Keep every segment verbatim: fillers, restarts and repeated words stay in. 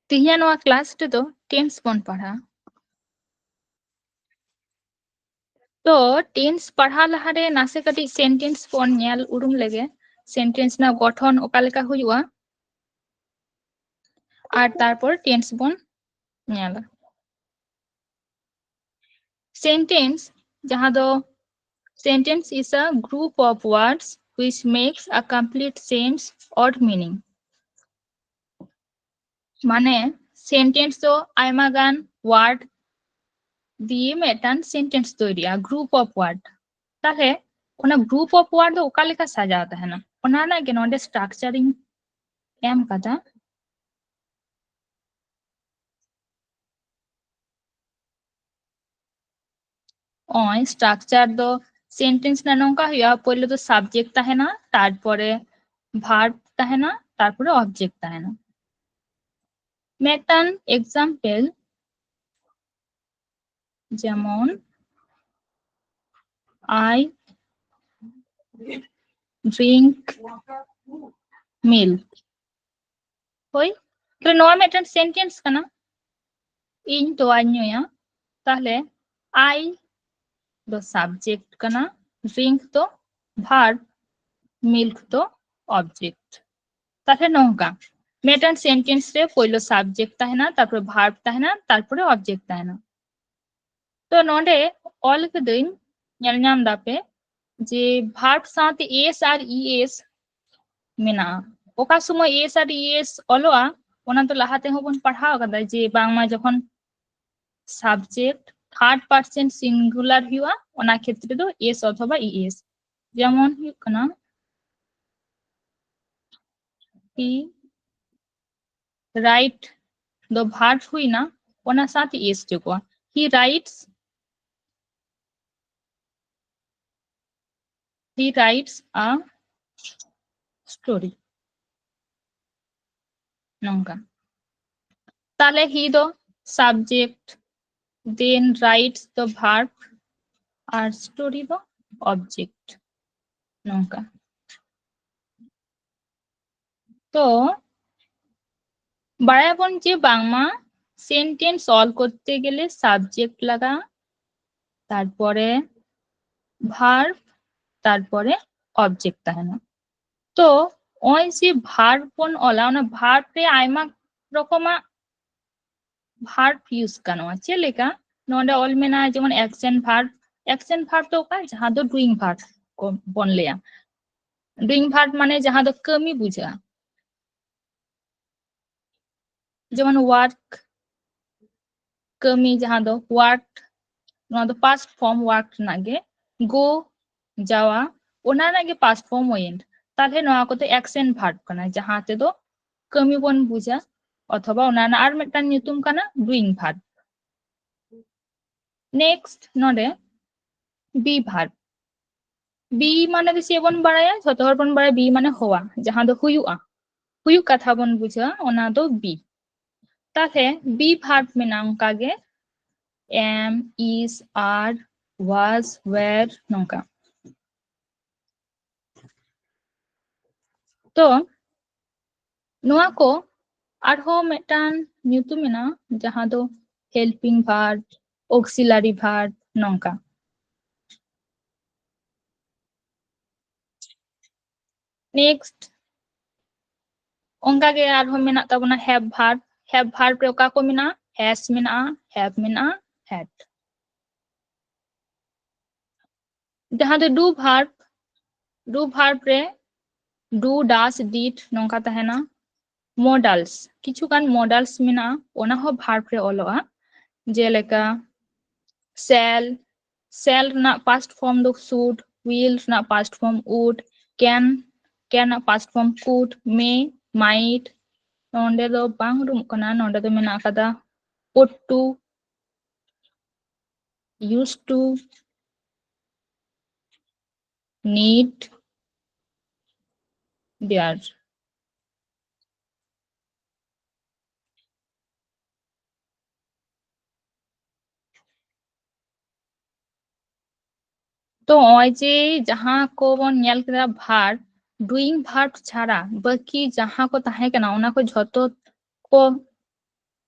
ᱛᱮᱦᱮᱧᱟᱜ ᱱᱚᱣᱟ ᱠᱞᱟᱥ ᱨᱮᱫᱚ ᱴᱮᱱᱥ ᱵᱚᱱ ᱯᱟᱲᱦᱟᱜᱼᱟ᱾ ᱛᱚ ᱴᱮᱱᱥ ᱯᱟᱲᱦᱟᱣ ᱞᱟᱦᱟᱨᱮ ᱱᱟᱥᱮ ᱠᱟᱹᱴᱤᱡ ᱥᱮᱱᱴᱮᱱᱥ ᱵᱚᱱ ᱧᱮᱞ ᱩᱨᱩᱢ ᱞᱮᱜᱮ᱾ ᱥᱮᱱᱴᱮᱱᱥ ᱨᱮᱱᱟᱜ ᱜᱚᱴᱷᱚᱱ ᱚᱠᱟ ᱞᱮᱠᱟ ᱦᱩᱭᱩᱜᱼᱟ, ᱟᱨ ᱛᱟᱨᱯᱚᱨ ᱴᱮᱱᱥ ᱵᱚᱱ ᱧᱮᱞᱟ᱾ Sentence, ᱡᱟᱦᱟᱸ ᱫᱚ sentence is a group of words which makes a complete sense or meaning. ᱢᱟᱱᱮ ᱥᱮᱱᱴᱮᱱᱥ ᱫᱚ ᱟᱭᱢᱟ ᱜᱟᱱ ᱣᱟᱨᱰ ᱫᱤᱭᱮ ᱢᱤᱫᱴᱟᱝ ᱥᱮᱱᱴᱮᱱᱥ ᱛᱚᱭᱨᱤᱜᱼᱟ, group of word. ᱛᱟᱦᱞᱮ ᱚᱱᱟ group of word ᱫᱚ ᱚᱠᱟ ᱞᱮᱠᱟ ᱥᱟᱡᱟᱣ ᱛᱟᱦᱮᱱᱟ, ᱚᱱᱟ ᱨᱮᱱᱟᱜ ᱜᱮ ᱱᱚᱰᱮ ᱥᱴᱨᱟᱠᱪᱟᱨ ᱤᱧ ᱮᱢ ᱠᱟᱫᱟ᱾ ᱱᱚᱜᱼᱚᱭ ᱥᱴᱨᱟᱠᱪᱟᱨ ᱫᱚ ᱥᱮᱱᱴᱮᱱᱥ ᱨᱮᱱᱟᱜ ᱱᱚᱝᱠᱟ ᱦᱩᱭᱩᱜᱼᱟ, ᱯᱳᱭᱞᱳ ᱫᱚ ᱥᱟᱵᱡᱮᱠᱴ ᱛᱟᱦᱮᱱᱟ, ᱛᱟᱨᱯᱚᱨᱮ ᱵᱷᱟᱨᱵ ᱛᱟᱦᱮᱱᱟ, ᱛᱟᱨᱯᱚᱨᱮ ᱚᱵᱡᱮᱠᱴ ᱛᱟᱦᱮᱱᱟ᱾ ᱢᱤᱫᱴᱟᱝ ᱮᱠᱡᱟᱢᱯᱮᱞ, ᱡᱮᱢᱚᱱ, I drink milk. ᱦᱳᱭ, ᱛᱟᱦᱞᱮ ᱱᱚᱣᱟ ᱢᱤᱫᱴᱮᱱ ᱥᱮᱱᱴᱮᱱᱥ ᱠᱟᱱᱟ, ᱤᱧ ᱛᱚᱣᱟᱧ ᱧᱩᱭᱟ᱾ ᱛᱟᱦᱞᱮ I ᱫᱚ ᱥᱟᱵᱡᱮᱠᱴ ᱠᱟᱱᱟ, drink ᱫᱚ ᱵᱷᱟᱨᱵ, milk ᱫᱚ ᱚᱵᱡᱮᱠᱴ᱾ ᱛᱟᱦᱞᱮ ᱱᱚᱝᱠᱟ ᱢᱤᱫᱴᱮᱱ ᱥᱮᱱᱴᱮᱱᱥ ᱨᱮ ᱯᱳᱭᱞᱳ ᱥᱟᱵᱡᱮᱠᱴ ᱛᱟᱦᱮᱱᱟ, ᱛᱟᱨᱯᱚᱨᱮ ᱵᱷᱟᱨᱵ ᱛᱟᱦᱮᱱᱟ, ᱛᱟᱨᱯᱚᱨᱮ ᱚᱵᱡᱮᱠᱴ ᱛᱟᱦᱮᱱᱟ᱾ ᱛᱚ ᱱᱚᱰᱮ ᱚᱞ ᱠᱟᱹᱫᱟᱹᱧ, ᱧᱮᱞ ᱧᱟᱢ ᱫᱟᱯᱮ ᱡᱮ ᱵᱷᱟᱨᱵ ᱥᱟᱶᱛᱮ ᱮᱥ ᱟᱨ ᱤ ᱮᱥ ᱢᱮᱱᱟᱜᱼᱟ᱾ ᱚᱠᱟ ᱥᱚᱢᱚᱭ ᱮᱥ ᱟᱨ ᱤ ᱮᱥ ᱚᱞᱚᱜᱼᱟ, ᱚᱱᱟ ᱫᱚ ᱞᱟᱦᱟ ᱛᱮᱦᱚᱸ ᱵᱚᱱ ᱯᱟᱲᱦᱟᱣ ᱟᱠᱟᱫᱟ ᱡᱮ ᱵᱟᱝᱢᱟ ᱡᱚᱠᱷᱚᱱ ᱥᱟᱵᱡᱮᱠᱴ ᱛᱷᱟᱨᱰ ᱯᱟᱨᱥᱚᱱ ᱥᱤᱝᱜᱩᱞᱟᱨ ᱦᱩᱭᱩᱜᱼᱟ, ᱚᱱᱟ ᱠᱷᱮᱛᱨᱮ ᱫᱚ ᱮᱥ ᱚᱛᱷᱚᱵᱟ ᱤ ᱮᱥ᱾ ᱡᱮᱢᱚᱱ ᱦᱩᱭᱩᱜ ᱠᱟᱱᱟ, ᱦᱤ ᱨᱟᱭᱤᱴ ᱫᱚ ᱵᱷᱟᱨᱵ ᱦᱩᱭᱱᱟ, ᱚᱱᱟ ᱥᱟᱶᱛᱮ S ᱡᱳᱜᱚᱜᱼᱟ, he writes, he writes a story, ᱱᱚᱝᱠᱟ᱾ ᱛᱟᱦᱞᱮ he ᱫᱚ ᱥᱟᱵᱡᱮᱠᱴ, then writes ᱫᱚ ᱵᱷᱟᱨᱵ, ᱟᱨ ᱥᱴᱳᱨᱤ ᱫᱚ ᱚᱵᱡᱮᱠᱴ, ᱱᱚᱝᱠᱟ᱾ ᱛᱚ ᱵᱟᱲᱟᱭᱟᱵᱚᱱ ᱡᱮ ᱵᱟᱝᱢᱟ sentence ᱚᱞ ᱠᱚᱨᱛᱮ ᱜᱮᱞᱮ subject ᱞᱟᱜᱟᱜᱼᱟ, ᱛᱟᱨᱯᱚᱨᱮ verb, ᱛᱟᱨᱯᱚᱨᱮ object ᱛᱟᱦᱮᱱᱟ᱾ ᱛᱚ ᱱᱚᱜᱼᱚᱭ ᱡᱮ verb ᱵᱚᱱ ᱚᱞᱟ, ᱚᱱᱟ verb ᱨᱮ ᱟᱭᱢᱟ ᱨᱚᱠᱚᱢᱟᱜ verb use ᱜᱟᱱᱚᱜᱼᱟ᱾ ᱪᱮᱫ ᱞᱮᱠᱟ ᱱᱚᱰᱮ ᱚᱞ ᱢᱮᱱᱟᱜᱼᱟ ᱡᱮᱢᱚᱱ action verb᱾ Action verb ᱫᱚ ᱚᱠᱟ? ᱡᱟᱦᱟᱸ ᱫᱚ doing verb ᱠᱚ ᱵᱚᱱ ᱞᱟᱹᱭᱟ᱾ Doing verb ᱢᱟᱱᱮ ᱡᱟᱦᱟᱸ ᱫᱚ ᱠᱟᱹᱢᱤ ᱵᱩᱡᱷᱟᱹᱜᱼᱟ᱾ ᱡᱮᱢᱚᱱ work, ᱠᱟᱹᱢᱤ, ᱡᱟᱦᱟᱸ ᱫᱚ worked, ᱱᱚᱣᱟ ᱫᱚ past form work ᱨᱮᱱᱟᱜ ᱜᱮ᱾ Go, ᱡᱟᱣᱟ, ᱚᱱᱟ ᱨᱮᱱᱟᱜ ᱜᱮ past form went᱾ ᱛᱟᱦᱞᱮ ᱱᱚᱣᱟ ᱠᱚᱫᱚ action verb ᱠᱟᱱᱟ, ᱡᱟᱦᱟᱸ ᱛᱮᱫᱚ ᱠᱟᱹᱢᱤ ᱵᱚᱱ ᱵᱩᱡᱟ, ᱚᱛᱷᱚᱵᱟ ᱚᱱᱟ ᱨᱮᱱᱟᱜ ᱟᱨ ᱢᱤᱫᱴᱟᱝ ᱧᱩᱛᱩᱢ ᱠᱟᱱᱟ doing verb᱾ Next ᱱᱚᱰᱮ be verb᱾ Be ᱢᱟᱱᱮ ᱫᱚ ᱪᱮᱫ ᱵᱚᱱ ᱵᱟᱲᱟᱭᱟ? ᱡᱷᱚᱛᱚ ᱦᱚᱲ ᱵᱚᱱ ᱵᱟᱲᱟᱭᱟ be ᱢᱟᱱᱮ ᱦᱚᱣᱟ, ᱡᱟᱦᱟᱸ ᱫᱚ ᱦᱩᱭᱩᱜᱼᱟ, ᱦᱩᱭᱩᱜ ᱠᱟᱛᱷᱟ ᱵᱚᱱ ᱵᱩᱡᱷᱟᱹᱣᱟ, ᱚᱱᱟ ᱫᱚ be᱾ ᱛᱟᱦᱞᱮ be verb ᱢᱮᱱᱟᱜᱼᱟ ᱚᱱᱠᱟ ᱜᱮ, am, is, are, was, were, ᱱᱚᱝᱠᱟ᱾ ᱛᱚ ᱱᱚᱣᱟ ᱠᱚ ᱟᱨᱦᱚᱸ ᱢᱤᱫᱴᱟᱝ ᱧᱩᱛᱩᱢ ᱢᱮᱱᱟᱜᱼᱟ, ᱡᱟᱦᱟᱸ ᱫᱚ helping verb, auxiliary verb, ᱱᱚᱝᱠᱟ᱾ Next ᱚᱱᱠᱟ ᱜᱮ ᱟᱨᱦᱚᱸ ᱢᱮᱱᱟᱜ ᱛᱟᱵᱚᱱᱟ have verb᱾ Have verb ᱨᱮ ᱚᱠᱟ ᱠᱚ ᱢᱮᱱᱟᱜᱼᱟ? Has ᱢᱮᱱᱟᱜᱼᱟ, have ᱢᱮᱱᱟᱜᱼᱟ, had᱾ ᱡᱟᱦᱟᱸ ᱫᱚ do verb, do verb ᱨᱮ do, does, did ᱱᱚᱝᱠᱟ ᱛᱟᱦᱮᱱᱟ᱾ Modals, ᱠᱤᱪᱷᱩ ᱜᱟᱱ modals ᱢᱮᱱᱟᱜᱼᱟ, ᱚᱱᱟ ᱦᱚᱸ verb ᱨᱮ ᱚᱞᱚᱜᱼᱟ᱾ ᱡᱮᱞᱮᱠᱟ shall, shall ᱨᱮᱱᱟᱜ past form ᱫᱚ should, will ᱨᱮᱱᱟᱜ past form would, can, can ᱨᱮᱱᱟᱜ past form could, may, might᱾ ᱱᱚᱸᱰᱮ ᱫᱚ ᱵᱟᱝ ᱩᱰᱩᱠᱚᱜ ᱠᱟᱱᱟ, ᱱᱚᱸᱰᱮ ᱫᱚ ᱢᱮᱱᱟᱜ ᱟᱠᱟᱫᱟ ought to, used to, need, were᱾ ᱛᱚ ᱱᱚᱜᱼᱚᱭ ᱡᱮ ᱡᱟᱦᱟᱸ ᱠᱚᱵᱚᱱ ᱧᱮᱞ ᱠᱮᱫᱟ verb, doing verb ᱪᱷᱟᱲᱟ ᱵᱟᱹᱠᱤ ᱡᱟᱦᱟᱸ ᱠᱚ ᱛᱟᱦᱮᱸ ᱠᱟᱱᱟ, ᱚᱱᱟ ᱠᱚ ᱡᱷᱚᱛᱚ ᱠᱚ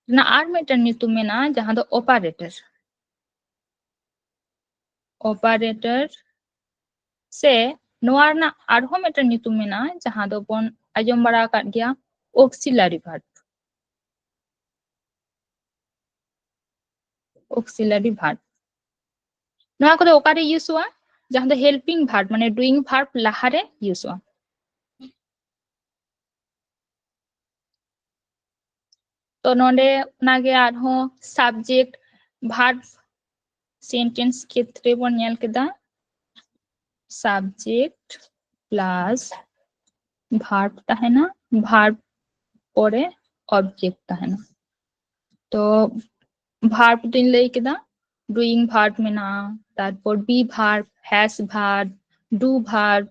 ᱨᱮᱱᱟᱜ ᱟᱨ ᱢᱤᱫᱴᱮᱱ ᱧᱩᱛᱩᱢ ᱢᱮᱱᱟᱜᱼᱟ, ᱡᱟᱦᱟᱸ ᱫᱚ operator᱾ Operator ᱥᱮ ᱱᱚᱣᱟ ᱨᱮᱱᱟᱜ ᱟᱨᱦᱚᱸ ᱢᱤᱫᱴᱮᱱ ᱧᱩᱛᱩᱢ ᱢᱮᱱᱟᱜᱼᱟ, ᱡᱟᱦᱟᱸ ᱫᱚᱵᱚᱱ ᱟᱸᱡᱚᱢ ᱵᱟᱲᱟ ᱟᱠᱟᱫ ᱜᱮᱭᱟ auxiliary verb᱾ Auxiliary verb᱾ ᱱᱚᱣᱟ ᱠᱚᱫᱚ ᱚᱠᱟᱨᱮ ᱤᱭᱩᱥᱚᱜᱼᱟ? ᱡᱟᱦᱟᱸ ᱫᱚ helping verb, ᱢᱟᱱᱮ doing verb ᱞᱟᱦᱟᱨᱮ ᱤᱭᱩᱥᱚᱜᱼᱟ᱾ ᱛᱚ ᱱᱚᱰᱮ ᱚᱱᱟᱜᱮ ᱟᱨᱦᱚᱸ subject verb sentence ᱠᱷᱮᱛᱨᱮ ᱵᱚᱱ ᱧᱮᱞ ᱠᱮᱫᱟ, subject plus verb ᱛᱟᱦᱮᱱᱟ, verb ᱯᱚᱨᱮ object ᱛᱟᱦᱮᱱᱟ᱾ ᱛᱚ verb ᱫᱚᱧ ᱞᱟᱹᱭ ᱠᱮᱫᱟ, doing verb ᱢᱮᱱᱟᱜᱼᱟ, ᱛᱟᱨᱯᱚᱨ be verb, has verb, do verb,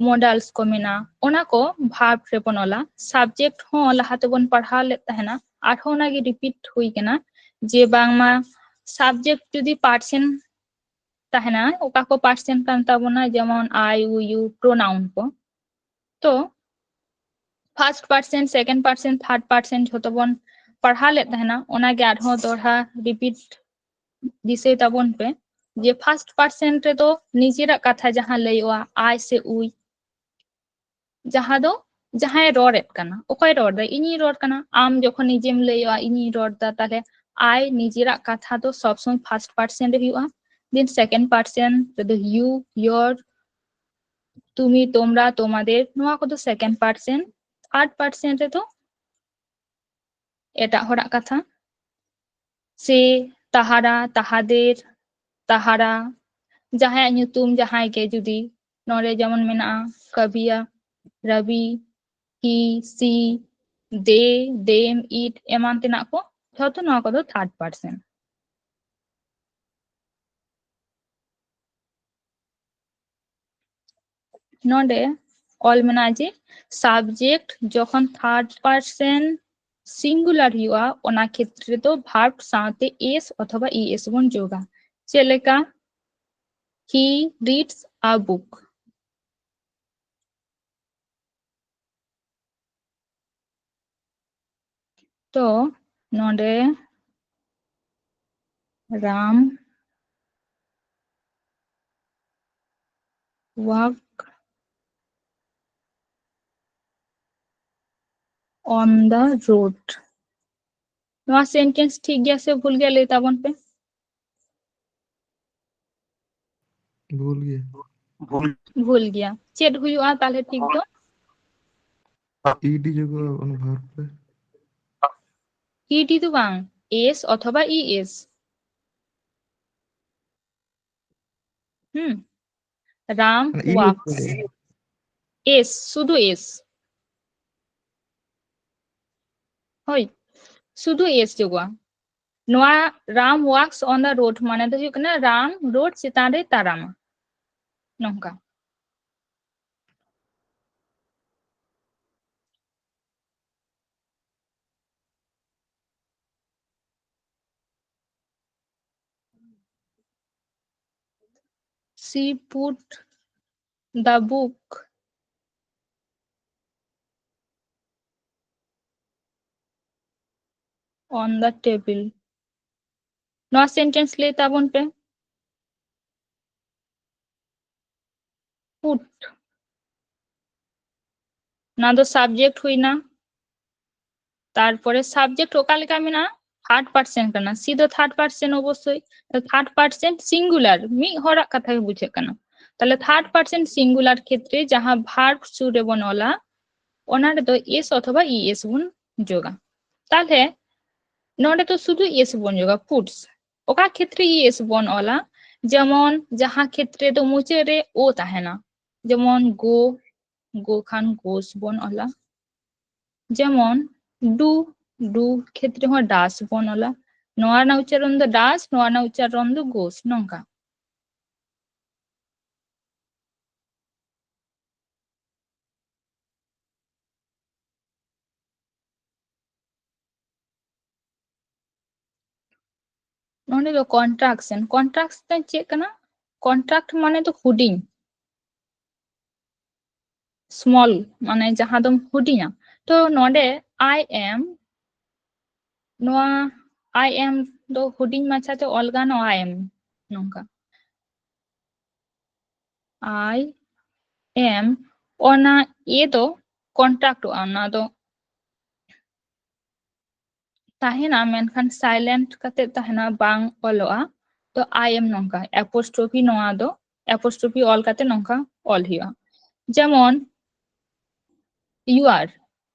modals ᱠᱚ ᱢᱮᱱᱟᱜᱼᱟ, ᱚᱱᱟ ᱠᱚ verb ᱨᱮᱵᱚᱱ ᱚᱞᱟ᱾ Subject ᱦᱚᱸ ᱞᱟᱦᱟ ᱛᱮᱵᱚᱱ ᱯᱟᱲᱦᱟᱣ ᱞᱮᱫ ᱛᱟᱦᱮᱱᱟ, ᱟᱨᱦᱚᱸ ᱚᱱᱟᱜᱮ repeat ᱦᱩᱭ ᱠᱟᱱᱟ ᱡᱮ ᱵᱟᱝᱢᱟ subject ᱡᱩᱫᱤ person ᱛᱟᱦᱮᱱᱟ, ᱚᱠᱟ ᱠᱚ person ᱠᱟᱱ ᱛᱟᱵᱚᱱᱟ, ᱡᱮᱢᱚᱱ I, we, you, pronoun ᱠᱚ, ᱛᱚ first person, second person, third person ᱡᱷᱚᱛᱚ ᱵᱚᱱ ᱯᱟᱲᱦᱟᱣ ᱞᱮᱫ ᱛᱟᱦᱮᱱᱟ, ᱚᱱᱟᱜᱮ ᱟᱨᱦᱚᱸ ᱫᱚᱦᱲᱟ repeat ᱫᱤᱥᱟᱹᱭ ᱛᱟᱵᱚᱱ ᱯᱮ ᱡᱮ first person ᱨᱮᱫᱚ ᱱᱤᱡᱮᱨᱟᱜ ᱠᱟᱛᱷᱟ ᱡᱟᱦᱟᱸ ᱞᱟᱹᱭᱚᱜᱼᱟ, I ᱥᱮ we, ᱡᱟᱦᱟᱸ ᱫᱚ ᱡᱟᱦᱟᱸᱭ ᱨᱚᱲᱮᱫ ᱠᱟᱱᱟ, ᱚᱠᱚᱭ ᱨᱚᱲ ᱫᱟᱭ? ᱤᱧᱤᱧ ᱨᱚᱲ ᱠᱟᱱᱟ᱾ ᱟᱢ ᱡᱚᱠᱷᱚᱱ ᱱᱤᱡᱮᱢ ᱞᱟᱹᱭᱚᱜᱼᱟ, ᱤᱧᱤᱧ ᱨᱚᱲ ᱫᱟ, ᱛᱟᱦᱞᱮ I ᱱᱤᱡᱮᱨᱟᱜ ᱠᱟᱛᱷᱟ ᱫᱚ ᱥᱚᱵ ᱥᱚᱢᱚᱭ first person ᱨᱮ ᱦᱩᱭᱩᱜᱼᱟ᱾ Then second person ᱨᱮᱫᱚ you, your, তুমি, তোমরা, তোমাদের, ᱱᱚᱣᱟ ᱠᱚᱫᱚ second person᱾ Third person ᱨᱮᱫᱚ ᱮᱴᱟᱜ ᱦᱚᱲᱟᱜ ᱠᱟᱛᱷᱟ, ᱥᱮ, ᱛᱟᱦᱟᱨᱟ, ᱛᱟᱦᱟᱫᱮᱨ, ᱛᱟᱦᱟᱨᱟ, ᱡᱟᱦᱟᱸᱭᱟᱜ ᱧᱩᱛᱩᱢ ᱡᱟᱦᱟᱸᱭ ᱜᱮ, ᱡᱩᱫᱤ ᱱᱚᱰᱮ ᱡᱮᱢᱚᱱ ᱢᱮᱱᱟᱜᱼᱟ ᱠᱟᱵᱤᱭᱟ, ᱨᱟᱵᱤ, he, she, they, them, it ᱮᱢᱟᱱ ᱛᱮᱱᱟᱜ ᱠᱚ, ᱡᱷᱚᱛᱚ ᱱᱚᱣᱟ ᱠᱚᱫᱚ third person᱾ ᱱᱚᱰᱮ ᱚᱞ ᱢᱮᱱᱟᱜᱼᱟ ᱡᱮ subject ᱡᱚᱠᱷᱚᱱ third person singular ᱦᱩᱭᱩᱜᱼᱟ, ᱚᱱᱟ ᱠᱷᱮᱛᱨᱮ ᱫᱚ verb ᱥᱟᱶᱛᱮ s ᱚᱛᱷᱚᱵᱟ es ᱵᱚᱱ ᱡᱳᱜᱟ᱾ ᱪᱮᱫ ᱞᱮᱠᱟ? He reads a book. ᱛᱚ ᱱᱚᱰᱮ Ram walk on the road. ᱱᱚᱣᱟ ᱥᱮᱱᱴᱮᱱᱥ ᱴᱷᱤᱠ ᱜᱮᱭᱟ ᱥᱮ ᱵᱷᱩᱞ ᱜᱮᱭᱟ, ᱞᱟᱹᱭ ᱛᱟᱵᱚᱱ ᱯᱮ᱾ ᱵᱷᱩᱞ ᱜᱮᱭᱟ᱾ ᱵᱷᱩᱞ ᱜᱮᱭᱟ᱾ ᱪᱮᱫ ᱦᱩᱭᱩᱜᱼᱟ ᱛᱟᱦᱞᱮ ᱴᱷᱤᱠ ᱫᱚ? ᱤᱰᱤ ᱡᱚᱜᱟᱜᱼᱟ ᱚᱱᱟ ᱵᱷᱟᱨᱵ ᱨᱮ᱾ ᱤᱰᱤ ᱫᱚ ᱵᱟᱝ, ᱮᱥ ᱚᱛᱷᱚᱵᱟ ᱤ ᱮᱥ᱾ ᱦᱩᱸ, ᱨᱟᱢ ᱢᱟᱱᱮ ᱤ ᱮᱥ walks. ᱵᱚᱞᱮ᱾ ᱮᱥ, ᱥᱩᱫᱷᱩ ᱮᱥ᱾ ᱦᱳᱭ, ᱥᱩᱫᱷᱩ ᱮᱥ ᱡᱚᱜᱟᱜᱼᱟ᱾ ᱱᱚᱣᱟ Ram walks on the road ᱢᱟᱱᱮ ᱫᱚ ᱦᱩᱭᱩᱜ ᱠᱟᱱᱟ ᱨᱟᱢ ᱨᱳᱰ ᱪᱮᱛᱟᱱ ᱨᱮ ᱛᱟᱲᱟᱢᱟ, ᱱᱚᱝᱠᱟ᱾ She put the book on the table. ᱱᱚᱣᱟ ᱥᱮᱱᱴᱮᱱᱥ ᱞᱟᱹᱭ ᱛᱟᱵᱚᱱ ᱯᱮ᱾ Put, ᱱᱚᱣᱟ ᱫᱚ ᱥᱟᱵᱡᱮᱠᱴ ᱦᱩᱭᱱᱟ᱾ ᱛᱟᱨᱯᱚᱨᱮ ᱥᱟᱵᱡᱮᱠᱴ ᱚᱠᱟ ᱞᱮᱠᱟ ᱢᱮᱱᱟᱜᱼᱟ? ᱛᱷᱟᱨᱰ ᱯᱟᱨᱥᱮᱱ ᱠᱟᱱᱟ, ᱥᱤ ᱫᱚ ᱛᱷᱟᱨᱰ ᱯᱟᱨᱥᱮᱱ ᱚᱵᱚᱥᱥᱳᱭ᱾ ᱛᱷᱟᱨᱰ ᱯᱟᱨᱥᱮᱱ ᱥᱤᱝᱜᱩᱞᱟᱨ, ᱢᱤᱫ ᱦᱚᱲᱟᱜ ᱠᱟᱛᱷᱟ ᱜᱮ ᱵᱩᱡᱷᱟᱹᱜ ᱠᱟᱱᱟ᱾ ᱛᱟᱦᱞᱮ ᱛᱷᱟᱨᱰ ᱯᱟᱨᱥᱮᱱ ᱥᱤᱝᱜᱩᱞᱟᱨ ᱠᱷᱮᱛᱨᱮ ᱡᱟᱦᱟᱸ ᱵᱷᱟᱨᱵ ᱥᱩᱨ ᱨᱮᱵᱚᱱ ᱚᱞᱟ, ᱚᱱᱟ ᱨᱮᱫᱚ ᱮᱥ ᱚᱛᱷᱚᱵᱟ ᱤ ᱮᱥ ᱵᱚᱱ ᱡᱳᱜᱟ᱾ ᱛᱟᱦᱞᱮ ᱱᱚᱰᱮ ᱫᱚ ᱥᱩᱫᱷᱩ ᱮᱥ ᱵᱚᱱ ᱡᱳᱜᱟ, ᱯᱩᱴᱥ᱾ ᱚᱠᱟ ᱠᱷᱮᱛᱨᱮ ᱤ ᱮᱥ ᱵᱚᱱ ᱚᱞᱟ? ᱡᱮᱢᱚᱱ ᱡᱟᱦᱟᱸ ᱠᱷᱮᱛᱨᱮ ᱫᱚ ᱢᱩᱪᱟᱹᱫ ᱨᱮ ᱳ ᱛᱟᱦᱮᱱᱟ, ᱡᱮᱢᱚᱱ ᱜᱳ, ᱜᱳ ᱠᱷᱟᱱ ᱜᱳᱥ ᱵᱚᱱ ᱚᱞᱟ᱾ ᱡᱮᱢᱚᱱ ᱰᱩ, ᱰᱩ ᱠᱷᱮᱛᱨᱮ ᱦᱚᱸ ᱰᱟᱥ ᱵᱚᱱ ᱚᱞᱟ᱾ ᱱᱚᱣᱟ ᱨᱮᱱᱟᱜ ᱩᱪᱪᱟᱨᱚᱱ ᱫᱚ ᱰᱟᱥ, ᱱᱚᱣᱟ ᱨᱮᱱᱟᱜ ᱩᱪᱪᱟᱨᱚᱱ ᱫᱚ ᱜᱳᱥ, ᱱᱚᱝᱠᱟ᱾ ᱱᱚᱰᱮ ᱫᱚ ᱠᱚᱱᱴᱨᱟᱠᱥᱮᱱ, ᱠᱚᱱᱴᱨᱟᱠᱥᱮᱱ ᱪᱮᱫ ᱠᱟᱱᱟ? ᱠᱚᱱᱴᱨᱟᱠᱴ ᱢᱟᱱᱮ ᱫᱚ ᱦᱩᱰᱤᱧ, ᱥᱢᱚᱞ ᱢᱟᱱᱮ ᱡᱟᱦᱟᱸ ᱫᱚᱢ ᱦᱩᱰᱤᱧᱟ᱾ ᱛᱚ ᱱᱚᱰᱮ I am ᱱᱚᱣᱟ I am ᱫᱚ ᱦᱩᱰᱤᱧ ᱢᱟᱪᱷᱟᱛᱮ ᱚᱞ ᱜᱟᱱᱚᱜᱼᱟ, I am ᱱᱚᱝᱠᱟ᱾ I am, ᱚᱱᱟ A ᱫᱚ contractᱚᱜᱼᱟ, ᱚᱱᱟ ᱫᱚ ᱛᱟᱦᱮᱱᱟ, ᱢᱮᱱᱠᱷᱟᱱ silent ᱠᱟᱛᱮ ᱛᱟᱦᱮᱱᱟ, ᱵᱟᱝ ᱚᱞᱚᱜᱼᱟ᱾ ᱛᱚ I am ᱱᱚᱝᱠᱟ apostrophe, ᱱᱚᱣᱟ ᱫᱚ apostrophe ᱚᱞ ᱠᱟᱛᱮ ᱱᱚᱝᱠᱟ ᱚᱞ ᱦᱩᱭᱩᱜᱼᱟ᱾ ᱡᱮᱢᱚᱱ you are,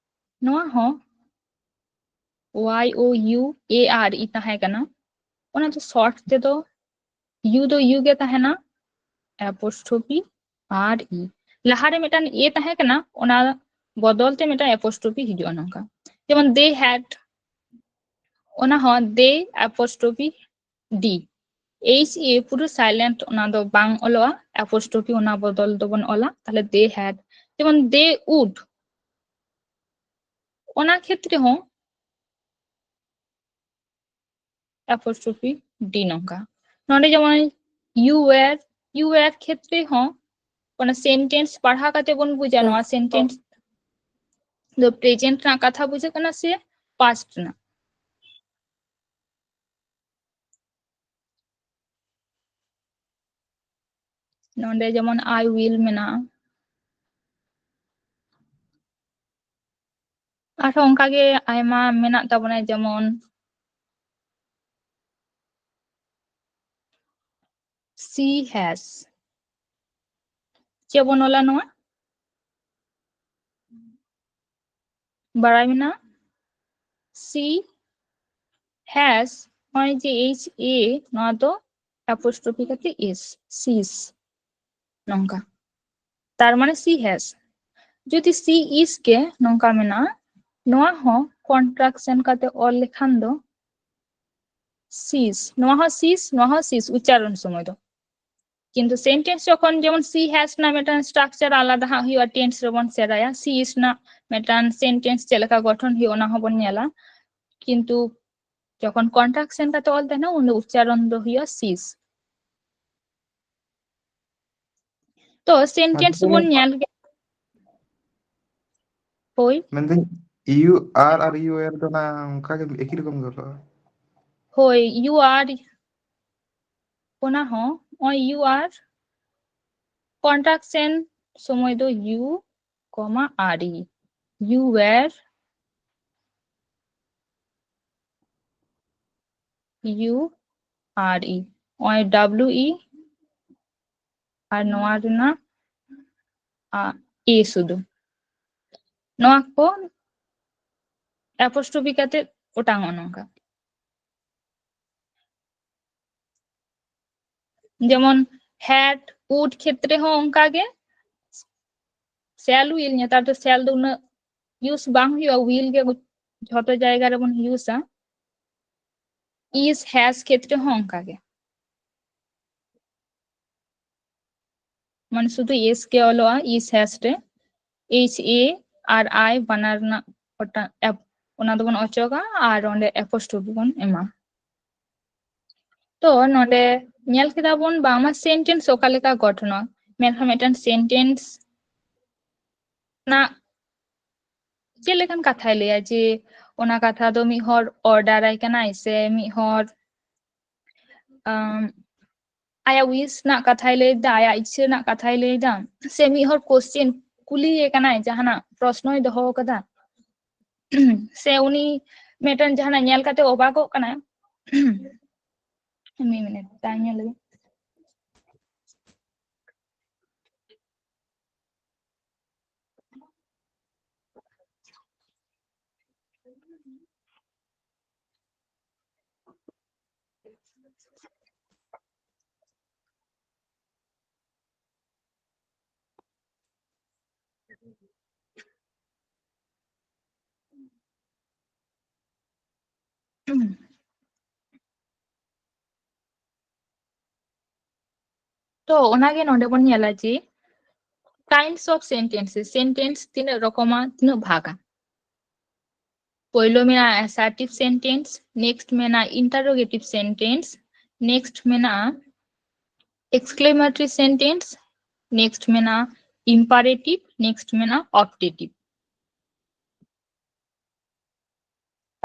ᱱᱚᱣᱟ ᱦᱚᱸ Y O U A R E ᱛᱟᱦᱮᱸ ᱠᱟᱱᱟ, ᱚᱱᱟ ᱫᱚ short ᱛᱮᱫᱚ you ᱫᱚ you ᱜᱮ ᱛᱟᱦᱮᱱᱟ, apostrophe R E᱾ ᱞᱟᱦᱟᱨᱮ ᱢᱤᱫᱴᱟᱝ A ᱛᱟᱦᱮᱸ ᱠᱟᱱᱟ, ᱚᱱᱟ ᱵᱚᱫᱚᱞ ᱛᱮ ᱢᱤᱫᱴᱟᱝ apostrophe ᱦᱤᱡᱩᱜᱼᱟ ᱱᱚᱝᱠᱟ᱾ ᱡᱮᱢᱚᱱ they had, ᱚᱱᱟ ᱦᱚᱸ they apostrophe D, H A ᱯᱩᱨᱟᱹ silent, ᱚᱱᱟ ᱫᱚ ᱵᱟᱝ ᱚᱞᱚᱜᱼᱟ, apostrophe ᱚᱱᱟ ᱵᱚᱫᱚᱞ ᱫᱚᱵᱚᱱ ᱚᱞᱟ, ᱛᱟᱦᱞᱮ they had᱾ ᱡᱮᱢᱚᱱ they would, ᱚᱱᱟ ᱠᱷᱮᱛᱨᱮ ᱦᱚᱸ apostrophe D ᱱᱚᱝᱠᱟ᱾ ᱱᱚᱰᱮ ᱡᱮᱢᱚᱱ you were, you were ᱠᱷᱮᱛᱨᱮ ᱦᱚᱸ ᱚᱱᱟ sentence ᱯᱟᱲᱦᱟᱣ ᱠᱟᱛᱮ ᱵᱚᱱ ᱵᱩᱡᱟ ᱱᱚᱣᱟ sentence ᱫᱚ present ᱨᱮᱱᱟᱜ ᱠᱟᱛᱷᱟ ᱵᱩᱡᱷᱟᱹᱜ ᱠᱟᱱᱟ ᱥᱮ past ᱨᱮᱱᱟᱜ᱾ ᱱᱚᱰᱮ ᱡᱮᱢᱚᱱ I will ᱢᱮᱱᱟᱜᱼᱟ, ᱟᱨᱦᱚᱸ ᱚᱱᱠᱟᱜᱮ ᱟᱭᱢᱟ ᱢᱮᱱᱟᱜ ᱛᱟᱵᱚᱱᱟ, ᱡᱮᱢᱚᱱ she has᱾ ᱪᱮᱫ ᱵᱚᱱ ᱚᱞᱟ ᱱᱚᱣᱟ? ᱵᱟᱲᱟᱭ ᱢᱮᱱᱟᱜᱼᱟ, she has, ᱱᱚᱜᱼᱚᱭ ᱡᱮ H A, ᱱᱚᱣᱟ ᱫᱚ apostrophe ᱠᱟᱛᱮ is, she's ᱱᱚᱝᱠᱟ᱾ ᱛᱟᱨ ᱢᱟᱱᱮ she has᱾ ᱡᱩᱫᱤ she is ᱜᱮ ᱱᱚᱝᱠᱟ ᱢᱮᱱᱟᱜᱼᱟ, ᱱᱚᱣᱟ ᱦᱚᱸ contraction ᱠᱟᱛᱮ ᱚᱞ ᱞᱮᱠᱷᱟᱱ ᱫᱚ she's, ᱱᱚᱣᱟ ᱦᱚᱸ she's, ᱱᱚᱣᱟ ᱦᱚᱸ she's ᱩᱪᱪᱟᱨᱚᱱ ᱥᱚᱢᱚᱭ ᱫᱚ᱾ ᱠᱤᱱᱛᱩ sentence ᱡᱚᱠᱷᱚᱱ ᱡᱮᱢᱚᱱ she has ᱨᱮᱱᱟᱜ ᱢᱤᱫᱴᱟᱝ structure ᱟᱞᱟᱫᱟ ᱦᱟᱸᱜ ᱦᱩᱭᱩᱜᱼᱟ, tense ᱨᱮᱵᱚᱱ ᱥᱮᱬᱟᱭᱟ, she is ᱨᱮᱱᱟᱜ ᱢᱤᱫᱴᱟᱝ sentence ᱪᱮᱫ ᱞᱮᱠᱟ ᱜᱚᱴᱷᱚᱱ ᱦᱩᱭᱩᱜᱼᱟ ᱚᱱᱟ ᱦᱚᱸᱵᱚᱱ ᱧᱮᱞᱟ᱾ ᱠᱤᱱᱛᱩ ᱡᱚᱠᱷᱚᱱ contraction ᱠᱟᱛᱮ ᱚᱞ ᱛᱟᱦᱮᱱᱟ ᱩᱱ ᱫᱚ ᱩᱪᱪᱟᱨᱚᱱ ᱫᱚ ᱦᱩᱭᱩᱜᱼᱟ she's᱾ ᱛᱚ sentence ᱢᱟᱫᱽᱫᱷᱚᱢᱤᱠ ᱵᱚᱱ ᱧᱮᱞ ᱜᱮ᱾ ᱦᱳᱭ᱾ ᱢᱮᱱᱫᱟᱹᱧ, ᱤᱭᱩ ᱟᱨ ᱟᱨ ᱤᱭᱩ ᱮᱨ ᱫᱚ ᱱᱟ ᱚᱱᱠᱟ ᱜᱮ ᱮᱠᱤ ᱨᱚᱠᱚᱢ ᱜᱮ ᱚᱞᱚᱜᱼᱟ᱾ ᱦᱳᱭ, ᱤᱭᱩ ᱟᱨ, ᱚᱱᱟ ᱦᱚᱸ ᱱᱚᱜᱼᱚᱭ ᱤᱭᱩ ᱟᱨ contraction ᱥᱚᱢᱚᱭ ᱫᱚ ᱤᱭᱩ ᱠᱚᱢᱟ ᱟᱨ ᱤ, ᱤᱭᱩ ᱮᱨ, ᱤᱭᱩ ᱟᱨ ᱤ, ᱱᱚᱜᱼᱚᱭ ᱰᱟᱵᱞᱤᱭᱩ ᱤ ᱟᱨ ᱱᱚᱣᱟ ᱨᱮᱱᱟᱜ ᱮ ᱥᱩᱫᱷᱩ, ᱱᱚᱣᱟ ᱠᱚ ᱮᱯᱳᱥᱴᱨᱚᱯᱷᱤ ᱠᱟᱛᱮ ᱚᱴᱟᱝᱚᱜᱼᱟ ᱱᱚᱝᱠᱟ᱾ ᱡᱮᱢᱚᱱ ᱦᱮᱰ, ᱩᱰ ᱠᱷᱮᱛᱨᱮ ᱦᱚᱸ ᱚᱱᱠᱟ ᱜᱮ, ᱥᱮᱞ ᱩᱭᱤᱞ, ᱱᱮᱛᱟᱨ ᱫᱚ ᱥᱮᱞ ᱫᱚ ᱩᱱᱟᱹᱜ ᱤᱭᱩᱡᱽ ᱵᱟᱝ ᱦᱩᱭᱩᱜᱼᱟ, ᱩᱭᱤᱞ ᱜᱮ ᱡᱷᱚᱛᱚ ᱡᱟᱭᱜᱟ ᱨᱮᱵᱚᱱ ᱤᱭᱩᱡᱟ᱾ ᱤᱡᱽ ᱦᱮᱡᱽ ᱠᱷᱮᱛᱨᱮ ᱦᱚᱸ ᱚᱱᱠᱟ ᱜᱮ, ᱢᱟᱱᱮ ᱥᱩᱫᱷᱩ ᱮᱥ ᱜᱮ ᱚᱞᱚᱜᱼᱟ ᱤᱡᱽ ᱦᱮᱡᱽ ᱨᱮ, ᱮᱭᱤᱪ ᱮ ᱟᱨ ᱟᱭ ᱵᱟᱱᱟᱨ ᱨᱮᱱᱟᱜ ᱚᱴᱟᱝ, ᱮᱯ-, ᱚᱱᱟ ᱫᱚᱵᱚᱱ ᱚᱪᱚᱜᱟ ᱟᱨ ᱚᱸᱰᱮ ᱮᱯᱳᱥᱴᱨᱚᱯᱷᱤ ᱵᱚᱱ ᱮᱢᱟ᱾ ᱛᱚ ᱱᱚᱰᱮ ᱧᱮᱞ ᱠᱮᱫᱟ ᱵᱚᱱ ᱵᱟᱝᱢᱟ ᱥᱮᱱᱴᱮᱱᱥ ᱚᱠᱟ ᱞᱮᱠᱟ ᱜᱚᱴᱷᱚᱱᱚᱜᱼᱟ, ᱢᱮᱱᱠᱷᱟᱱ ᱢᱤᱫᱴᱮᱱ ᱥᱮᱱᱴᱮᱱᱥ ᱨᱮᱱᱟᱜ ᱪᱮᱫ ᱞᱮᱠᱟᱱ ᱠᱟᱛᱷᱟᱭ ᱞᱟᱹᱭᱟ, ᱡᱮ ᱚᱱᱟ ᱠᱟᱛᱷᱟ ᱫᱚ ᱢᱤᱫ ᱦᱚᱲ ᱚᱨᱰᱟᱨ ᱟᱭ ᱠᱟᱱᱟᱭ ᱥᱮ ᱢᱤᱫ ᱦᱚᱲ, ᱟᱢ, ᱟᱭᱟᱜ ᱣᱤᱥ ᱨᱮᱱᱟᱜ ᱠᱟᱛᱷᱟᱭ ᱞᱟᱹᱭ ᱮᱫᱟ, ᱟᱭᱟᱜ ᱤᱪᱪᱷᱟᱹ ᱨᱮᱱᱟᱜ ᱠᱟᱛᱷᱟᱭ ᱞᱟᱹᱭ ᱮᱫᱟ, ᱥᱮ ᱢᱤᱫ ᱦᱚᱲ ᱠᱚᱥᱪᱮᱱ ᱠᱩᱞᱤᱭᱮ ᱠᱟᱱᱟᱭ, ᱡᱟᱦᱟᱱᱟᱜ ᱯᱨᱚᱥᱱᱚᱭ ᱫᱚᱦᱚ ᱟᱠᱟᱫᱟ, ᱥᱮ ᱩᱱᱤ ᱢᱤᱫᱴᱮᱱ ᱡᱟᱦᱟᱱᱟᱜ ᱧᱮᱞ ᱠᱟᱛᱮ ᱚᱵᱟᱜᱚᱜ ᱠᱟᱱᱟᱭ᱾ ᱢᱤᱫ ᱢᱤᱱᱤᱴ, ᱛᱟᱭ ᱧᱮᱞ ᱞᱮᱜᱮ᱾ ᱛᱚ ᱚᱱᱟᱜᱮ ᱱᱚᱰᱮ ᱵᱚᱱ ᱧᱮᱞᱟ ᱡᱮ kinds of sentences, sentence ᱛᱤᱱᱟᱹᱜ ᱨᱚᱠᱚᱢᱟ, ᱛᱤᱱᱟᱹᱜ ᱵᱷᱟᱜᱟ᱾ ᱯᱳᱭᱞᱳ ᱢᱮᱱᱟᱜᱼᱟ assertive sentence, next ᱢᱮᱱᱟᱜᱼᱟ interrogative sentence, next ᱢᱮᱱᱟᱜᱼᱟ exclamatory sentence, next ᱢᱮᱱᱟᱜᱼᱟ imperative, next ᱢᱮᱱᱟᱜᱼᱟ optative᱾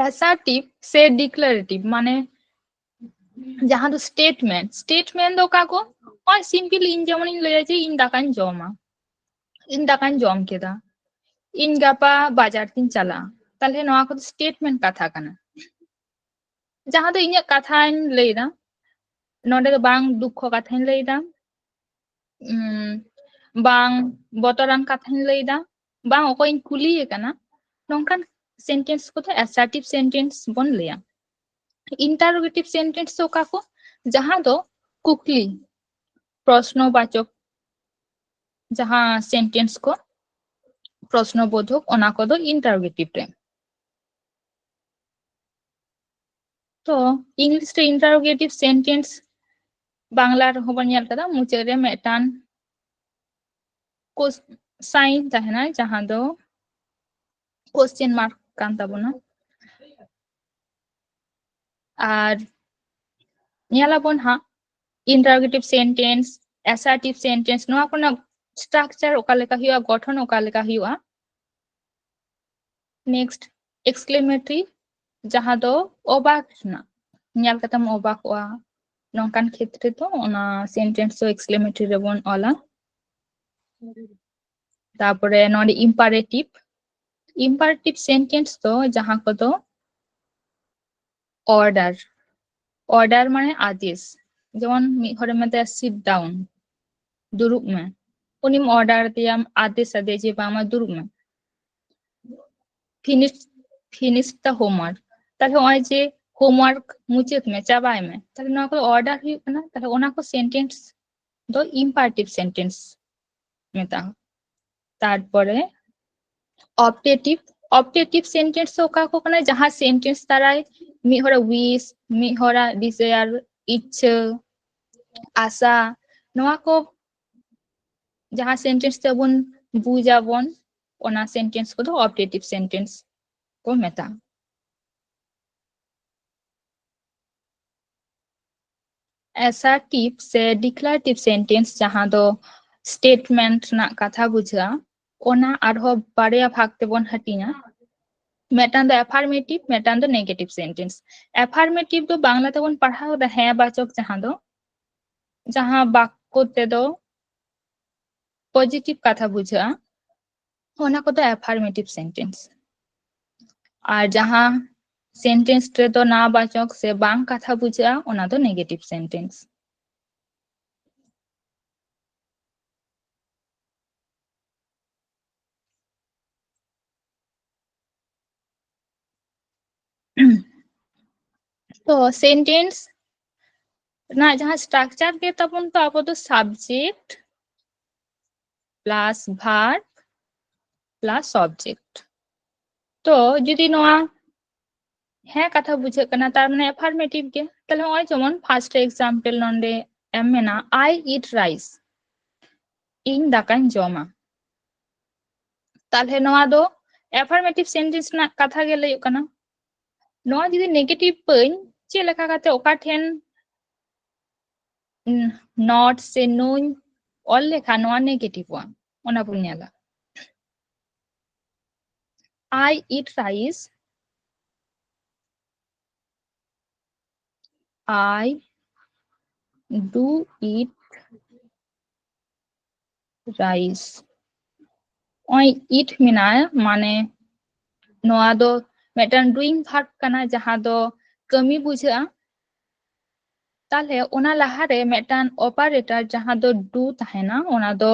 Assertive ᱥᱮ declarative, ᱢᱟᱱᱮ ᱡᱟᱦᱟᱸ ᱫᱚ statement, statement ᱫᱚ ᱚᱠᱟ ᱠᱚ? ᱱᱚᱜᱼᱚᱭ simple ᱤᱧ ᱡᱮᱢᱚᱱᱤᱧ ᱞᱟᱹᱭᱟ ᱡᱮ ᱤᱧ ᱫᱟᱠᱟᱧ ᱡᱚᱢᱟ, ᱤᱧ ᱫᱟᱠᱟᱧ ᱡᱚᱢ ᱠᱮᱫᱟ, ᱤᱧ ᱜᱟᱯᱟ ᱵᱟᱡᱟᱨ ᱛᱤᱧ ᱪᱟᱞᱟᱜᱼᱟ, ᱛᱟᱦᱞᱮ ᱱᱚᱣᱟ ᱠᱚᱫᱚ statement ᱠᱟᱛᱷᱟ ᱠᱟᱱᱟ᱾ ᱡᱟᱦᱟᱸ ᱫᱚ ᱤᱧᱟᱹᱜ ᱠᱟᱛᱷᱟᱧ ᱞᱟᱹᱭᱫᱟ, ᱱᱚᱰᱮ ᱫᱚ ᱵᱟᱝ ᱫᱩᱠᱠᱷᱚ ᱠᱟᱛᱷᱟᱧ ᱞᱟᱹᱭᱫᱟ, ᱩᱢ, ᱵᱟᱝ ᱵᱚᱛᱚᱨᱟᱱ ᱠᱟᱛᱷᱟᱧ ᱞᱟᱹᱭᱫᱟ, ᱵᱟᱝ ᱚᱠᱚᱭᱤᱧ ᱠᱩᱞᱤᱭᱮ ᱠᱟᱱᱟ, ᱱᱚᱝᱠᱟᱱ sentence ᱠᱚᱫᱚ assertive sentence ᱵᱚᱱ ᱞᱟᱹᱭᱟ᱾ Interrogative sentence ᱫᱚ ᱚᱠᱟ ᱠᱚ? ᱡᱟᱦᱟᱸ ᱫᱚ ᱠᱩᱠᱞᱤ, ᱯᱨᱚᱥᱱᱚ ᱵᱟᱪᱚᱠ ᱡᱟᱦᱟᱸ sentence ᱠᱚ, ᱯᱨᱚᱥᱱᱚ ᱵᱳᱫᱷᱚᱠ, ᱚᱱᱟ ᱠᱚᱫᱚ interrogative ᱨᱮ᱾ ᱛᱚ English ᱨᱮ interrogative sentence ᱵᱟᱝᱞᱟ ᱨᱮᱦᱚᱸ ᱵᱚᱱ ᱧᱮᱞ ᱠᱟᱫᱟ, ᱢᱩᱪᱟᱹᱫ ᱨᱮ ᱢᱤᱫᱴᱟᱝ sign ᱛᱟᱦᱮᱱᱟ, ᱡᱟᱦᱟᱸ ᱫᱚ question mark ᱠᱟᱱ ᱛᱟᱵᱚᱱᱟ᱾ ᱟᱨ ᱧᱮᱞᱟᱵᱚᱱ ᱦᱟᱸᱜ interrogative sentence, assertive sentence, ᱱᱚᱣᱟ ᱠᱚᱨᱮᱱᱟᱜ structure ᱚᱠᱟ ᱞᱮᱠᱟ ᱦᱩᱭᱩᱜᱼᱟ, ᱜᱚᱴᱷᱚᱱ ᱚᱠᱟ ᱞᱮᱠᱟ ᱦᱩᱭᱩᱜᱼᱟ᱾ Next, exclamatory, ᱡᱟᱦᱟᱸ ᱫᱚ ᱚᱵᱟᱠ ᱨᱮᱱᱟᱜ, ᱧᱮᱞ ᱠᱟᱛᱮᱢ ᱚᱵᱟᱠᱚᱜᱼᱟ, ᱱᱚᱝᱠᱟᱱ ᱠᱷᱮᱛᱨᱮ ᱫᱚ ᱚᱱᱟ sentence ᱫᱚ exclamatory ᱨᱮᱵᱚᱱ ᱚᱞᱟ᱾ ᱛᱟᱨᱯᱚᱨᱮ ᱱᱚᱰᱮ imperative, imperative sentence ᱫᱚ ᱡᱟᱦᱟᱸ ᱠᱚᱫᱚ order, order ᱢᱟᱱᱮ ᱟᱫᱮᱥ, ᱡᱮᱢᱚᱱ ᱢᱤᱫ ᱦᱚᱲᱮ ᱢᱮᱛᱟᱭᱟ sit down, ᱫᱩᱲᱩᱵ ᱢᱮ, ᱩᱱᱤᱢ order ᱟᱫᱮᱭᱟᱢ, ᱟᱫᱮᱥ ᱟᱫᱮᱭᱟ ᱡᱮ ᱵᱟᱝᱢᱟ ᱫᱩᱲᱩᱵ ᱢᱮ, finish, finish the homework, ᱛᱟᱦᱞᱮ ᱱᱚᱜᱼᱚᱭ ᱡᱮ homework ᱢᱩᱪᱟᱹᱫ ᱢᱮ, ᱪᱟᱵᱟᱭ ᱢᱮ, ᱛᱟᱦᱞᱮ ᱱᱚᱣᱟ ᱠᱚᱫᱚ order ᱦᱩᱭᱩᱜ ᱠᱟᱱᱟ᱾ ᱛᱟᱦᱞᱮ ᱚᱱᱟ ᱠᱚ sentence ᱫᱚ imperative sentence ᱢᱮᱛᱟᱜᱼᱟ᱾ ᱛᱟᱨᱯᱚᱨᱮ optative, optative sentence ᱫᱚ ᱚᱠᱟ ᱠᱚ ᱠᱟᱱᱟ? ᱡᱟᱦᱟᱸ sentence ᱫᱟᱨᱟᱭ ᱢᱤᱫ ᱦᱚᱲᱟᱜ wish, ᱢᱤᱫ ᱦᱚᱲᱟᱜ desire, ᱤᱪᱪᱷᱟᱹ, ᱟᱥᱟ, ᱱᱚᱣᱟ ᱠᱚ ᱡᱟᱦᱟᱸ sentence ᱛᱮᱵᱚᱱ ᱵᱩᱡᱟᱵᱚᱱ, ᱚᱱᱟ sentence ᱠᱚᱫᱚ optative sentence ᱠᱚ ᱢᱮᱛᱟᱜᱼᱟ᱾ Assertive ᱥᱮ declarative sentence, ᱡᱟᱦᱟᱸ ᱫᱚ statement ᱨᱮᱱᱟᱜ ᱠᱟᱛᱷᱟ ᱵᱩᱡᱷᱟᱹᱜᱼᱟ, ᱚᱱᱟ ᱟᱨᱦᱚᱸ ᱵᱟᱨᱭᱟ ᱵᱷᱟᱜᱽ ᱛᱮᱵᱚᱱ ᱦᱟᱹᱴᱤᱧᱟ᱾ ᱢᱤᱫᱴᱟᱝ ᱫᱚ affirmative, ᱢᱤᱫᱴᱟᱝ ᱫᱚ negative sentence. Affirmative ᱫᱚ ᱵᱟᱝᱞᱟ ᱛᱮᱵᱚᱱ ᱯᱟᱲᱦᱟᱣ ᱮᱫᱟ ᱦᱮᱸ ᱵᱟᱪᱚᱠ, ᱡᱟᱦᱟᱸ ᱫᱚ, ᱡᱟᱦᱟᱸ ᱵᱟᱠᱠᱚ ᱛᱮᱫᱚ positive ᱠᱟᱛᱷᱟ ᱵᱩᱡᱷᱟᱹᱜᱼᱟ, ᱚᱱᱟ ᱠᱚᱫᱚ affirmative sentence. ᱟᱨ ᱡᱟᱦᱟᱸ sentence ᱨᱮᱫᱚ ᱱᱟ ᱵᱟᱪᱚᱠ ᱥᱮ ᱵᱟᱝ ᱠᱟᱛᱷᱟ ᱵᱩᱡᱷᱟᱹᱜᱼᱟ, ᱚᱱᱟ ᱫᱚ negative sentence. ᱛᱚ sentence ᱨᱮᱱᱟᱜ ᱡᱟᱦᱟᱸ structure ᱜᱮ ᱛᱟᱵᱚᱱ, ᱛᱚ ᱟᱵᱚ ᱫᱚ subject plus verb plus object. ᱛᱚ ᱡᱩᱫᱤ ᱱᱚᱣᱟ ᱦᱮᱸ ᱠᱟᱛᱷᱟ ᱵᱩᱡᱷᱟᱹᱜ ᱠᱟᱱᱟ, ᱛᱟᱨ ᱢᱟᱱᱮ affirmative ᱜᱮ᱾ ᱛᱟᱦᱞᱮ ᱱᱚᱜᱼᱚᱭ ᱡᱮᱢᱚᱱ first example ᱱᱚᱰᱮ ᱮᱢ ᱢᱮᱱᱟ, "I eat rice", ᱤᱧ ᱫᱟᱠᱟᱧ ᱡᱚᱢᱟ᱾ ᱛᱟᱦᱞᱮ ᱱᱚᱣᱟ ᱫᱚ affirmative sentence ᱨᱮᱱᱟᱜ ᱠᱟᱛᱷᱟ ᱜᱮ ᱞᱟᱹᱭᱚᱜ ᱠᱟᱱᱟ᱾ ᱱᱚᱣᱟ ᱡᱩᱫᱤ negative ᱯᱟᱹᱧ, ᱪᱮᱫ ᱞᱮᱠᱟ ᱠᱟᱛᱮ ᱚᱠᱟ ᱴᱷᱮᱱ, ᱩᱸ, not ᱥᱮ noᱧ ᱚᱞ ᱞᱮᱠᱷᱟᱱ ᱱᱚᱣᱟ negativeᱚᱜᱼᱟ, ᱚᱱᱟ ᱵᱚᱱ ᱧᱮᱞᱟ᱾ "I eat rice", "I do eat rice". ᱱᱚᱜᱼᱚᱭ eat ᱢᱮᱱᱟᱜᱼᱟ, ᱢᱟᱱᱮ ᱱᱚᱣᱟ ᱫᱚ ᱢᱤᱫᱴᱟᱝ doing verb ᱠᱟᱱᱟ, ᱡᱟᱦᱟᱸ ᱫᱚ ᱠᱟᱹᱢᱤ ᱵᱩᱡᱷᱟᱹᱜᱼᱟ᱾ ᱛᱟᱦᱞᱮ ᱚᱱᱟ ᱞᱟᱦᱟᱨᱮ ᱢᱤᱫᱴᱟᱝ operator ᱡᱟᱦᱟᱸ ᱫᱚ do ᱛᱟᱦᱮᱱᱟ, ᱚᱱᱟ ᱫᱚ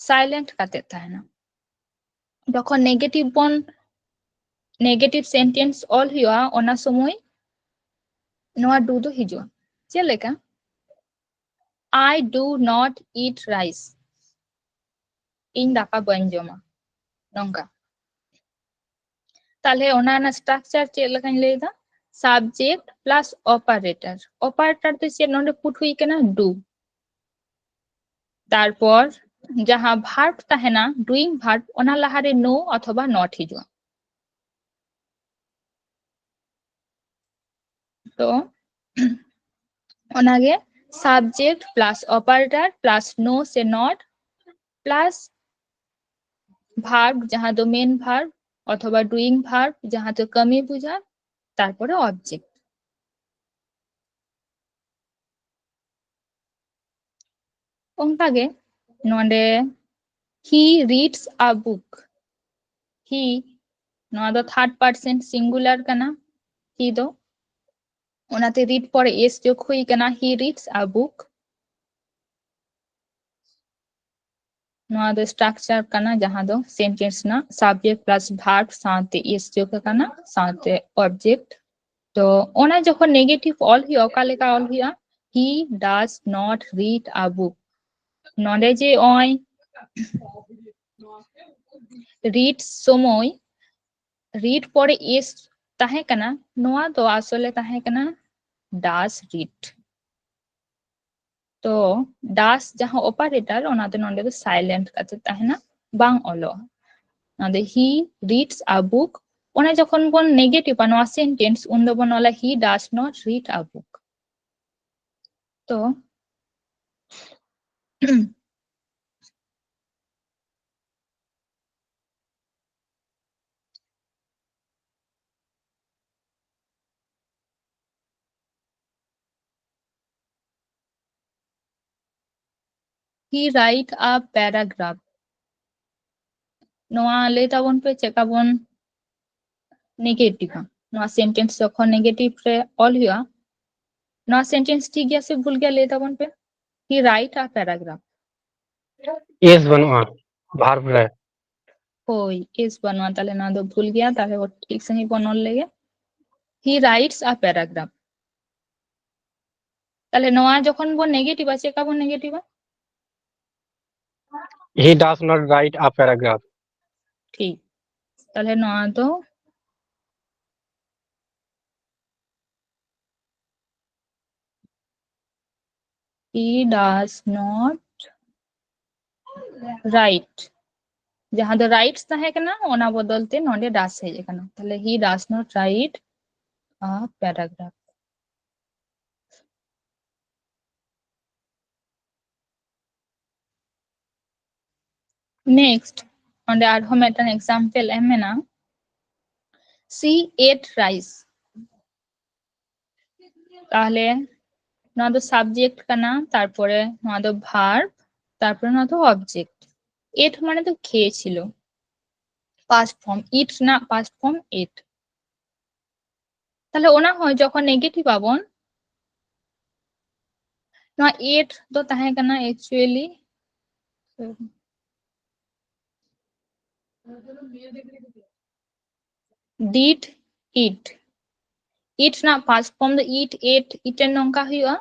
silent ᱠᱟᱛᱮ ᱛᱟᱦᱮᱱᱟ᱾ ᱡᱚᱠᱷᱚᱱ negative ᱵᱚᱱ, negative sentence ᱚᱞ ᱦᱩᱭᱩᱜᱼᱟ, ᱚᱱᱟ ᱥᱚᱢᱚᱭ ᱱᱚᱣᱟ do ᱫᱚ ᱦᱤᱡᱩᱜᱼᱟ᱾ ᱪᱮᱫ ᱞᱮᱠᱟ? "I do not eat rice", ᱤᱧ ᱫᱟᱠᱟ ᱵᱟᱹᱧ ᱡᱚᱢᱟ, ᱱᱚᱝᱠᱟ᱾ ᱛᱟᱦᱞᱮ ᱚᱱᱟ ᱨᱮᱱᱟᱜ structure ᱪᱮᱫ ᱞᱮᱠᱟᱧ ᱞᱟᱹᱭ ᱮᱫᱟ? Subject plus operator. Operator ᱫᱚ ᱪᱮᱫ? ᱱᱚᱰᱮ put ᱦᱩᱭ ᱠᱟᱱᱟ do. ᱛᱟᱨᱯᱚᱨ ᱡᱟᱦᱟᱸ verb ᱛᱟᱦᱮᱱᱟ, doing verb, ᱚᱱᱟ ᱞᱟᱦᱟᱨᱮ no ᱚᱛᱷᱚᱵᱟ not ᱦᱤᱡᱩᱜᱼᱟ᱾ ᱛᱚ ᱚᱱᱟᱜᱮ subject plus operator plus no ᱥᱮ not plus verb, ᱡᱟᱦᱟᱸ ᱫᱚ main verb, ᱚᱛᱷᱚᱵᱟ doing verb, ᱡᱟᱦᱟᱸ ᱫᱚ ᱠᱟᱹᱢᱤ ᱵᱩᱡᱷᱟᱹᱣ, ᱛᱟᱨᱯᱚᱨᱮ object᱾ ᱚᱱᱠᱟᱜᱮ ᱱᱚᱰᱮ he reads a book, he, ᱱᱚᱣᱟ ᱫᱚ third person singular ᱠᱟᱱᱟ, he ᱫᱚ, ᱚᱱᱟᱛᱮ read ᱯᱚᱨᱮ s ᱡᱳᱜ ᱦᱩᱭ ᱠᱟᱱᱟ, he reads a book᱾ ᱱᱚᱣᱟ ᱫᱚ structure ᱠᱟᱱᱟ, ᱡᱟᱦᱟᱸ ᱫᱚ sentence ᱨᱮᱱᱟᱜ subject plus verb ᱥᱟᱶᱛᱮ s ᱡᱳᱜ ᱟᱠᱟᱱᱟ, ᱥᱟᱶᱛᱮ object᱾ ᱛᱚ ᱚᱱᱟ ᱡᱚᱠᱷᱚᱱ negative ᱚᱞ ᱦᱩᱭᱩᱜᱼᱟ, ᱚᱠᱟ ᱞᱮᱠᱟ ᱚᱞ ᱦᱩᱭᱩᱜᱼᱟ? He does not read a book. ᱱᱚᱰᱮ ᱡᱮ ᱱᱚᱜᱼᱚᱭ read ᱥᱚᱢᱚᱭ read ᱯᱚᱨᱮ s ᱛᱟᱦᱮᱸ ᱠᱟᱱᱟ, ᱱᱚᱣᱟ ᱫᱚ ᱟᱥᱚᱞᱮ ᱛᱟᱦᱮᱸ ᱠᱟᱱᱟ does read᱾ ᱛᱚ does ᱡᱟᱦᱟᱸ operator, ᱚᱱᱟ ᱫᱚ ᱱᱚᱰᱮ ᱫᱚ silent ᱠᱟᱛᱮ ᱛᱟᱦᱮᱱᱟ, ᱵᱟᱝ ᱚᱞᱚᱜᱼᱟ᱾ ᱚᱱᱟ ᱫᱚ he reads a book᱾ ᱚᱱᱟ ᱡᱚᱠᱷᱚᱱ ᱵᱚᱱ negative ᱟ ᱱᱚᱣᱟ sentence, ᱩᱱ ᱫᱚᱵᱚᱱ ᱚᱞᱟ he does not read a book᱾ ᱛᱚ he write a paragraph᱾ ᱱᱚᱣᱟ ᱞᱟᱹᱭ ᱛᱟᱵᱚᱱ ᱯᱮ ᱪᱮᱫ ᱠᱟ ᱵᱚᱱ negative ᱟ᱾ ᱱᱚᱣᱟ sentence ᱡᱚᱠᱷᱚᱱ negative ᱨᱮ ᱚᱞ ᱦᱩᱭᱩᱜᱼᱟ, ᱱᱚᱣᱟ sentence ᱴᱷᱤᱠ ᱜᱮᱭᱟ ᱥᱮ ᱵᱷᱩᱞ ᱜᱮᱭᱟ, ᱞᱟᱹᱭ ᱛᱟᱵᱚᱱ ᱯᱮ᱾ He write a paragraph. S ᱵᱟᱹᱱᱩᱜᱼᱟ verb ᱨᱮ᱾ ᱦᱳᱭ, s ᱵᱟᱹᱱᱩᱜᱼᱟ, ᱛᱟᱦᱞᱮ ᱱᱚᱣᱟ ᱫᱚ ᱵᱷᱩᱞ ᱜᱮᱭᱟ᱾ ᱛᱟᱦᱞᱮ ᱴᱷᱤᱠ ᱥᱟᱺᱦᱤᱡ ᱵᱚᱱ ᱚᱞ ᱞᱮᱜᱮ, he writes a paragraph᱾ ᱛᱟᱦᱞᱮ ᱱᱚᱣᱟ ᱡᱚᱠᱷᱚᱱ ᱵᱚᱱ negative ᱟ, ᱪᱮᱫ ᱠᱟ ᱵᱚᱱ negative ᱟ? He does not write a paragraph. ᱴᱷᱤᱠ, ᱛᱟᱦᱞᱮ ᱱᱚᱣᱟ ᱫᱚ he does not write, ᱡᱟᱦᱟᱸ ᱫᱚ writes ᱛᱟᱦᱮᱸ ᱠᱟᱱᱟ, ᱚᱱᱟ ᱵᱚᱫᱚᱞ ᱛᱮ ᱱᱚᱰᱮ does ᱦᱮᱡ ᱟᱠᱟᱱᱟ᱾ ᱛᱟᱦᱞᱮ he does not write a paragraph. Next, ᱚᱸᱰᱮ ᱟᱨᱦᱚᱸ ᱢᱤᱫᱴᱟᱝ example ᱮᱢ ᱢᱮᱱᱟᱜᱼᱟ, she ate rice᱾ ᱛᱟᱦᱞᱮ ᱱᱚᱣᱟ ᱫᱚ subject ᱠᱟᱱᱟ, ᱛᱟᱨᱯᱚᱨᱮ ᱱᱚᱣᱟ ᱫᱚ verb, ᱛᱟᱨᱯᱚᱨᱮ ᱱᱚᱣᱟ ᱫᱚ object᱾ Ate ᱢᱟᱱᱮ ᱫᱚ ᱠᱷᱮᱭᱮ ছিল, past form, eat ᱨᱮᱱᱟᱜ past form ate᱾ ᱛᱟᱦᱞᱮ ᱚᱱᱟ ᱦᱚᱸ ᱡᱚᱠᱷᱚᱱ negative ᱟᱵᱚᱱ, ᱱᱚᱣᱟ ate ᱫᱚ ᱛᱟᱦᱮᱸ ᱠᱟᱱᱟ actually did eat᱾ Eat ᱨᱮᱱᱟᱜ past form ᱫᱚ eat, ate, eaten ᱱᱚᱝᱠᱟ ᱦᱩᱭᱩᱜᱼᱟ᱾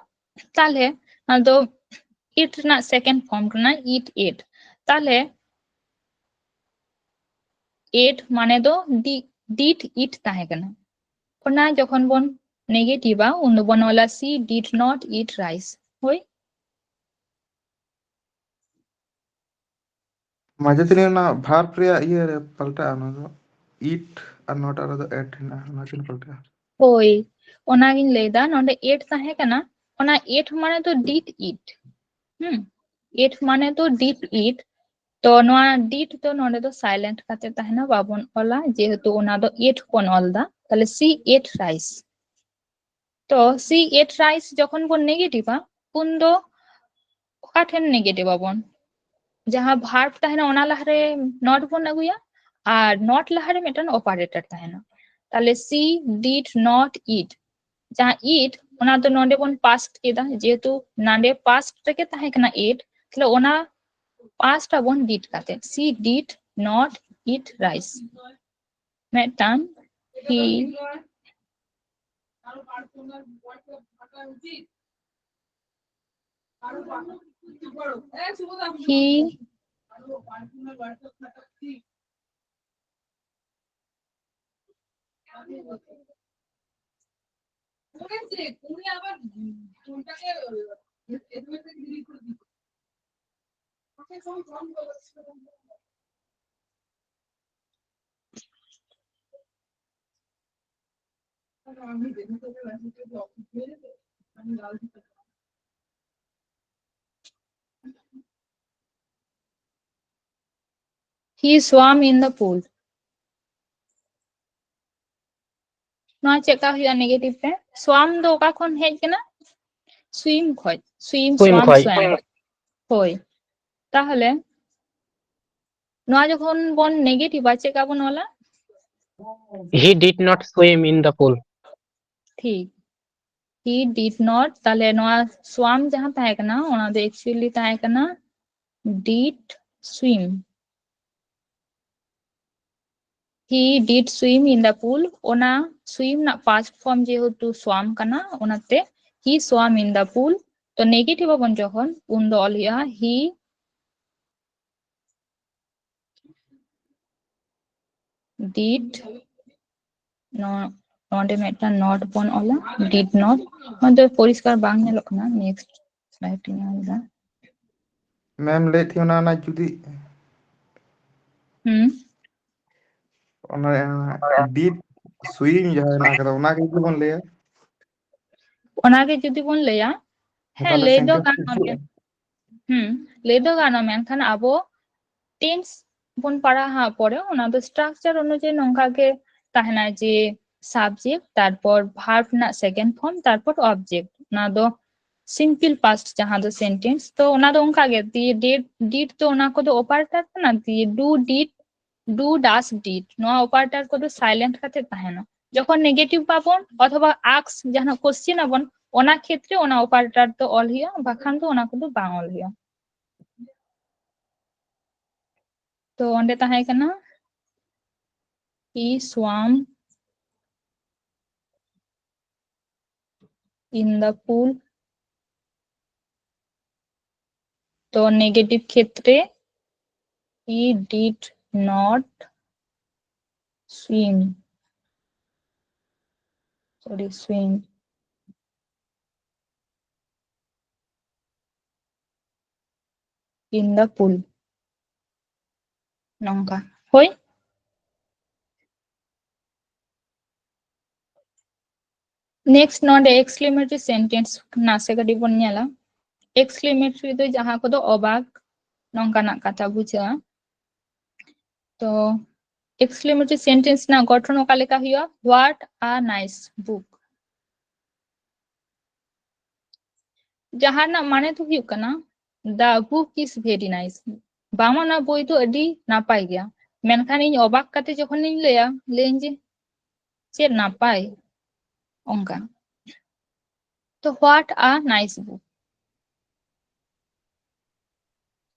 ᱛᱟᱦᱞᱮ ᱱᱚᱣᱟ ᱫᱚ eat ᱨᱮᱱᱟᱜ second form ᱠᱟᱱᱟ, eat ate᱾ ᱛᱟᱦᱞᱮ ate ᱢᱟᱱᱮ ᱫᱚ di-, did eat ᱛᱟᱦᱮᱸ ᱠᱟᱱᱟ᱾ ᱚᱱᱟ ᱡᱚᱠᱷᱚᱱ ᱵᱚᱱ negative ᱟ, ᱩᱱ ᱫᱚᱵᱚᱱ ᱚᱞᱟ, she did not eat rice᱾ ᱦᱳᱭ᱾ ᱢᱟᱪᱮᱛᱟᱹᱱᱤ, ᱚᱱᱟ verb ᱨᱮᱭᱟᱜ ᱤᱭᱟᱹ ᱨᱮ ᱯᱟᱞᱴᱟᱜᱼᱟ, ᱚᱱᱟ ᱫᱚ eat ᱟᱨ not ᱟᱨ ᱫᱚ ate ᱦᱮᱱᱟᱜᱼᱟ, ᱚᱱᱟ ᱪᱮᱫ ᱯᱟᱞᱴᱟᱜᱼᱟ? ᱦᱳᱭ, ᱚᱱᱟᱜᱤᱧ ᱞᱟᱹᱭᱫᱟ, ᱱᱚᱰᱮ ate ᱛᱟᱦᱮᱸ ᱠᱟᱱᱟ, ᱚᱱᱟ ate ᱢᱟᱱᱮ ᱫᱚ did eat᱾ ᱦᱩᱸ, ate ᱢᱟᱱᱮ ᱫᱚ did eat᱾ ᱛᱚ ᱱᱚᱣᱟ did ᱫᱚ ᱱᱚᱰᱮ ᱫᱚ silent ᱠᱟᱛᱮ ᱛᱟᱦᱮᱱᱟ, ᱵᱟᱵᱚᱱ ᱚᱞᱟ, ᱡᱮᱦᱮᱛᱩ ᱚᱱᱟ ᱫᱚ ate ᱵᱚᱱ ᱚᱞ ᱫᱟ᱾ ᱛᱟᱦᱞᱮ she ate rice᱾ ᱛᱚ she ate rice ᱡᱚᱠᱷᱚᱱ ᱵᱚᱱ negative ᱟ, ᱩᱱ ᱫᱚ ᱚᱠᱟ ᱴᱷᱮᱱ negative ᱟᱵᱚᱱ? ᱡᱟᱦᱟᱸ verb ᱛᱟᱦᱮᱱᱟ, ᱚᱱᱟ ᱞᱟᱦᱟᱨᱮ not ᱵᱚᱱ ᱟᱹᱜᱩᱭᱟ, ᱟᱨ not ᱞᱟᱦᱟᱨᱮ ᱢᱤᱫᱴᱟᱝ operator ᱛᱟᱦᱮᱱᱟ᱾ ᱛᱟᱦᱞᱮ she did not eat, ᱡᱟᱦᱟᱸ eat, ᱚᱱᱟ ᱫᱚ ᱱᱚᱰᱮ ᱵᱚᱱ past ᱠᱮᱫᱟ, ᱡᱮᱦᱮᱛᱩ ᱱᱟᱰᱮ past ᱨᱮᱜᱮ ᱛᱟᱦᱮᱸ ᱠᱟᱱᱟ ate, ᱛᱟᱦᱞᱮ ᱚᱱᱟ past ᱟᱵᱚᱱ did ᱠᱟᱛᱮ, she did not eat rice᱾ ᱢᱤᱫᱴᱟᱝ he, he He swam in the pool. ᱱᱚᱣᱟ ᱪᱮᱫ ᱞᱮᱠᱟ ᱦᱩᱭᱩᱜᱼᱟ negative ᱨᱮ? Swam ᱫᱚ ᱚᱠᱟ ᱠᱷᱚᱱ ᱦᱮᱡ ᱠᱟᱱᱟ? Swim ᱠᱷᱚᱡ᱾ Swim, Swim swam, ᱠᱷᱚᱡ᱾ Swam. ᱦᱳᱭ᱾ ᱛᱟᱦᱚᱞᱮ ᱱᱚᱣᱟ ᱡᱚᱠᱷᱚᱱ ᱵᱚᱱ negative ᱟ, ᱪᱮᱫ ᱞᱮᱠᱟ ᱵᱚᱱ ᱚᱞᱟ? He did not swim in the pool. ᱴᱷᱤᱠ᱾ He did not, ᱛᱟᱦᱚᱞᱮ ᱱᱚᱣᱟ swam ᱡᱟᱦᱟᱸ ᱛᱟᱦᱮᱸ ᱠᱟᱱᱟ, ᱚᱱᱟ ᱫᱚ actually ᱛᱟᱦᱮᱸ ᱠᱟᱱᱟ did swim. He did swim in the pool. ᱚᱱᱟ swim ᱨᱮᱱᱟᱜ past form ᱡᱮᱦᱮᱛᱩ swam ᱠᱟᱱᱟ, ᱚᱱᱟᱛᱮ he swam in the pool. ᱛᱚ negative ᱟᱵᱚᱱ ᱡᱚᱠᱷᱚᱱ, ᱩᱱ ᱫᱚ ᱚᱞ ᱦᱩᱭᱩᱜᱼᱟ he did, ᱱᱚ-, ᱱᱚᱰᱮ ᱢᱤᱫᱴᱟᱝ not ᱵᱚᱱ ᱚᱞᱟ, did not. ᱱᱚᱣᱟ ᱫᱚ ᱯᱚᱨᱤᱥᱠᱟᱨ ᱵᱟᱝ ᱧᱮᱞᱚᱜ ᱠᱟᱱᱟ, next slide ᱤᱧ ᱧᱮᱞ ᱮᱫᱟ᱾ ᱢᱮᱢ ᱞᱟᱹᱭᱮᱫ ᱛᱟᱦᱮᱸ ᱚᱱᱟ, ᱚᱱᱟ ᱡᱩᱫᱤ ᱦᱩᱸ᱾ ᱚᱱᱟ did swim ᱡᱟᱦᱟᱸ ᱦᱮᱱᱟᱜ ᱟᱠᱟᱫᱟ, ᱚᱱᱟ ᱜᱮ ᱡᱩᱫᱤ ᱵᱚᱱ ᱞᱟᱹᱭᱟ, ᱚᱱᱟᱜᱮ ᱡᱩᱫᱤ ᱵᱚᱱ ᱞᱟᱹᱭᱟ, ᱦᱮᱸ, ᱛᱟᱦᱞᱮ ᱞᱟᱹᱭ ᱫᱚ sentence ᱜᱟᱱᱚᱜ ᱦᱩᱭᱩᱜᱼᱟ᱾ ᱜᱮᱭᱟ᱾ ᱦᱩᱸ, ᱞᱟᱹᱭ ᱫᱚ ᱜᱟᱱᱚᱜᱼᱟ, ᱢᱮᱱᱠᱷᱟᱱ ᱟᱵᱚ tense ᱵᱚᱱ ᱯᱟᱲᱦᱟᱜᱼᱟ ᱦᱟᱸᱜ ᱯᱚᱨᱮ, ᱚᱱᱟ ᱫᱚ structure ᱚᱱᱩᱡᱟᱭᱤ ᱱᱚᱝᱠᱟ ᱜᱮ ᱛᱟᱦᱮᱱᱟ ᱡᱮ subject, ᱛᱟᱨᱯᱚᱨ verb ᱨᱮᱱᱟᱜ second form, ᱛᱟᱨᱯᱚᱨ object᱾ ᱚᱱᱟ ᱫᱚ simple past ᱡᱟᱦᱟᱸ ᱫᱚ sentence, ᱛᱚ ᱚᱱᱟ ᱫᱚ ᱚᱱᱠᱟ ᱜᱮ, ᱫᱤᱭᱮ did, did ᱫᱚ ᱚᱱᱟ ᱠᱚᱫᱚ operator ᱠᱟᱱᱟ, ᱫᱤᱭᱮ do, did, do, does, did, ᱱᱚᱣᱟ operator ᱠᱚᱫᱚ silent ᱠᱟᱛᱮ ᱛᱟᱦᱮᱱᱟ᱾ ᱡᱚᱠᱷᱚᱱ negative ᱵᱟᱵᱚᱱ ᱚᱛᱷᱚᱵᱟ ask ᱡᱟᱦᱟᱱᱟᱜ question ᱟᱵᱚᱱ, ᱚᱱᱟ ᱠᱷᱮᱛᱨᱮ ᱚᱱᱟ operator ᱫᱚ ᱚᱞ ᱦᱩᱭᱩᱜᱼᱟ, ᱵᱟᱠᱷᱟᱱ ᱫᱚ ᱚᱱᱟ ᱠᱚᱫᱚ ᱵᱟᱝ ᱚᱞ ᱦᱩᱭᱩᱜᱼᱟ᱾ ᱛᱚ ᱚᱸᱰᱮ ᱛᱟᱦᱮᱸ ᱠᱟᱱᱟ he swam in the pool. ᱛᱚ negative ᱠᱷᱮᱛᱨᱮ he did not swim. Sorry, swim. In the pool. ᱱᱚᱝᱠᱟ᱾ ᱦᱳᱭ? Next ᱱᱚᱰᱮ exclamatory sentence ᱱᱟᱥᱮ ᱠᱟᱹᱴᱤᱡ ᱵᱚᱱ ᱧᱮᱞᱟ᱾ Exclamatory ᱫᱚ ᱡᱟᱦᱟᱸ ᱠᱚᱫᱚ ᱚᱵᱟᱠ, ᱱᱚᱝᱠᱟᱱᱟᱜ ᱠᱟᱛᱷᱟ ᱵᱩᱡᱷᱟᱹᱜᱼᱟ᱾ ᱛᱚ exclamatory sentence ᱨᱮᱱᱟᱜ ᱜᱚᱴᱷᱚᱱ ᱚᱠᱟ ᱞᱮᱠᱟ ᱦᱩᱭᱩᱜᱼᱟ? What a nice book. ᱡᱟᱦᱟᱸ ᱨᱮᱱᱟᱜ ᱢᱟᱱᱮ ᱫᱚ ᱦᱩᱭᱩᱜ ᱠᱟᱱᱟ, The book is very nice. ᱵᱟᱝᱢᱟ ᱚᱱᱟ ᱵᱳᱭ ᱫᱚ ᱟᱹᱰᱤ ᱱᱟᱯᱟᱭ ᱜᱮᱭᱟ, ᱢᱮᱱᱠᱷᱟᱱ ᱤᱧ ᱚᱵᱟᱠ ᱠᱟᱛᱮ ᱡᱚᱠᱷᱚᱱᱤᱧ ᱞᱟᱹᱭᱟ, ᱞᱟᱹᱭᱟᱹᱧ ᱡᱮ ᱪᱮᱫ ᱱᱟᱯᱟᱭ, ᱚᱱᱠᱟ᱾ ᱛᱚ what a nice book.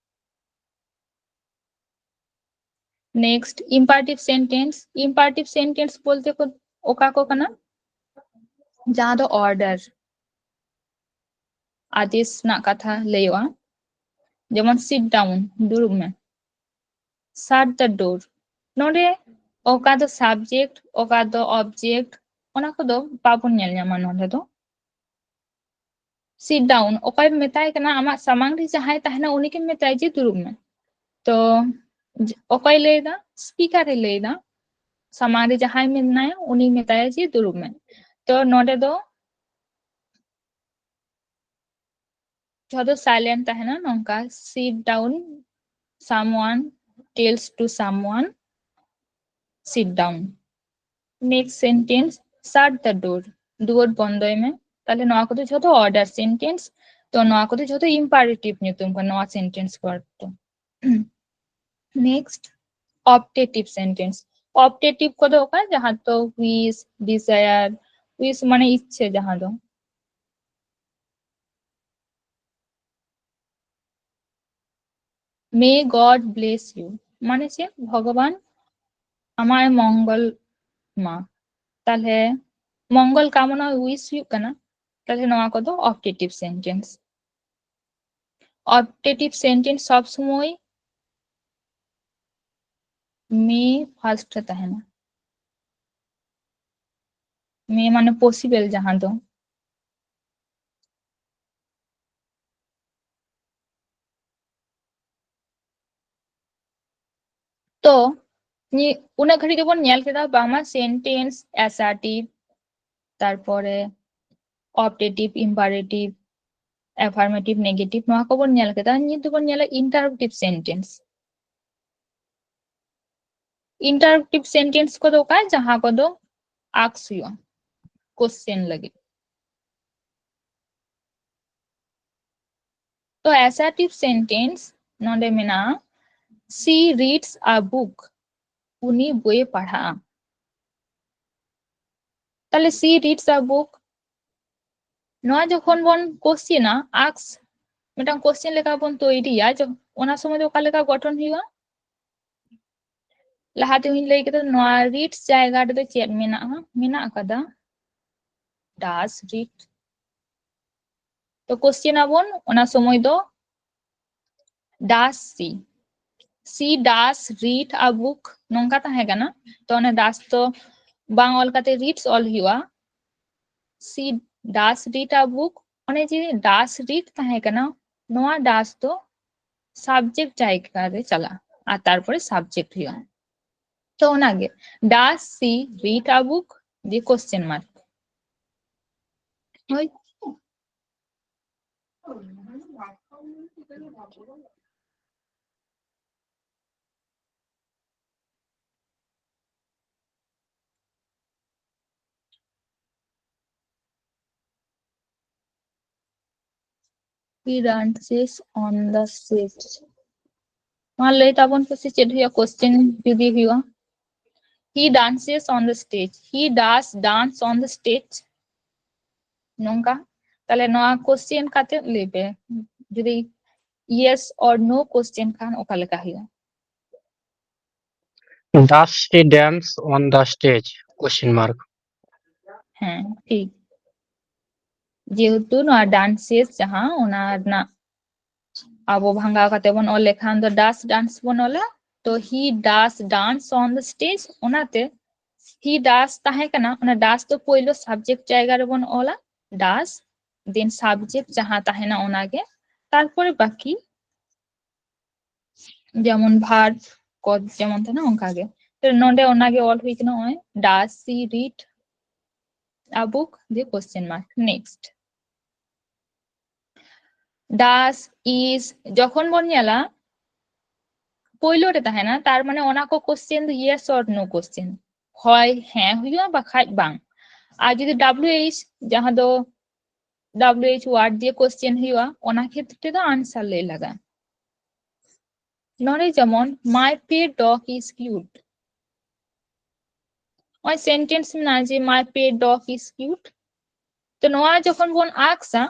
Next, imperative sentence. Imperative sentence ᱵᱚᱞᱛᱮ ᱠᱚ ᱚᱠᱟ ᱠᱚ ᱠᱟᱱᱟ? ᱡᱟᱦᱟᱸ ᱫᱚ order, ᱟᱫᱮᱥ ᱨᱮᱱᱟᱜ ᱠᱟᱛᱷᱟ ᱞᱟᱹᱭᱚᱜᱼᱟ, ᱡᱮᱢᱚᱱ sit down, ᱫᱩᱲᱩᱵ ᱢᱮ, shut the door. ᱱᱚᱰᱮ ᱚᱠᱟ ᱫᱚ subject, ᱚᱠᱟ ᱫᱚ object, ᱚᱱᱟ ᱠᱚᱫᱚ ᱵᱟᱵᱚᱱ ᱧᱮᱞ ᱧᱟᱢᱟ ᱱᱚᱰᱮ ᱫᱚ᱾ Sit down, ᱚᱠᱚᱭᱮᱢ ᱢᱮᱛᱟᱭ ᱠᱟᱱᱟ? ᱟᱢᱟᱜ ᱥᱟᱢᱟᱝ ᱨᱮ ᱡᱟᱦᱟᱸᱭ ᱛᱟᱦᱮᱱᱟ, ᱩᱱᱤᱜᱮᱢ ᱢᱮᱛᱟᱭᱟ ᱡᱮ ᱫᱩᱲᱩᱵ ᱢᱮ᱾ ᱛᱚ ᱡ- ᱚᱠᱚᱭ ᱞᱟᱹᱭᱫᱟ? Speaker ᱮ ᱞᱟᱹᱭᱫᱟ᱾ ᱥᱟᱢᱟᱝ ᱨᱮ ᱡᱟᱦᱟᱸᱭ ᱢᱮᱱᱟᱭᱟ, ᱩᱱᱤ ᱢᱮᱛᱟᱭᱟ ᱡᱮ ᱫᱩᱲᱩᱵ ᱢᱮ᱾ ᱛᱚ ᱱᱚᱰᱮ ᱫᱚ ᱡᱚᱛᱚ silent ᱛᱟᱦᱮᱱᱟ, ᱱᱚᱝᱠᱟ sit down, someone tells to someone sit down. Next sentence, shut the door, ᱫᱩᱣᱟᱹᱨ ᱵᱚᱱᱫᱚᱭ ᱢᱮ᱾ ᱛᱟᱦᱞᱮ ᱱᱚᱣᱟ ᱠᱚᱫᱚ ᱡᱷᱚᱛᱚ order sentence, ᱛᱚ ᱱᱚᱣᱟ ᱠᱚᱫᱚ ᱡᱷᱚᱛᱚ imperative ᱧᱩᱛᱩᱢ ᱠᱟᱱᱟ ᱱᱚᱣᱟ sentence ᱠᱚ ᱫᱚ᱾ Next, optative sentence. Optative ᱠᱚᱫᱚ ᱚᱠᱟ? ᱡᱟᱦᱟᱸ ᱫᱚ wish, desire, wish ᱢᱟᱱᱮ ᱤᱪᱪᱷᱟᱹ, ᱡᱟᱦᱟᱸ ᱫᱚ May God bless you ᱢᱟᱱᱮ ᱪᱮᱫ? ᱵᱷᱚᱜᱚᱵᱟᱱ ᱟᱢᱟᱭ ᱢᱚᱝᱜᱚᱞ ᱢᱟ᱾ ᱛᱟᱦᱞᱮ ᱢᱚᱝᱜᱚᱞ ᱠᱟᱢᱚᱱᱟ wish ᱦᱩᱭᱩᱜ ᱠᱟᱱᱟ᱾ ᱛᱟᱦᱞᱮ ᱱᱚᱣᱟ ᱠᱚᱫᱚ optative sentence. Optative sentence ᱥᱚᱵ ᱥᱚᱢᱚᱭ may first ᱨᱮ ᱛᱟᱦᱮᱱᱟ᱾ May ᱢᱟᱱᱮ possible, ᱡᱟᱦᱟᱸ ᱫᱚ ᱛᱚ ᱱᱤ- ᱩᱱᱟᱹᱜ ᱜᱷᱟᱹᱲᱤᱡ ᱫᱚᱵᱚᱱ ᱧᱮᱞ ᱠᱮᱫᱟ ᱵᱟᱝᱢᱟ sentence, assertive, ᱛᱟᱨᱯᱚᱨᱮ optative, imperative, affirmative, negative, ᱱᱚᱣᱟ ᱠᱚᱵᱚᱱ ᱧᱮᱞ ᱠᱮᱫᱟ᱾ ᱱᱤᱛ ᱫᱚᱵᱚᱱ ᱧᱮᱞᱟ interrogative sentence. Interrogative sentence ᱠᱚᱫᱚ ᱚᱠᱟ, ᱡᱟᱦᱟᱸ ᱠᱚᱫᱚ ask ᱦᱩᱭᱩᱜᱼᱟ question ᱞᱟᱹᱜᱤᱫ᱾ ᱛᱚ assertive sentence ᱱᱚᱰᱮ ᱢᱮᱱᱟᱜᱼᱟ, she reads a book, ᱩᱱᱤ ᱵᱳᱭᱮ ᱯᱟᱲᱦᱟᱜᱼᱟ᱾ ᱛᱟᱦᱞᱮ she reads a book, ᱱᱚᱣᱟ ᱡᱚᱠᱷᱚᱱ ᱵᱚᱱ questionᱟ, ask, ᱢᱤᱫᱴᱟᱝ question ᱞᱮᱠᱟ ᱵᱚᱱ ᱛᱚᱭᱨᱤᱭᱟ, ᱡᱚ-, ᱚᱱᱟ ᱥᱚᱢᱚᱭ ᱫᱚ ᱚᱠᱟ ᱞᱮᱠᱟ ᱜᱚᱴᱷᱚᱱ ᱦᱩᱭᱩᱜᱼᱟ? ᱞᱟᱦᱟ ᱛᱮᱦᱚᱧ ᱞᱟᱹᱭ ᱠᱮᱫᱟ, ᱱᱚᱣᱟ reads ᱡᱟᱭᱜᱟ ᱨᱮᱫᱚ ᱪᱮᱫ ᱢᱮᱱᱟᱜᱼᱟ? ᱢᱮᱱᱟᱜ ᱟᱠᱟᱫᱟ does read᱾ ᱛᱚ question ᱟᱵᱚᱱ, ᱚᱱᱟ ᱥᱚᱢᱚᱭ ᱫᱚ does she, she does read a book ᱱᱚᱝᱠᱟ ᱛᱟᱦᱮᱸ ᱠᱟᱱᱟ᱾ ᱛᱚ ᱚᱱᱟ does ᱫᱚ ᱵᱟᱝ ᱚᱞ ᱠᱟᱛᱮ reads ᱚᱞ ᱦᱩᱭᱩᱜᱼᱟ᱾ She does read a book, ᱚᱱᱮ ᱡᱮ does read ᱛᱟᱦᱮᱸ ᱠᱟᱱᱟ, ᱱᱚᱣᱟ does ᱫᱚ subject ᱡᱟᱭᱜᱟ ᱨᱮ ᱪᱟᱞᱟᱜᱼᱟ ᱟᱨ ᱛᱟᱨᱯᱚᱨᱮ subject ᱦᱩᱭᱩᱜᱼᱟ᱾ ᱛᱚ ᱚᱱᱟᱜᱮ, does she read a book? ᱫᱤᱭᱮ question mark᱾ ᱦᱳᱭ᱾ He dances on the stage. ᱢᱟ ᱞᱟᱹᱭ ᱛᱟᱵᱚᱱ ᱯᱮᱥᱮ ᱪᱮᱫ ᱦᱩᱭᱩᱜᱼᱟ question ᱡᱩᱫᱤ ᱦᱩᱭᱩᱜᱼᱟ᱾ He dances on the stage. He does dance on the stage. ᱱᱚᱝᱠᱟ᱾ ᱛᱟᱦᱞᱮ ᱱᱚᱣᱟ question ᱠᱟᱛᱮ ᱞᱟᱹᱭ ᱯᱮ᱾ ᱡᱩᱫᱤ yes or no question ᱠᱷᱟᱱ ᱚᱠᱟ ᱞᱮᱠᱟ ᱦᱩᱭᱩᱜᱼᱟ? Does she dance on the stage? Question mark. ᱦᱮᱸ, ᱴᱷᱤᱠ᱾ ᱡᱮᱦᱮᱛᱩ ᱱᱚᱣᱟ dances ᱡᱟᱦᱟᱸ, ᱚᱱᱟ ᱨᱮᱱᱟᱜ ᱟᱵᱚ ᱵᱷᱟᱸᱜᱟᱣ ᱠᱟᱛᱮ ᱵᱚᱱ ᱚᱞ ᱞᱮᱠᱷᱟᱱ ᱫᱚ does dance ᱵᱚᱱ ᱚᱞᱟ᱾ ᱛᱚ he does dance on the stage, ᱚᱱᱟᱛᱮ he does ᱛᱟᱦᱮᱸ ᱠᱟᱱᱟ, ᱚᱱᱟ does ᱫᱚ ᱯᱳᱭᱞᱳ subject ᱡᱟᱭᱜᱟ ᱨᱮᱵᱚᱱ ᱚᱞᱟ, does, then subject ᱡᱟᱦᱟᱸ ᱛᱟᱦᱮᱱᱟ ᱚᱱᱟᱜᱮ, ᱛᱟᱨᱯᱚᱨᱮ ᱵᱟᱠᱤ ᱡᱮᱢᱚᱱ verb ᱠᱚ ᱡᱮᱢᱚᱱ ᱛᱟᱦᱮᱱᱟ ᱚᱱᱠᱟᱜᱮ᱾ ᱛᱚ ᱱᱚᱰᱮ ᱚᱱᱟᱜᱮ ᱚᱞ ᱦᱩᱭ ᱠᱟᱱᱟ, ᱱᱚᱜᱼᱚᱭ does she read a book? ᱫᱤᱭᱮ question mark. Next, does, is, ᱡᱚᱠᱷᱚᱱ ᱵᱚᱱ ᱧᱮᱞᱟ ᱯᱳᱭᱞᱳ ᱨᱮ ᱛᱟᱦᱮᱱᱟ, ᱛᱟᱨ ᱢᱟᱱᱮ ᱚᱱᱟ ᱠᱚ question ᱫᱚ yes or no question, ᱦᱳᱭ ᱦᱮᱸ ᱦᱩᱭᱩᱜᱼᱟ ᱵᱟᱠᱷᱟᱡ ᱵᱟᱝ᱾ ᱟᱨ ᱡᱩᱫᱤ W H, ᱡᱟᱦᱟᱸ ᱫᱚ W H word ᱫᱤᱭᱮ question ᱦᱩᱭᱩᱜᱼᱟ, ᱚᱱᱟ ᱠᱷᱮᱛᱨᱮ ᱫᱚ answer ᱞᱟᱹᱭ ᱞᱟᱜᱟᱜᱼᱟ᱾ ᱱᱚᱰᱮ ᱡᱮᱢᱚᱱ my pet dog is cute, ᱱᱚᱜᱼᱚᱭ sentence ᱢᱮᱱᱟᱜᱼᱟ ᱡᱮ my pet dog is cute, ᱛᱚ ᱱᱚᱣᱟ ᱡᱚᱠᱷᱚᱱ ᱵᱚᱱ ᱟᱠᱥᱟ,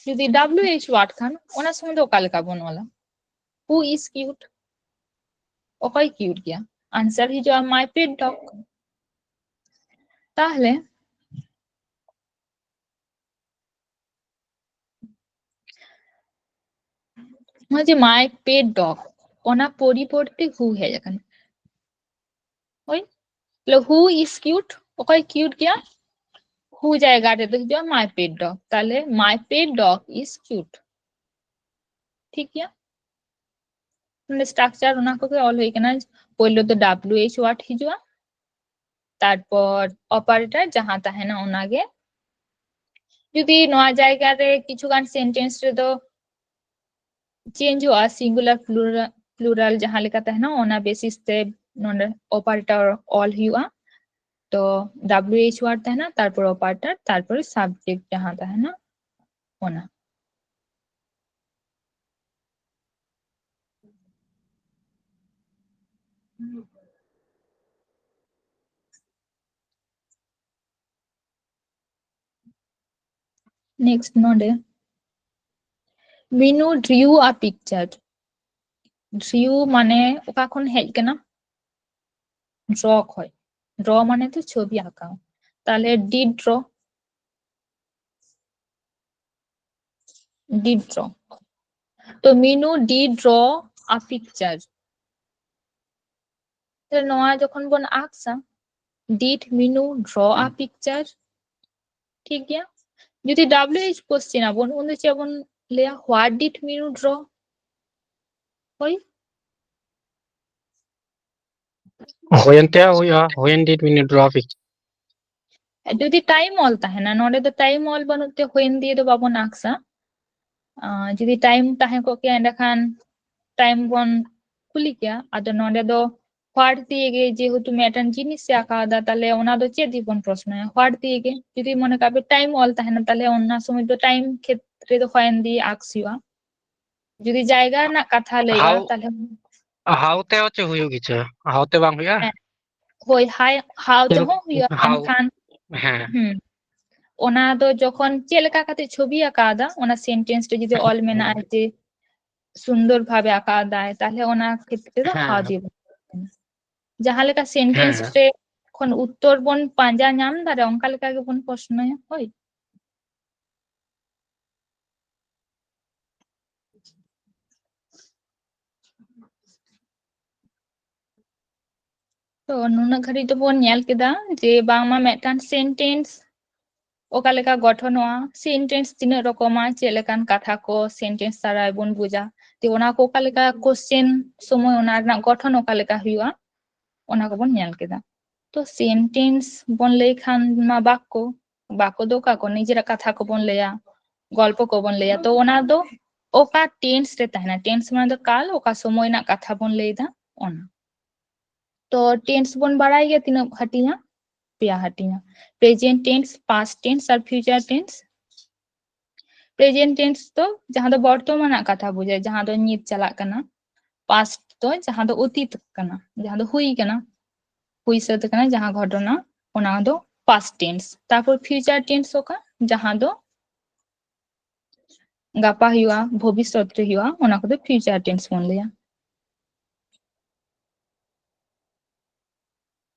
ᱡᱩᱫᱤ W H word ᱠᱷᱟᱱ ᱚᱱᱟ ᱥᱚᱢᱚᱭ ᱫᱚ ᱚᱠᱟ ᱞᱮᱠᱟ ᱵᱚᱱ ᱚᱞᱟ? Who is cute? ᱚᱠᱚᱭ cute ᱜᱮᱭᱟ? Answer ᱦᱤᱡᱩᱜᱼᱟ my pet dog᱾ ᱛᱟᱦᱞᱮ ᱱᱚᱜᱼᱚᱭ ᱡᱮ my pet dog, ᱚᱱᱟ ᱯᱚᱨᱤᱵᱚᱨᱛᱮ who ᱦᱮᱡ ᱟᱠᱟᱱᱟ᱾ ᱦᱳᱭ, ᱛᱟᱦᱞᱮ who is cute? ᱚᱠᱚᱭ cute ᱜᱮᱭᱟ? Who ᱡᱟᱭᱜᱟ ᱨᱮᱫᱚ ᱦᱤᱡᱩᱜᱼᱟ my pet dog᱾ ᱛᱟᱦᱞᱮ my pet dog is cute᱾ ᱴᱷᱤᱠ ᱜᱮᱭᱟ, ᱢᱟᱱᱮ structure ᱚᱱᱟ ᱠᱚᱜᱮ ᱚᱞ ᱦᱩᱭ ᱠᱟᱱᱟ᱾ ᱯᱳᱭᱞᱳ ᱫᱚ W H word ᱦᱤᱡᱩᱜᱼᱟ, ᱛᱟᱨᱯᱚᱨ operator ᱡᱟᱦᱟᱸ ᱛᱟᱦᱮᱱᱟ ᱚᱱᱟᱜᱮ᱾ ᱡᱩᱫᱤ ᱱᱚᱣᱟ ᱡᱟᱭᱜᱟ ᱨᱮ ᱠᱤᱪᱷᱩ ᱜᱟᱱ sentence ᱨᱮᱫᱚ change ᱦᱩᱭᱩᱜᱼᱟ, singular plural, plural ᱡᱟᱦᱟᱸ ᱞᱮᱠᱟ ᱛᱟᱦᱮᱱᱟ ᱚᱱᱟ basis ᱛᱮ ᱱᱚᱰᱮ operator ᱚᱞ ᱦᱩᱭᱩᱜᱼᱟ᱾ ᱛᱚ W H word ᱛᱟᱦᱮᱱᱟ, ᱛᱟᱨᱯᱚᱨ operator, ᱛᱟᱨᱯᱚᱨ subject ᱡᱟᱦᱟᱸ ᱛᱟᱦᱮᱱᱟ ᱚᱱᱟ᱾ Next ᱱᱚᱰᱮ, Minu drew a picture. Drew ᱢᱟᱱᱮ ᱚᱠᱟ ᱠᱷᱚᱱ ᱦᱮᱡ ᱠᱟᱱᱟ? Draw ᱠᱷᱚᱡ᱾ Draw ᱢᱟᱱᱮ ᱛᱚ ᱪᱷᱚᱵᱤ ᱟᱸᱠᱟᱣ᱾ ᱛᱟᱦᱞᱮ did draw, did draw. ᱛᱚ Minu did draw a picture. ᱛᱟᱦᱞᱮ ᱱᱚᱣᱟ ᱡᱚᱠᱷᱚᱱ ᱵᱚᱱ ᱟᱸᱠᱥᱟ, did Minu draw a picture? ᱴᱷᱤᱠ ᱜᱮᱭᱟ, ᱡᱩᱫᱤ W H question ᱟᱵᱚᱱ, ᱩᱱ ᱫᱚ ᱪᱮᱫ ᱵᱚᱱ ᱞᱟᱹᱭᱟ? What did Minu draw? ᱦᱳᱭ, ᱦᱩᱭᱮᱱ ᱛᱮ ᱦᱩᱭᱩᱜᱼᱟ, when did Minu draw a picture? ᱡᱩᱫᱤ time ᱚᱞ ᱛᱟᱦᱮᱱᱟ, ᱱᱚᱰᱮ ᱫᱚ time ᱚᱞ ᱵᱟᱹᱱᱩᱜ ᱛᱮ when ᱫᱤᱭᱮ ᱫᱚ ᱵᱟᱵᱚᱱ ᱟᱸᱠᱥᱟ᱾ ᱟᱸ, ᱡᱩᱫᱤ time ᱛᱟᱦᱮᱸ ᱠᱚᱜ ᱠᱮᱭᱟ, ᱮᱸᱰᱮᱠᱷᱟᱱ time ᱵᱚᱱ ᱠᱩᱞᱤ ᱠᱮᱭᱟ᱾ ᱟᱫᱚ ᱱᱚᱰᱮ ᱫᱚ what ᱫᱤᱭᱮ ᱜᱮ, ᱡᱮᱦᱮᱛᱩ ᱢᱤᱫᱴᱟᱝ ᱡᱤᱱᱤᱥ ᱮ ᱟᱸᱠᱟᱣ ᱮᱫᱟ, ᱛᱟᱦᱞᱮ ᱚᱱᱟ ᱫᱚ ᱪᱮᱫ ᱫᱤᱭᱮ ᱵᱚᱱ ᱯᱨᱚᱥᱱᱚᱭᱟ? What ᱫᱤᱭᱮ ᱜᱮ᱾ ᱡᱩᱫᱤ ᱢᱚᱱᱮ ᱠᱟᱜ ᱯᱮ time ᱚᱞ ᱛᱟᱦᱮᱱᱟ, ᱛᱟᱦᱞᱮ ᱚᱱᱟ ᱥᱚᱢᱚᱭ ᱫᱚ time ᱠᱷᱮᱛᱨᱮ ᱫᱚ when ᱫᱤᱭᱮ ᱟᱸᱠᱥ ᱦᱩᱭᱩᱜᱼᱟ᱾ ᱡᱩᱫᱤ ᱡᱟᱭᱜᱟ ᱨᱮᱱᱟᱜ ᱠᱟᱛᱷᱟ ᱞᱟᱹᱭᱟ, how? ᱛᱟᱦᱞᱮ how ᱛᱮ ᱦᱚᱸ ᱪᱮᱫ ᱦᱩᱭᱩᱜ ᱜᱮᱪᱚ, how ᱛᱮ ᱵᱟᱝ ᱦᱩᱭᱩᱜᱼᱟ? ᱦᱮᱸ, ᱦᱳᱭ, hi, how ᱛᱮᱦᱚᱸ ᱦᱩᱭᱩᱜᱼᱟ, how? ᱢᱮᱱᱠᱷᱟᱱ ᱦᱮᱸ᱾ ᱦᱩᱸ, ᱚᱱᱟ ᱫᱚ ᱡᱚᱠᱷᱚᱱ ᱪᱮᱫ ᱞᱮᱠᱟ ᱠᱟᱛᱮ ᱪᱷᱚᱵᱤ ᱟᱸᱠᱟᱣ ᱫᱟ, ᱚᱱᱟ sentence ᱨᱮ ᱡᱩᱫᱤ ᱚᱞ ᱢᱮᱱᱟᱜᱼᱟ ᱡᱮ ᱥᱩᱱᱫᱚᱨ ᱵᱷᱟᱵᱮ ᱟᱸᱠᱟᱣ ᱫᱟᱭ, ᱛᱟᱦᱞᱮ ᱚᱱᱟ ᱠᱷᱮᱛᱨᱮ ᱫᱚ how ᱦᱮᱸ᱾ ᱫᱤᱭᱮ ᱵᱚᱱ ᱠᱟᱱᱟ᱾ ᱡᱟᱦᱟᱸ ᱞᱮᱠᱟ sentence ᱦᱮᱸ᱾ ᱨᱮ ᱠᱷᱚᱱ ᱩᱛᱛᱚᱨ ᱵᱚᱱ ᱯᱟᱸᱡᱟ ᱧᱟᱢ ᱫᱟᱲᱮᱭᱟᱜᱼᱟ, ᱚᱱᱠᱟ ᱞᱮᱠᱟ ᱜᱮᱵᱚᱱ ᱯᱨᱚᱥᱱᱚᱭᱟ, ᱦᱳᱭ᱾ ᱛᱚ, ᱱᱩᱱᱟᱹᱜ ᱜᱷᱟᱹᱲᱤᱡ ᱫᱚᱵᱚᱱ ᱧᱮᱞ ᱠᱮᱫᱟ ᱡᱮ ᱵᱟᱝᱢᱟ ᱢᱤᱫᱴᱟᱝ sentence ᱚᱠᱟ ᱞᱮᱠᱟ ᱜᱚᱴᱷᱚᱱᱚᱜᱼᱟ, sentence ᱛᱤᱱᱟᱹᱜ ᱨᱚᱠᱚᱢᱟ, ᱪᱮᱫ ᱞᱮᱠᱟᱱ ᱠᱟᱛᱷᱟ ᱠᱚ sentence ᱫᱟᱨᱟᱭ ᱵᱚᱱ ᱵᱩᱡᱟ, ᱡᱮ ᱚᱱᱟ ᱠᱚ ᱚᱠᱟ ᱞᱮᱠᱟ question ᱥᱚᱢᱚᱭ ᱚᱱᱟ ᱨᱮᱱᱟᱜ ᱜᱚᱴᱷᱚᱱ ᱚᱠᱟ ᱞᱮᱠᱟ ᱦᱩᱭᱩᱜᱼᱟ, ᱚᱱᱟ ᱠᱚᱵᱚᱱ ᱧᱮᱞ ᱠᱮᱫᱟ᱾ ᱛᱚ, sentence ᱵᱚᱱ ᱞᱟᱹᱭ ᱠᱷᱟᱱ ᱢᱟ ᱵᱟᱠᱠᱚ, ᱵᱟᱠᱠᱚ ᱫᱚ ᱚᱠᱟ ᱠᱚ? ᱱᱤᱡᱮᱨᱟᱜ ᱠᱟᱛᱷᱟ ᱠᱚᱵᱚᱱ ᱞᱟᱹᱭᱟ, ᱜᱚᱞᱯᱚ ᱠᱚᱵᱚᱱ ᱞᱟᱹᱭᱟ᱾ ᱛᱚ, ᱚᱱᱟ ᱫᱚ ᱚᱠᱟ tense ᱨᱮ ᱛᱟᱦᱮᱱᱟ? Tense ᱢᱟᱱᱮ ᱫᱚ ᱠᱟᱞ, ᱚᱠᱟ ᱥᱚᱢᱚᱭ ᱨᱮᱱᱟᱜ ᱠᱟᱛᱷᱟ ᱵᱚᱱ ᱞᱟᱹᱭ ᱮᱫᱟ, ᱚᱱᱟ᱾ ᱛᱚ, tense ᱵᱚᱱ ᱵᱟᱲᱟᱭ ᱜᱮᱭᱟ ᱛᱤᱱᱟᱹᱜ ᱦᱟᱹᱴᱤᱧᱟ? ᱯᱮᱭᱟ ᱦᱟᱹᱴᱤᱧᱟ, present tense, past tense ᱟᱨ future tense᱾ Present tense ᱫᱚ ᱡᱟᱦᱟᱸ ᱫᱚ ᱵᱚᱨᱛᱚᱢᱟᱱᱟᱜ ᱠᱟᱛᱷᱟ ᱵᱩᱡᱷᱟᱹᱜᱼᱟ, ᱡᱟᱦᱟᱸ ᱫᱚ ᱱᱤᱛ ᱪᱟᱞᱟᱜ ᱠᱟᱱᱟ᱾ Past ᱫᱚ ᱡᱟᱦᱟᱸ ᱫᱚ ᱚᱛᱤᱛ ᱠᱟᱱᱟ, ᱡᱟᱦᱟᱸ ᱫᱚ ᱦᱩᱭ ᱠᱟᱱᱟ, ᱦᱩᱭ ᱥᱟᱹᱛ ᱟᱠᱟᱱᱟ ᱡᱟᱦᱟᱸ ᱜᱷᱚᱴᱚᱱᱟ, ᱚᱱᱟ ᱫᱚ past tense᱾ ᱛᱟᱨᱯᱚᱨ future tense ᱚᱠᱟ? ᱡᱟᱦᱟᱸ ᱫᱚ ᱜᱟᱯᱟ ᱦᱩᱭᱩᱜᱼᱟ, ᱵᱷᱚᱵᱤᱥᱥᱚᱛ ᱨᱮ ᱦᱩᱭᱩᱜᱼᱟ, ᱚᱱᱟ ᱠᱚᱫᱚ future tense ᱵᱚᱱ ᱞᱟᱹᱭᱟ᱾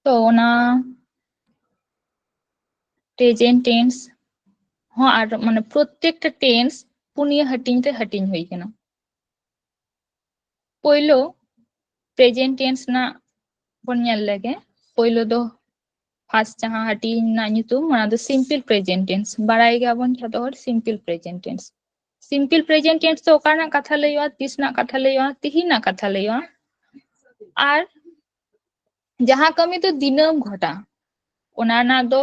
ᱛᱚ, ᱚᱱᱟ present tense ᱦᱚᱸ ᱟᱨ, ᱢᱟᱱᱮ, ᱯᱨᱚᱛᱛᱮᱠᱴᱟ tense ᱯᱩᱱᱭᱟᱹ ᱦᱟᱹᱴᱤᱧ ᱛᱮ ᱦᱟᱹᱴᱤᱧ ᱦᱩᱭ ᱠᱟᱱᱟ᱾ ᱯᱳᱭᱞᱳ present tense ᱨᱮᱱᱟᱜ ᱵᱚᱱ ᱧᱮᱞ ᱞᱮᱜᱮ᱾ ᱯᱳᱭᱞᱳ ᱫᱚ first ᱡᱟᱦᱟᱸ ᱦᱟᱹᱴᱤᱧ ᱨᱮᱱᱟᱜ ᱧᱩᱛᱩᱢ, ᱚᱱᱟ ᱫᱚ simple present tense᱾ ᱵᱟᱲᱟᱭ ᱜᱮᱭᱟᱵᱚᱱ ᱡᱷᱚᱛᱚ ᱦᱚᱲ simple present tense᱾ Simple present tense ᱫᱚ ᱚᱠᱟ ᱨᱮᱱᱟᱜ ᱠᱟᱛᱷᱟ ᱞᱟᱹᱭᱚᱜᱼᱟ? ᱛᱤᱥ ᱨᱮᱱᱟᱜ ᱠᱟᱛᱷᱟ ᱞᱟᱹᱭᱚᱜᱼᱟ? ᱛᱤᱦᱤᱧ ᱨᱮᱱᱟᱜ ᱠᱟᱛᱷᱟ ᱞᱟᱹᱭᱚᱜᱼᱟ᱾ ᱟᱨ ᱡᱟᱦᱟᱸ ᱠᱟᱹᱢᱤ ᱫᱚ ᱫᱤᱱᱟᱹᱢ ᱜᱷᱚᱴᱟᱜᱼᱟ, ᱚᱱᱟ ᱨᱮᱱᱟᱜ ᱫᱚ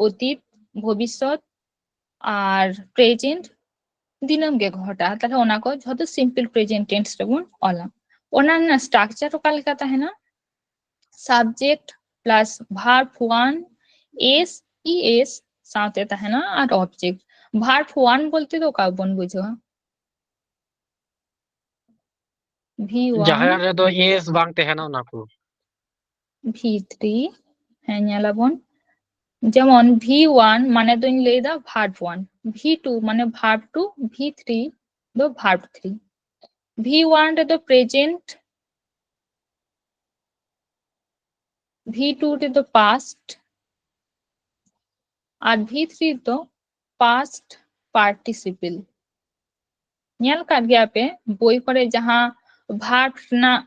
ᱚᱛᱤᱛ, ᱵᱷᱚᱵᱤᱥᱥᱚᱛ ᱟᱨ present ᱫᱤᱱᱟᱹᱢ ᱜᱮ ᱜᱷᱚᱴᱟᱜᱼᱟ, ᱛᱟᱦᱞᱮ ᱚᱱᱟ ᱠᱚ ᱡᱷᱚᱛᱚ simple present tense ᱨᱮᱵᱚᱱ ᱚᱞᱟ᱾ ᱚᱱᱟ ᱨᱮᱱᱟᱜ ᱥᱴᱨᱟᱠᱪᱟᱨ ᱚᱠᱟ ᱞᱮᱠᱟ ᱛᱟᱦᱮᱱᱟ? Subject plus verb one, S, E S ᱥᱟᱶᱛᱮ ᱛᱟᱦᱮᱱᱟ ᱟᱨ object. Verb one ᱵᱚᱞᱛᱮ ᱫᱚ ᱚᱠᱟ ᱵᱚᱱ ᱵᱩᱡᱷᱟᱹᱣᱟ? V one, ᱡᱟᱦᱟᱸ ᱨᱮᱫᱚ S ᱵᱟᱝ ᱛᱟᱦᱮᱱᱟ ᱚᱱᱟ ᱠᱚ᱾ V three, ᱦᱮᱸ, ᱧᱮᱞᱟᱵᱚᱱ᱾ ᱡᱮᱢᱚᱱ V one ᱢᱟᱱᱮ ᱫᱚᱧ ᱞᱟᱹᱭᱫᱟ verb one, V two ᱢᱟᱱᱮ verb two, V three ᱫᱚ verb three. V one ᱨᱮᱫᱚ present, V two ᱨᱮᱫᱚ past ᱟᱨ V three ᱫᱚ past participle. ᱧᱮᱞ ᱠᱟᱜ ᱜᱮᱭᱟ ᱯᱮ ᱵᱳᱭ ᱠᱚᱨᱮ ᱡᱟᱦᱟᱸ verb ᱨᱮᱱᱟᱜ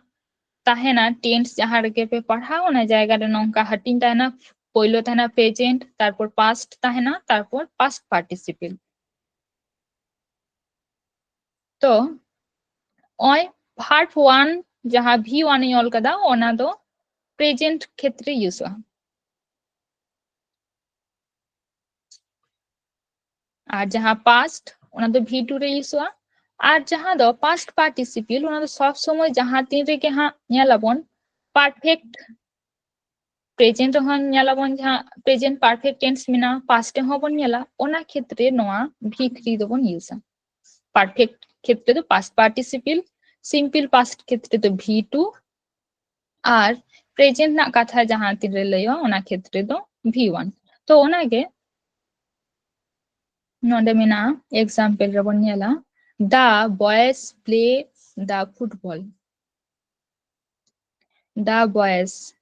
ᱛᱟᱦᱮᱱᱟ, tense ᱡᱟᱦᱟᱸ ᱨᱮᱜᱮ ᱯᱮ ᱯᱟᱲᱦᱟᱣ, ᱚᱱᱟ ᱡᱟᱭᱜᱟ ᱨᱮ ᱱᱚᱝᱠᱟ ᱦᱟᱹᱴᱤᱧ ᱛᱟᱦᱮᱱᱟ, ᱯᱳᱭᱞᱳ ᱛᱟᱦᱮᱱᱟ present, ᱛᱟᱨᱯᱚᱨ past ᱛᱟᱦᱮᱱᱟ, ᱛᱟᱨᱯᱚᱨ past participle. ᱛᱚ ᱚᱭ verb one ᱡᱟᱦᱟᱸ V one ᱤᱧ ᱚᱞ ᱠᱟᱫᱟ, ᱚᱱᱟ ᱫᱚ present ᱠᱷᱮᱛᱨᱮ ᱤᱭᱩᱡᱚᱜᱼᱟ᱾ ᱟᱨ ᱡᱟᱦᱟᱸ past, ᱚᱱᱟ ᱫᱚ V two ᱨᱮ ᱤᱭᱩᱡᱚᱜᱼᱟ᱾ ᱟᱨ ᱡᱟᱦᱟᱸ ᱫᱚ past participle, ᱚᱱᱟ ᱫᱚ ᱥᱚᱵ ᱥᱚᱢᱚᱭ ᱡᱟᱦᱟᱸ ᱛᱤᱱ ᱨᱮᱜᱮ ᱦᱟᱸᱜ ᱧᱮᱞᱟᱵᱚᱱ perfect, present ᱨᱮᱦᱚᱸ ᱧᱮᱞᱟᱵᱚᱱ, ᱡᱟᱦᱟᱸ present perfect tense ᱢᱮᱱᱟᱜᱼᱟ, past ᱨᱮᱦᱚᱸ ᱵᱚᱱ ᱧᱮᱞᱟ, ᱚᱱᱟ ᱠᱷᱮᱛᱨᱮ ᱱᱚᱣᱟ V three ᱫᱚᱵᱚᱱ ᱤᱭᱩᱡᱟ. Perfect ᱠᱷᱮᱛᱨᱮ ᱫᱚ past participle, simple past ᱠᱷᱮᱛᱨᱮ ᱫᱚ V two, ᱟᱨ present ᱨᱮᱱᱟᱜ ᱠᱟᱛᱷᱟ ᱡᱟᱦᱟᱸ ᱛᱤᱱᱨᱮ ᱞᱟᱹᱭᱚᱜᱼᱟ, ᱚᱱᱟ ᱠᱷᱮᱛᱨᱮ ᱫᱚ V one. ᱛᱚ ᱚᱱᱟᱜᱮ ᱱᱚᱰᱮ ᱢᱮᱱᱟᱜᱼᱟ, example ᱨᱮᱵᱚᱱ ᱧᱮᱞᱟ, the boys play the football. The boys,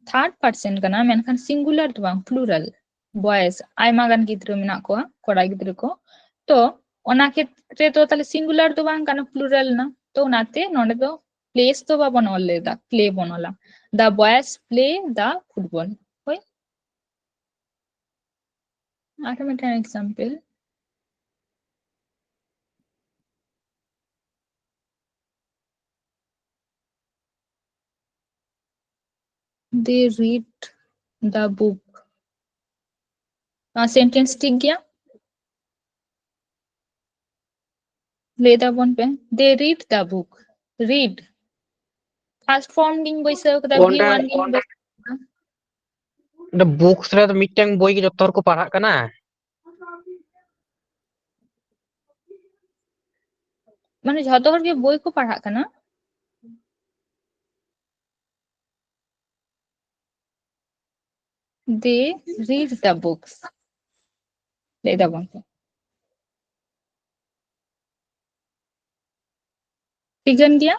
third person ᱠᱟᱱᱟ, ᱢᱮᱱᱠᱷᱟᱱ singular ᱫᱚ ᱵᱟᱝ, plural. Boys, ᱟᱭᱢᱟ ᱜᱟᱱ ᱜᱤᱫᱽᱨᱟᱹ ᱢᱮᱱᱟᱜ ᱠᱚᱣᱟ, ᱠᱚᱲᱟ ᱜᱤᱫᱽᱨᱟᱹ ᱠᱚ. ᱛᱚ ᱚᱱᱟ ᱠᱷᱮᱛᱨᱮ ᱫᱚ ᱛᱟᱦᱞᱮ singular ᱫᱚ ᱵᱟᱝ ᱠᱟᱱᱟ, plural ᱱᱟ. ᱛᱚ ᱚᱱᱟᱛᱮ ᱱᱚᱰᱮ ᱫᱚ plays ᱫᱚ ᱵᱟᱵᱚᱱ ᱚᱞ ᱞᱮᱫᱟ, play ᱵᱚᱱ ᱚᱞᱟ. The boys play the football. ᱦᱳᱭ, ᱟᱨ ᱢᱤᱫᱴᱟᱝ example. They read the book. ᱱᱚᱣᱟ sentence ᱴᱷᱤᱠ ᱜᱮᱭᱟ? ᱞᱟᱹᱭ ᱛᱟᱵᱚᱱ ᱯᱮ, they read the book. read. First form ᱜᱤᱧ ᱵᱟᱹᱭᱥᱟᱹᱣ ᱠᱟᱫᱟ, ᱚᱸᱰᱮ ᱵᱷᱤ ᱣᱟᱱ ᱜᱤᱧ ᱵᱟᱹᱭᱥᱟᱹᱣ ᱠᱟᱫᱟ᱾ ᱚᱸᱰᱮ books ᱨᱮ ᱫᱚ ᱢᱤᱫᱴᱟᱝ ᱵᱳᱭ ᱜᱮ ᱡᱚᱛᱚ ᱦᱚᱲ ᱠᱚ ᱯᱟᱲᱦᱟᱜ ᱠᱟᱱᱟ᱾ ᱢᱟᱱᱮ ᱡᱷᱚᱛᱚ ᱦᱚᱲ ᱜᱮ ᱵᱳᱭ ᱠᱚ ᱯᱟᱲᱦᱟᱜ ᱠᱟᱱᱟ᱾ They read the books. ᱞᱟᱹᱭ ᱫᱟᱵᱚᱱ ᱛᱚ᱾ ᱴᱷᱤᱠᱟᱹᱱ ᱜᱮᱭᱟ?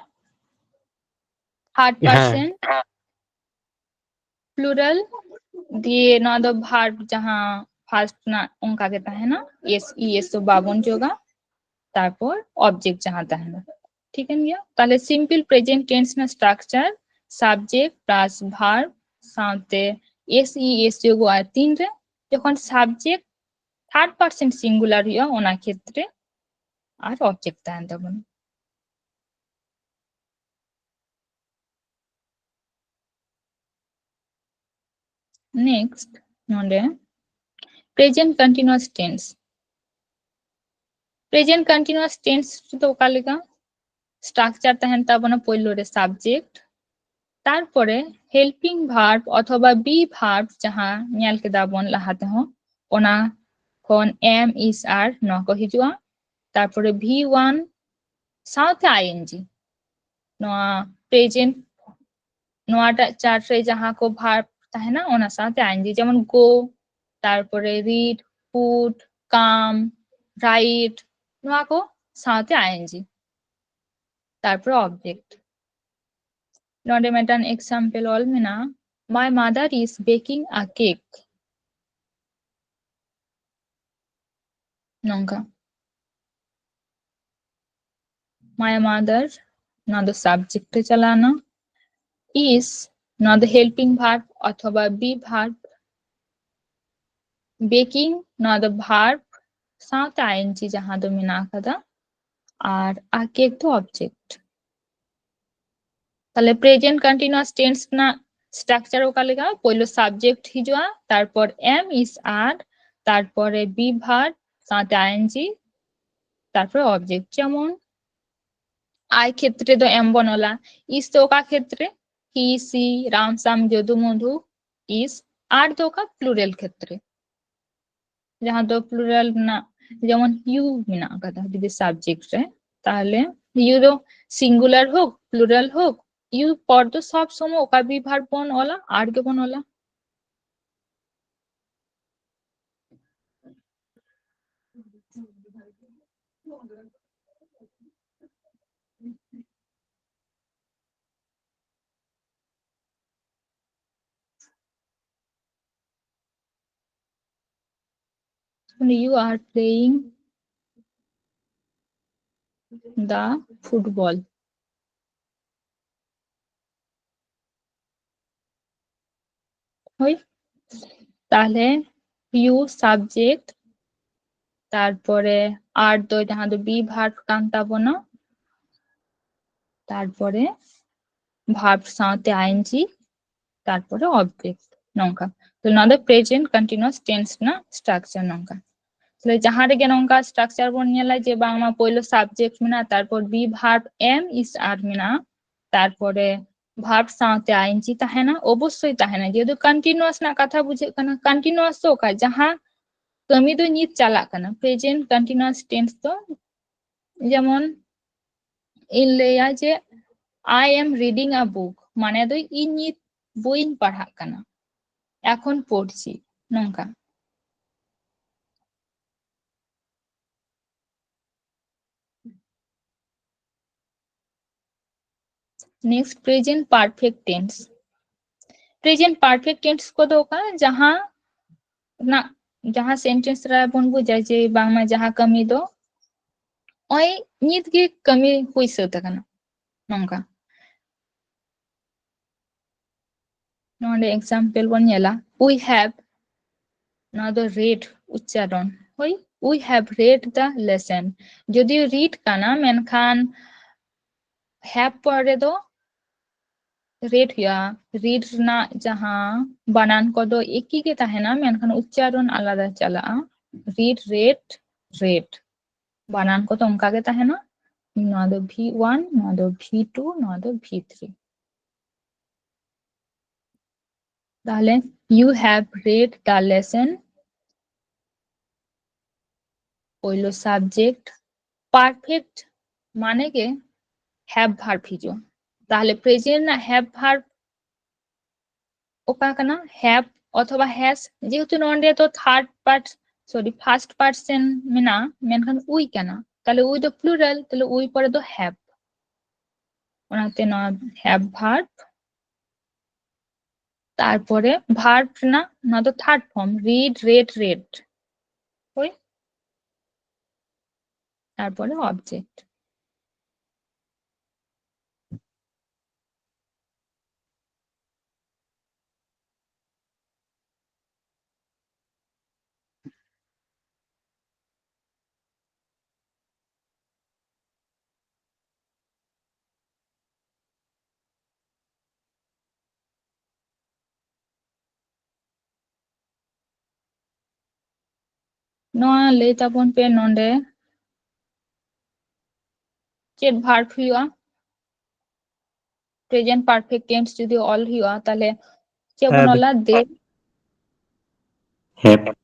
Third ᱦᱮᱸ᱾ Person, plural, ᱫᱤᱭᱮ ᱱᱚᱣᱟ ᱫᱚ verb ᱡᱟᱦᱟᱸ first ᱨᱮᱱᱟᱜ ᱚᱱᱠᱟ ᱜᱮ ᱛᱟᱦᱮᱱᱟ, S E S ᱫᱚ ᱵᱟᱵᱚᱱ ᱡᱳᱜᱟ, ᱛᱟᱨᱯᱚᱨ object ᱡᱟᱦᱟᱸ ᱛᱟᱦᱮᱱᱟ᱾ ᱴᱷᱤᱠᱟᱹᱱ ᱜᱮᱭᱟ? ᱛᱟᱦᱞᱮ simple present tense ᱨᱮᱱᱟᱜ structure subject plus verb ᱥᱟᱶᱛᱮ S E S ᱡᱳᱜᱚᱜᱼᱟ ᱛᱤᱱᱨᱮ, ᱡᱚᱠᱷᱚᱱ subject third person singular ᱦᱩᱭᱩᱜᱼᱟ, ᱚᱱᱟ ᱠᱷᱮᱛᱨᱮ ᱟᱨ object ᱛᱟᱦᱮᱱ ᱛᱟᱵᱚᱱᱟ᱾ Next, ᱱᱚᱰᱮ present continuous tense. Present continuous tense ᱫᱚ ᱚᱠᱟ ᱞᱮᱠᱟ? Structure ᱛᱟᱦᱮᱱ ᱛᱟᱵᱚᱱᱟ ᱯᱳᱭᱞᱳ ᱨᱮ subject, ᱛᱟᱨᱯᱚᱨᱮ helping verb ᱚᱛᱷᱚᱵᱟ be verb ᱡᱟᱦᱟᱸ ᱧᱮᱞ ᱠᱮᱫᱟ ᱵᱚᱱ ᱞᱟᱦᱟ ᱛᱮᱦᱚᱸ, ᱚᱱᱟ ᱠᱷᱚᱱ am, is, are ᱱᱚᱣᱟ ᱠᱚ ᱦᱤᱡᱩᱜᱼᱟ᱾ ᱛᱟᱨᱯᱚᱨᱮ V one ᱥᱟᱶᱛᱮ I N G᱾ ᱱᱚᱣᱟ present, ᱱᱚᱣᱟᱴᱟᱜ chart ᱨᱮ ᱡᱟᱦᱟᱸ ᱠᱚ verb ᱛᱟᱦᱮᱱᱟ ᱚᱱᱟ ᱥᱟᱶᱛᱮ I N G, ᱡᱮᱢᱚᱱ go, ᱛᱟᱨᱯᱚᱨᱮ read, put, come, write, ᱱᱚᱣᱟ ᱠᱚ ᱥᱟᱶᱛᱮ I N G᱾ ᱛᱟᱨᱯᱚᱨᱮ object᱾ ᱱᱚᱰᱮ ᱢᱤᱫᱴᱟᱝ example ᱚᱞ ᱢᱮᱱᱟᱜᱼᱟ, My mother is baking a cake. ᱱᱚᱝᱠᱟ, My mother, ᱱᱚᱣᱟ ᱫᱚ subject ᱨᱮ ᱪᱟᱞᱟᱣᱱᱟ, is, ᱱᱚᱣᱟ ᱫᱚ helping verb ᱚᱛᱷᱚᱵᱟ be verb, baking, ᱱᱚᱣᱟ ᱫᱚ verb ᱥᱟᱶᱛᱮ I N G ᱡᱟᱦᱟᱸ ᱫᱚ ᱢᱮᱱᱟᱜ ᱟᱠᱟᱫᱟ, ᱟᱨ a cake ᱫᱚ object᱾ ᱛᱟᱦᱞᱮ present continuous tense ᱨᱮᱱᱟᱜ structure ᱚᱠᱟ ᱞᱮᱠᱟ? ᱯᱳᱭᱞᱳ subject ᱦᱤᱡᱩᱜᱼᱟ, ᱛᱟᱨᱯᱚᱨ am, is, are, ᱛᱟᱨᱯᱚᱨᱮ be verb ᱥᱟᱶᱛᱮ I N G, ᱛᱟᱨᱯᱚᱨᱮ object᱾ ᱡᱮᱢᱚᱱ I ᱠᱷᱮᱛᱨᱮ ᱫᱚ am ᱵᱚᱱ ᱚᱞᱟ᱾ Is ᱫᱚ ᱚᱠᱟ ᱠᱷᱮᱛᱨᱮ? He, she, ᱨᱟᱢ, ᱥᱟᱢ, ᱡᱚᱫᱩ, ᱢᱚᱫᱷᱩ, is᱾ Are ᱫᱚ ᱚᱠᱟ? Plural ᱠᱷᱮᱛᱨᱮ, ᱡᱟᱦᱟᱸ ᱫᱚ plural ᱨᱮᱱᱟᱜ, ᱡᱮᱢᱚᱱ you ᱢᱮᱱᱟᱜ ᱟᱠᱟᱫᱟ ᱡᱩᱫᱤ subject ᱨᱮ, ᱛᱟᱦᱞᱮ you ᱫᱚ singular ᱦᱳᱠ, plural ᱦᱳᱠ, you ᱯᱚᱨ ᱫᱚ ᱥᱚᱵ ᱥᱚᱢᱚᱭ ᱚᱠᱟ be verb ᱵᱚᱱ ᱚᱞᱟ? Are ᱜᱮᱵᱚᱱ ᱚᱞᱟ᱾ You are playing the football. ᱦᱳᱭ, ᱛᱟᱦᱞᱮ you subject, ᱛᱟᱨᱯᱚᱨᱮ are ᱫᱚ ᱡᱟᱦᱟᱸ ᱫᱚ be verb ᱠᱟᱱ ᱛᱟᱵᱚᱱᱟ, ᱛᱟᱨᱯᱚᱨᱮ verb ᱥᱟᱶᱛᱮ ing, ᱛᱟᱨᱯᱚᱨᱮ object, ᱱᱚᱝᱠᱟ᱾ ᱛᱚ ᱱᱚᱣᱟ ᱫᱚ present continuous tense ᱨᱮᱱᱟᱜ structure ᱱᱚᱝᱠᱟ᱾ ᱛᱟᱦᱞᱮ ᱡᱟᱦᱟᱸ ᱨᱮᱜᱮ ᱱᱚᱝᱠᱟ structure ᱵᱚᱱ ᱧᱮᱞᱟ ᱡᱮ ᱵᱟᱝᱢᱟ ᱯᱳᱭᱞᱳ subject ᱢᱮᱱᱟᱜᱼᱟ, ᱛᱟᱨᱯᱚᱨ be verb am is are ᱢᱮᱱᱟᱜᱼᱟ, ᱛᱟᱨᱯᱚᱨᱮ verb ᱥᱟᱶᱛᱮ ing ᱛᱟᱦᱮᱱᱟ, ᱚᱵᱚᱥᱥᱳᱭ ᱛᱟᱦᱮᱱᱟ, ᱡᱮᱦᱮᱛᱩ continuous ᱨᱮᱱᱟᱜ ᱠᱟᱛᱷᱟ ᱵᱩᱡᱷᱟᱹᱜ ᱠᱟᱱᱟ᱾ Continuous ᱫᱚ ᱚᱠᱟ? ᱡᱟᱦᱟᱸ ᱠᱟᱹᱢᱤ ᱫᱚ ᱱᱤᱛ ᱪᱟᱞᱟᱜ ᱠᱟᱱᱟ, present continuous tense ᱫᱚ᱾ ᱡᱮᱢᱚᱱ ᱤᱧ ᱞᱟᱹᱭᱟ ᱡᱮ I am reading a book, ᱢᱟᱱᱮ ᱫᱚ ᱤᱧ ᱱᱤᱛ ᱵᱳᱭᱤᱧ ᱯᱟᱲᱦᱟᱜ ᱠᱟᱱᱟ, ᱮᱠᱷᱚᱱ ᱯᱚᱲᱪᱷᱤ, ᱱᱚᱝᱠᱟ᱾ Next, present perfect tense. Present perfect tense ᱠᱚᱫᱚ ᱚᱠᱟ? ᱡᱟᱦᱟᱸ ᱨᱮᱱᱟᱜ, ᱡᱟᱦᱟᱸ sentence ᱨᱮ ᱵᱚᱱ ᱵᱩᱡᱟ ᱡᱮ ᱵᱟᱝᱢᱟ ᱡᱟᱦᱟᱸ ᱠᱟᱹᱢᱤ ᱫᱚ ᱱᱚᱜᱼᱚᱭ ᱱᱤᱛ ᱜᱮ ᱠᱟᱹᱢᱤ ᱦᱩᱭ ᱥᱟᱹᱛ ᱟᱠᱟᱱᱟ, ᱱᱚᱝᱠᱟ᱾ ᱱᱚᱰᱮ example ᱵᱚᱱ ᱧᱮᱞᱟ, we have, ᱱᱚᱣᱟ ᱫᱚ read ᱩᱪᱪᱟᱨᱚᱱ, ᱦᱳᱭ, we have read the lesson᱾ ᱡᱚᱫᱤᱭᱳ read ᱠᱟᱱᱟ, ᱢᱮᱱᱠᱷᱟᱱ have ᱯᱚᱨᱮ ᱫᱚ read ᱦᱩᱭᱩᱜᱼᱟ᱾ Read ᱨᱮᱱᱟᱜ ᱡᱟᱦᱟᱸ ᱵᱟᱱᱟᱱ ᱠᱚᱫᱚ ᱮᱠᱤ ᱜᱮ ᱛᱟᱦᱮᱱᱟ, ᱢᱮᱱᱠᱷᱟᱱ ᱩᱪᱪᱟᱨᱚᱱ ᱟᱞᱟᱫᱟ ᱪᱟᱞᱟᱜᱼᱟ᱾ Read, read, read, ᱵᱟᱱᱟᱱ ᱠᱚᱫᱚ ᱚᱱᱠᱟ ᱜᱮ ᱛᱟᱦᱮᱱᱟ᱾ ᱱᱚᱣᱟ ᱫᱚ V one, ᱱᱚᱣᱟ ᱫᱚ V two, ᱱᱚᱣᱟ ᱫᱚ V three᱾ ᱛᱟᱦᱞᱮ you have read the lesson, ᱯᱳᱭᱞᱳ subject, perfect ᱢᱟᱱᱮ ᱜᱮ have verb ᱦᱤᱡᱩᱜᱼᱟ᱾ ᱛᱟᱦᱞᱮ present ᱨᱮᱱᱟᱜ have verb ᱚᱠᱟ ᱠᱟᱱᱟ? Have ᱚᱛᱷᱚᱵᱟ has, ᱡᱮᱦᱮᱛᱩ ᱱᱚᱰᱮ ᱫᱚ third part, sorry, first person ᱢᱮᱱᱟᱜᱼᱟ, ᱢᱮᱱᱠᱷᱟᱱ we ᱠᱟᱱᱟ, ᱛᱟᱦᱞᱮ we ᱫᱚ plural, ᱛᱟᱦᱞᱮ we ᱯᱚᱨᱮ ᱫᱚ have, ᱚᱱᱟᱛᱮ ᱱᱚᱣᱟ have verb, ᱛᱟᱨᱯᱚᱨᱮ verb ᱨᱮᱱᱟᱜ ᱱᱚᱣᱟ ᱫᱚ third form, read, read, read, ᱦᱳᱭ, ᱛᱟᱨᱯᱚᱨᱮ object᱾ ᱱᱚᱣᱟ ᱞᱟᱹᱭ ᱛᱟᱵᱚᱱ ᱯᱮ, ᱱᱚᱰᱮ ᱪᱮᱫ verb ᱦᱩᱭᱩᱜᱼᱟ? Present perfect tense ᱡᱩᱫᱤ ᱚᱞ ᱦᱩᱭᱩᱜᱼᱟ, ᱛᱟᱦᱞᱮ ᱪᱮᱫ ᱵᱚᱱ have᱾ ᱚᱞᱟ? They have।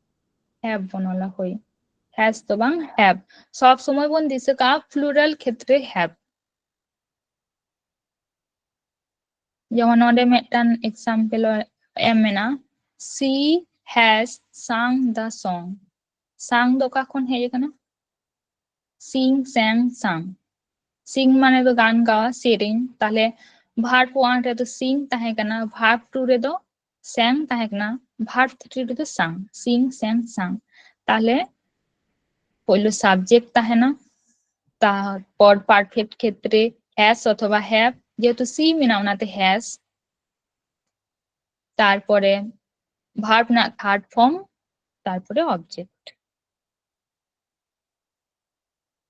Have ᱵᱚᱱ ᱚᱞᱟ, ᱦᱳᱭ, has ᱫᱚ ᱵᱟᱝ, have᱾ ᱥᱚᱵ ᱥᱚᱢᱚᱭ ᱵᱚᱱ ᱫᱤᱥᱟᱹ ᱠᱟᱜᱼᱟ plural ᱠᱷᱮᱛᱨᱮ have᱾ ᱡᱮᱢᱚᱱ ᱱᱚᱰᱮ ᱢᱤᱫᱴᱟᱝ example ᱮᱢ ᱢᱮᱱᱟᱜᱼᱟ, she has sung the song᱾ Sung ᱫᱚ ᱚᱠᱟ ᱠᱷᱚᱱ ᱦᱮᱡ ᱟᱠᱟᱱᱟ? Sing, sang, sung᱾ Sing ᱢᱟᱱᱮ ᱫᱚ ᱜᱟᱱ ᱜᱟᱣᱟ, ᱥᱮᱨᱮᱧ᱾ ᱛᱟᱦᱞᱮ verb one ᱨᱮᱫᱚ sing ᱛᱟᱦᱮᱸ ᱠᱟᱱᱟ, verb two ᱨᱮᱫᱚ sang ᱛᱟᱦᱮᱸ ᱠᱟᱱᱟ, verb three ᱨᱮᱫᱚ sung, sing, sang, sung᱾ ᱛᱟᱦᱞᱮ ᱯᱳᱭᱞᱳ subject ᱛᱟᱦᱮᱱᱟ, ᱛᱟᱨᱯᱚᱨ perfect ᱠᱷᱮᱛᱨᱮ has ᱚᱛᱷᱚᱵᱟ have, ᱡᱮᱦᱮᱛᱩ she ᱢᱮᱱᱟᱜᱼᱟ ᱚᱱᱟᱛᱮ has, ᱛᱟᱨᱯᱚᱨᱮ verb ᱨᱮᱱᱟᱜ third form, ᱛᱟᱨᱯᱚᱨᱮ object᱾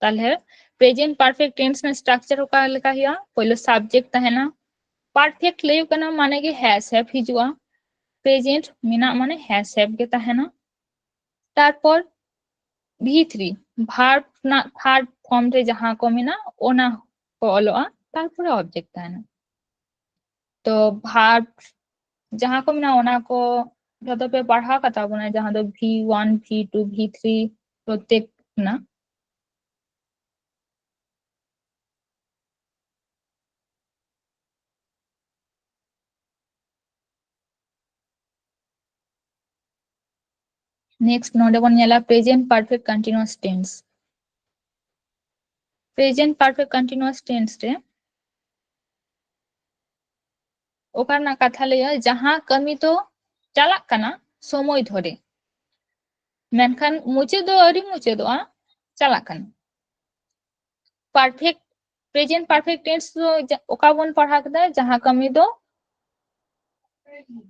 ᱛᱟᱦᱞᱮ present perfect tense ᱨᱮᱱᱟᱜ structure ᱚᱠᱟ ᱞᱮᱠᱟ ᱦᱩᱭᱩᱜᱼᱟ? ᱯᱳᱭᱞᱳ subject ᱛᱟᱦᱮᱱᱟ, perfect ᱞᱟᱹᱭ ᱦᱩᱭᱩᱜ ᱠᱟᱱᱟ ᱢᱟᱱᱮ ᱜᱮ has have ᱦᱤᱡᱩᱜᱼᱟ, present ᱢᱮᱱᱟᱜ ᱢᱟᱱᱮ has have ᱜᱮ ᱛᱟᱦᱮᱱᱟ᱾ ᱛᱟᱨᱯᱚᱨ V three, verb ᱨᱮᱱᱟᱜ third form ᱨᱮ ᱡᱟᱦᱟᱸ ᱠᱚ ᱢᱮᱱᱟᱜ, ᱚᱱᱟ ᱠᱚ ᱚᱞᱚᱜᱼᱟ, ᱛᱟᱨᱯᱚᱨᱮ object ᱛᱟᱦᱮᱱᱟ᱾ ᱛᱚ verb ᱡᱟᱦᱟᱸ ᱠᱚ ᱢᱮᱱᱟᱜᱼᱟ, ᱚᱱᱟ ᱠᱚ ᱡᱚᱛᱚ ᱯᱮ ᱯᱟᱲᱦᱟᱣ ᱠᱟᱛᱟ ᱵᱚᱱᱟ, ᱡᱟᱦᱟᱸ ᱫᱚ V one, V two, V three ᱯᱨᱚᱛᱮᱠ ᱨᱮᱱᱟᱜ᱾ Next ᱱᱚᱰᱮ ᱵᱚᱱ ᱧᱮᱞᱟ present perfect continuous tense᱾ Present perfect continuous tense ᱨᱮ ᱚᱠᱟ ᱨᱮᱱᱟᱜ ᱠᱟᱛᱷᱟ ᱞᱟᱹᱭᱟ? ᱡᱟᱦᱟᱸ ᱠᱟᱹᱢᱤ ᱫᱚ ᱪᱟᱞᱟᱜ ᱠᱟᱱᱟ ᱥᱚᱢᱚᱭ ᱫᱷᱚᱨᱮ, ᱢᱮᱱᱠᱷᱟᱱ ᱢᱩᱪᱟᱹᱫ ᱫᱚ ᱟᱹᱣᱨᱤ ᱢᱩᱪᱟᱹᱫᱚᱜᱼᱟ, ᱪᱟᱞᱟᱜ ᱠᱟᱱᱟ᱾ Perfect, present perfect tense ᱫᱚ ᱡᱟ-, ᱚᱠᱟ ᱵᱚᱱ ᱯᱟᱲᱦᱟᱣ ᱠᱮᱫᱟ? ᱡᱟᱦᱟᱸ ᱠᱟᱹᱢᱤ ᱫᱚ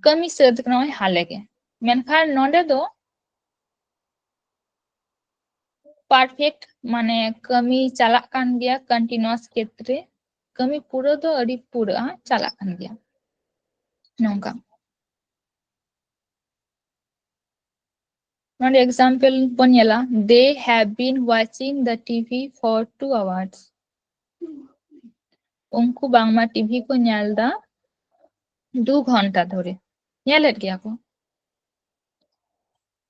ᱠᱟᱹᱢᱤ ᱥᱟᱹᱛ ᱠᱟᱱᱟ ᱱᱚᱜᱼᱚᱭ ᱦᱟᱞᱮ ᱜᱮ, ᱢᱮᱱᱠᱷᱟᱱ ᱱᱚᱰᱮ ᱫᱚ perfect ᱢᱟᱱᱮ ᱠᱟᱹᱢᱤ ᱪᱟᱞᱟᱜ ᱠᱟᱱ ᱜᱮᱭᱟ, continuous ᱠᱷᱮᱛᱨᱮ ᱠᱟᱹᱢᱤ ᱯᱩᱨᱟᱹ ᱫᱚ ᱟᱹᱣᱨᱤ ᱯᱩᱨᱟᱹᱜᱼᱟ, ᱪᱟᱞᱟᱜ ᱠᱟᱱ ᱜᱮᱭᱟ, ᱱᱚᱝᱠᱟ᱾ ᱱᱚᱰᱮ example ᱵᱚᱱ ᱧᱮᱞᱟ, they have been watching the T V for two hours᱾ ᱩᱱᱠᱩ ᱵᱟᱝᱢᱟ ᱴᱤᱵᱷᱤ ᱠᱚ ᱧᱮᱞ ᱫᱟ ᱫᱩ ᱜᱷᱚᱱᱴᱟ ᱫᱷᱚᱨᱮ, ᱧᱮᱞᱮᱫ ᱜᱮᱭᱟ ᱠᱚ᱾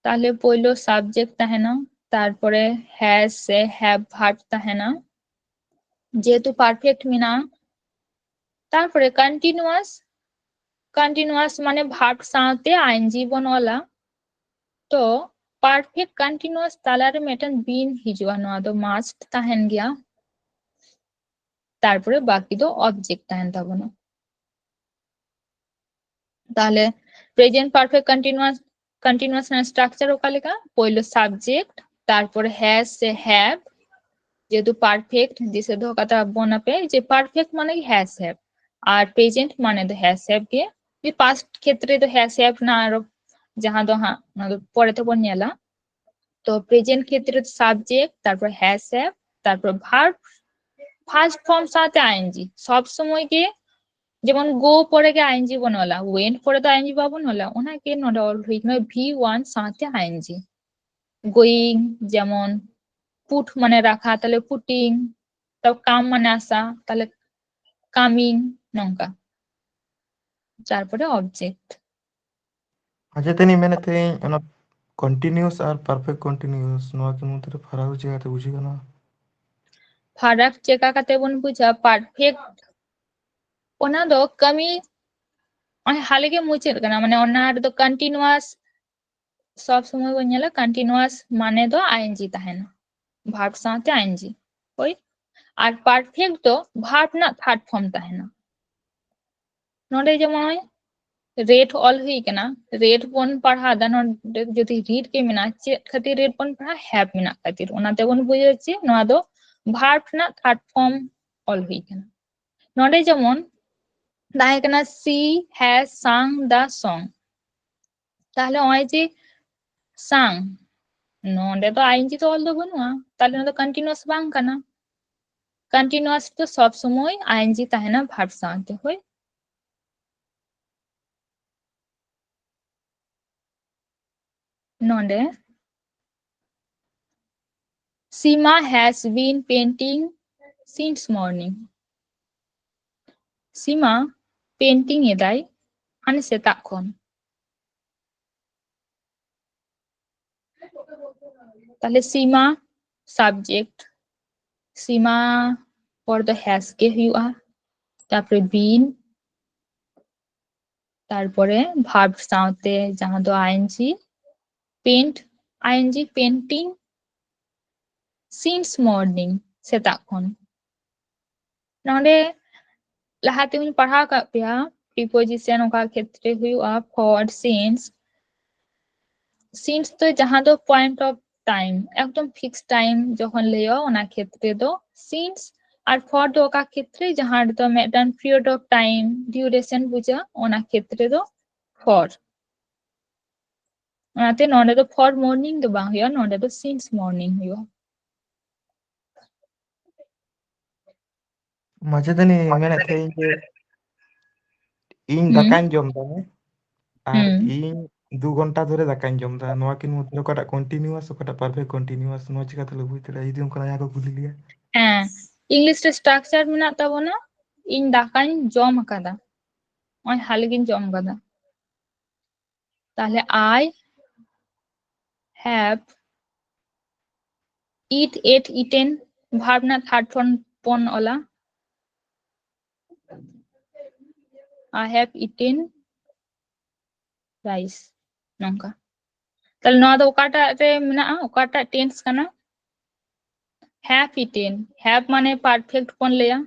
ᱛᱟᱦᱞᱮ ᱯᱳᱭᱞᱳ subject ᱛᱟᱦᱮᱱᱟ, ᱛᱟᱨᱯᱚᱨᱮ has ᱥᱮ have verb ᱛᱟᱦᱮᱱᱟ, ᱡᱮᱦᱮᱛᱩ perfect ᱢᱮᱱᱟᱜᱼᱟ᱾ ᱛᱟᱨᱯᱚᱨᱮ continuous, continuous ᱢᱟᱱᱮ verb ᱥᱟᱶᱛᱮ ing ᱵᱚᱱ ᱚᱞᱟ᱾ ᱛᱚ perfect continuous ᱛᱟᱞᱟᱨᱮ ᱢᱤᱫᱴᱮᱱ been ᱦᱤᱡᱩᱜᱼᱟ, ᱱᱚᱣᱟ ᱫᱚ must ᱛᱟᱦᱮᱱ ᱜᱮᱭᱟ᱾ ᱛᱟᱨᱯᱚᱨᱮ ᱵᱟᱠᱤ ᱫᱚ object ᱛᱟᱦᱮᱱ ᱛᱟᱵᱚᱱᱟ᱾ ᱛᱟᱦᱞᱮ present perfect continuous, continuous ᱨᱮᱱᱟᱜ structure ᱚᱠᱟ ᱞᱮᱠᱟ? ᱯᱳᱭᱞᱳ subject, ᱛᱟᱨᱯᱚᱨᱮ has ᱥᱮ have, ᱡᱮᱦᱮᱛᱩ perfect ᱫᱤᱥᱟᱹ ᱫᱚᱦᱚ ᱠᱟᱛᱟ ᱵᱚᱱ ᱟᱯᱮ ᱡᱮ perfect ᱢᱟᱱᱮ ᱜᱮ has have, ᱟᱨ present ᱢᱟᱱᱮ ᱫᱚ has have ᱜᱮ᱾ ᱡᱮ past ᱠᱷᱮᱛᱨᱮ ᱫᱚ has have ᱨᱮᱱᱟᱜ ᱟᱨᱚ ᱡᱟᱦᱟᱸ ᱫᱚ ᱦᱟᱸᱜ ᱚᱱᱟ ᱫᱚ ᱯᱚᱨᱮ ᱛᱮᱵᱚᱱ ᱧᱮᱞᱟ᱾ ᱛᱚ present ᱠᱷᱮᱛᱨᱮ ᱫᱚ subject, ᱛᱟᱨᱯᱚᱨ has have, ᱛᱟᱨᱯᱚᱨ verb, first form ᱥᱟᱶᱛᱮ ing᱾ ᱥᱚᱵ ᱥᱚᱢᱚᱭ ᱜᱮ ᱡᱮᱢᱚᱱ go ᱯᱚᱨᱮ ᱜᱮ ing ᱵᱚᱱ ᱚᱞᱟ, went ᱯᱚᱨᱮ ᱫᱚ ing ᱵᱟᱵᱚᱱ ᱚᱞᱟ, ᱚᱱᱟᱜᱮ ᱱᱚᱰᱮ ᱚᱞ ᱦᱩᱭ ᱠᱟᱱᱟ V one ᱥᱟᱶᱛᱮ ing᱾ Going, ᱡᱮᱢᱚᱱ put ᱢᱟᱱᱮ ᱨᱟᱠᱷᱟ, ᱛᱟᱦᱞᱮ putting, ᱛᱟᱨᱯᱚᱨ come ᱢᱟᱱᱮ ᱟᱥᱟ, ᱛᱟᱦᱞᱮ coming, ᱱᱚᱝᱠᱟ᱾ ᱛᱟᱨᱯᱚᱨᱮ object᱾ ᱟᱪᱪᱷᱟ, ᱛᱮᱱᱤᱧ ᱢᱮᱱᱮᱫ ᱛᱟᱦᱮᱸᱧ, ᱚᱱᱟ continuous ᱟᱨ perfect continuous, ᱱᱚᱣᱟ ᱠᱤᱱ ᱢᱚᱫᱽᱫᱷᱮ ᱨᱮ ᱯᱷᱟᱨᱟᱠ ᱪᱮᱠᱟᱛᱮ ᱵᱩᱡᱷᱟᱹᱣ ᱜᱟᱱᱚᱜᱼᱟ? ᱯᱷᱟᱨᱟᱠ ᱪᱮᱠᱟ ᱠᱟᱛᱮ ᱵᱚᱱ ᱵᱩᱡᱷᱟ? Perfect, ᱚᱱᱟ ᱫᱚ ᱠᱟᱹᱢᱤ ᱚᱱᱮ ᱦᱟᱞᱮ ᱜᱮ ᱢᱩᱪᱟᱹᱫ ᱠᱟᱱᱟ, ᱢᱟᱱᱮ ᱚᱱᱟ ᱨᱮᱫᱚ continuous ᱥᱚᱵ ᱥᱚᱢᱚᱭ ᱵᱚᱱ ᱧᱮᱞᱟ, continuous ᱢᱟᱱᱮ ᱫᱚ ing ᱛᱟᱦᱮᱱᱟ, verb ᱥᱟᱶᱛᱮ ing᱾ ᱦᱳᱭ, ᱟᱨ perfect ᱫᱚ verb ᱨᱮᱱᱟᱜ third form ᱛᱟᱦᱮᱱᱟ᱾ ᱱᱚᱰᱮ ᱡᱮᱢᱚᱱ read ᱚᱞ ᱦᱩᱭ ᱠᱟᱱᱟ, read ᱵᱚᱱ ᱯᱟᱲᱦᱟᱣ ᱮᱫᱟ, ᱱᱚᱰᱮ ᱡᱩᱫᱤ read ᱜᱮ ᱢᱮᱱᱟᱜᱼᱟ, ᱪᱮᱫ ᱠᱷᱟᱹᱛᱤᱨ read ᱵᱚᱱ ᱯᱟᱲᱦᱟᱣᱟ? Have ᱢᱮᱱᱟᱜ ᱠᱷᱟᱹᱛᱤᱨ᱾ ᱚᱱᱟ ᱛᱮᱵᱚᱱ ᱵᱩᱡᱷᱟᱹᱣ ᱡᱮ ᱱᱚᱣᱟ ᱫᱚ verb ᱨᱮᱱᱟᱜ third form ᱚᱞ ᱦᱩᱭ ᱠᱟᱱᱟ᱾ ᱱᱚᱰᱮ ᱡᱮᱢᱚᱱ ᱛᱟᱦᱮᱸ ᱠᱟᱱᱟ, she has sung the song᱾ ᱛᱟᱦᱞᱮ ᱱᱚᱜᱼᱚᱭ ᱡᱮ sung, ᱱᱚᱰᱮ ᱫᱚ ing ᱫᱚ ᱚᱞ ᱫᱚ ᱵᱟᱹᱱᱩᱜᱼᱟ, ᱛᱟᱦᱞᱮ ᱱᱚᱣᱟ ᱫᱚ continuous ᱵᱟᱝ ᱠᱟᱱᱟ᱾ Continuous ᱫᱚ ᱥᱚᱵ ᱥᱚᱢᱚᱭ ing ᱛᱟᱦᱮᱱᱟ verb ᱥᱟᱶᱛᱮ᱾ ᱦᱳᱭ, ᱱᱚᱰᱮ, Sima has been painting since morning. Sima painting ᱮᱫᱟᱭ ᱦᱟᱱᱮ ᱥᱮᱛᱟᱜ ᱠᱷᱚᱱ᱾ ᱛᱟᱦᱞᱮ ᱥᱤᱢᱟ subject, ᱥᱤᱢᱟ ᱯᱚᱨ ᱫᱚ has ᱜᱮ ᱦᱩᱭᱩᱜᱼᱟ, ᱛᱟᱨᱯᱚᱨᱮ been, ᱛᱟᱨᱯᱚᱨᱮ verb ᱥᱟᱶᱛᱮ ᱡᱟᱦᱟᱸ ᱫᱚ ing, paint, ing painting since morning, ᱥᱮᱛᱟᱜ ᱠᱷᱚᱱ᱾ ᱱᱚᱰᱮ ᱞᱟᱦᱟ ᱛᱮᱵᱚᱱ ᱯᱟᱲᱦᱟᱣ ᱟᱠᱟᱫ ᱯᱮᱭᱟ, preposition ᱚᱠᱟ ᱠᱷᱮᱛᱨᱮ ᱦᱩᱭᱩᱜᱼᱟ, for, since᱾ Since ᱫᱚ ᱡᱟᱦᱟᱸ ᱫᱚ point of time, ᱮᱠᱫᱚᱢ fixed time ᱡᱚᱠᱷᱚᱱ ᱞᱟᱹᱭᱚᱜᱼᱟ, ᱚᱱᱟ ᱠᱷᱮᱛᱨᱮ ᱫᱚ since᱾ ᱟᱨ for ᱫᱚ ᱚᱠᱟ ᱠᱷᱮᱛᱨᱮ, ᱡᱟᱦᱟᱸ ᱨᱮᱫᱚ ᱢᱤᱫᱴᱟᱝ period of time, duration ᱵᱩᱡᱷᱟᱹᱜᱼᱟ, ᱚᱱᱟ ᱠᱷᱮᱛᱨᱮ ᱫᱚ for᱾ ᱚᱱᱟᱛᱮ ᱱᱚᱰᱮ ᱫᱚ for morning ᱫᱚ ᱵᱟᱝ ᱦᱩᱭᱩᱜᱼᱟ, ᱱᱚᱰᱮ ᱫᱚ since morning ᱦᱩᱭᱩᱜᱼᱟ᱾ ᱢᱟᱪᱮᱛᱟᱹᱱᱤ, ᱢᱮᱱᱮᱫ ᱛᱟᱦᱮᱸᱧ ᱡᱮ ᱤᱧ ᱦᱩᱸ᱾ ᱫᱟᱠᱟᱧ ᱡᱚᱢ ᱫᱟ, ᱦᱮᱸ? ᱟᱨ ᱦᱩᱸ᱾ ᱤᱧ ᱫᱩ ᱜᱷᱚᱱᱴᱟ ᱫᱷᱚᱨᱮ ᱫᱟᱠᱟᱧ ᱡᱚᱢ ᱮᱫᱟ, ᱱᱚᱣᱟ ᱠᱤᱱ ᱢᱚᱫᱽᱫᱷᱮ ᱨᱮ ᱚᱠᱟᱴᱟᱜ ᱠᱚᱱᱴᱤᱱᱤᱭᱩᱣᱟᱥ, ᱚᱠᱟᱴᱟᱜ ᱯᱟᱨᱯᱷᱮᱠᱴ ᱠᱚᱱᱴᱤᱱᱤᱭᱩᱣᱟᱥ, ᱱᱚᱣᱟ ᱪᱤᱠᱟᱹ ᱛᱟᱦᱞᱮ ᱵᱩᱡᱽ ᱫᱟᱲᱮᱭᱟᱜᱼᱟ ᱡᱩᱫᱤ ᱚᱱᱠᱟ ᱡᱟᱦᱟᱸᱭ ᱠᱚ ᱠᱩᱞᱤ ᱞᱮᱭᱟ? ᱦᱮᱸ, ᱤᱝᱞᱤᱥ ᱨᱮ ᱥᱴᱨᱟᱠᱪᱟᱨ ᱢᱮᱱᱟᱜ ᱛᱟᱵᱚᱱᱟ, ᱤᱧ ᱫᱟᱠᱟᱧ ᱡᱚᱢ ᱟᱠᱟᱫᱟ, ᱱᱚᱜᱼᱚᱭ ᱦᱟᱞᱮ ᱜᱤᱧ ᱡᱚᱢ ᱟᱠᱟᱫᱟ᱾ ᱛᱟᱦᱞᱮ I have eat, ate, eaten, verb ᱨᱮᱱᱟᱜ ᱛᱷᱟᱨᱰ ᱯᱷᱚᱨᱢ ᱵᱚᱱ ᱚᱞᱟ, I have eaten rice, ᱱᱚᱝᱠᱟ᱾ ᱛᱟᱦᱞᱮ ᱱᱚᱣᱟ ᱫᱚ ᱚᱠᱟᱴᱟᱜ ᱨᱮ ᱢᱮᱱᱟᱜᱼᱟ, ᱚᱠᱟᱴᱟᱜ ᱴᱮᱱᱥ ᱠᱟᱱᱟ? Have eaten, have ᱢᱟᱱᱮ ᱯᱟᱨᱯᱷᱮᱠᱴ ᱵᱚᱱ ᱞᱟᱹᱭᱟ,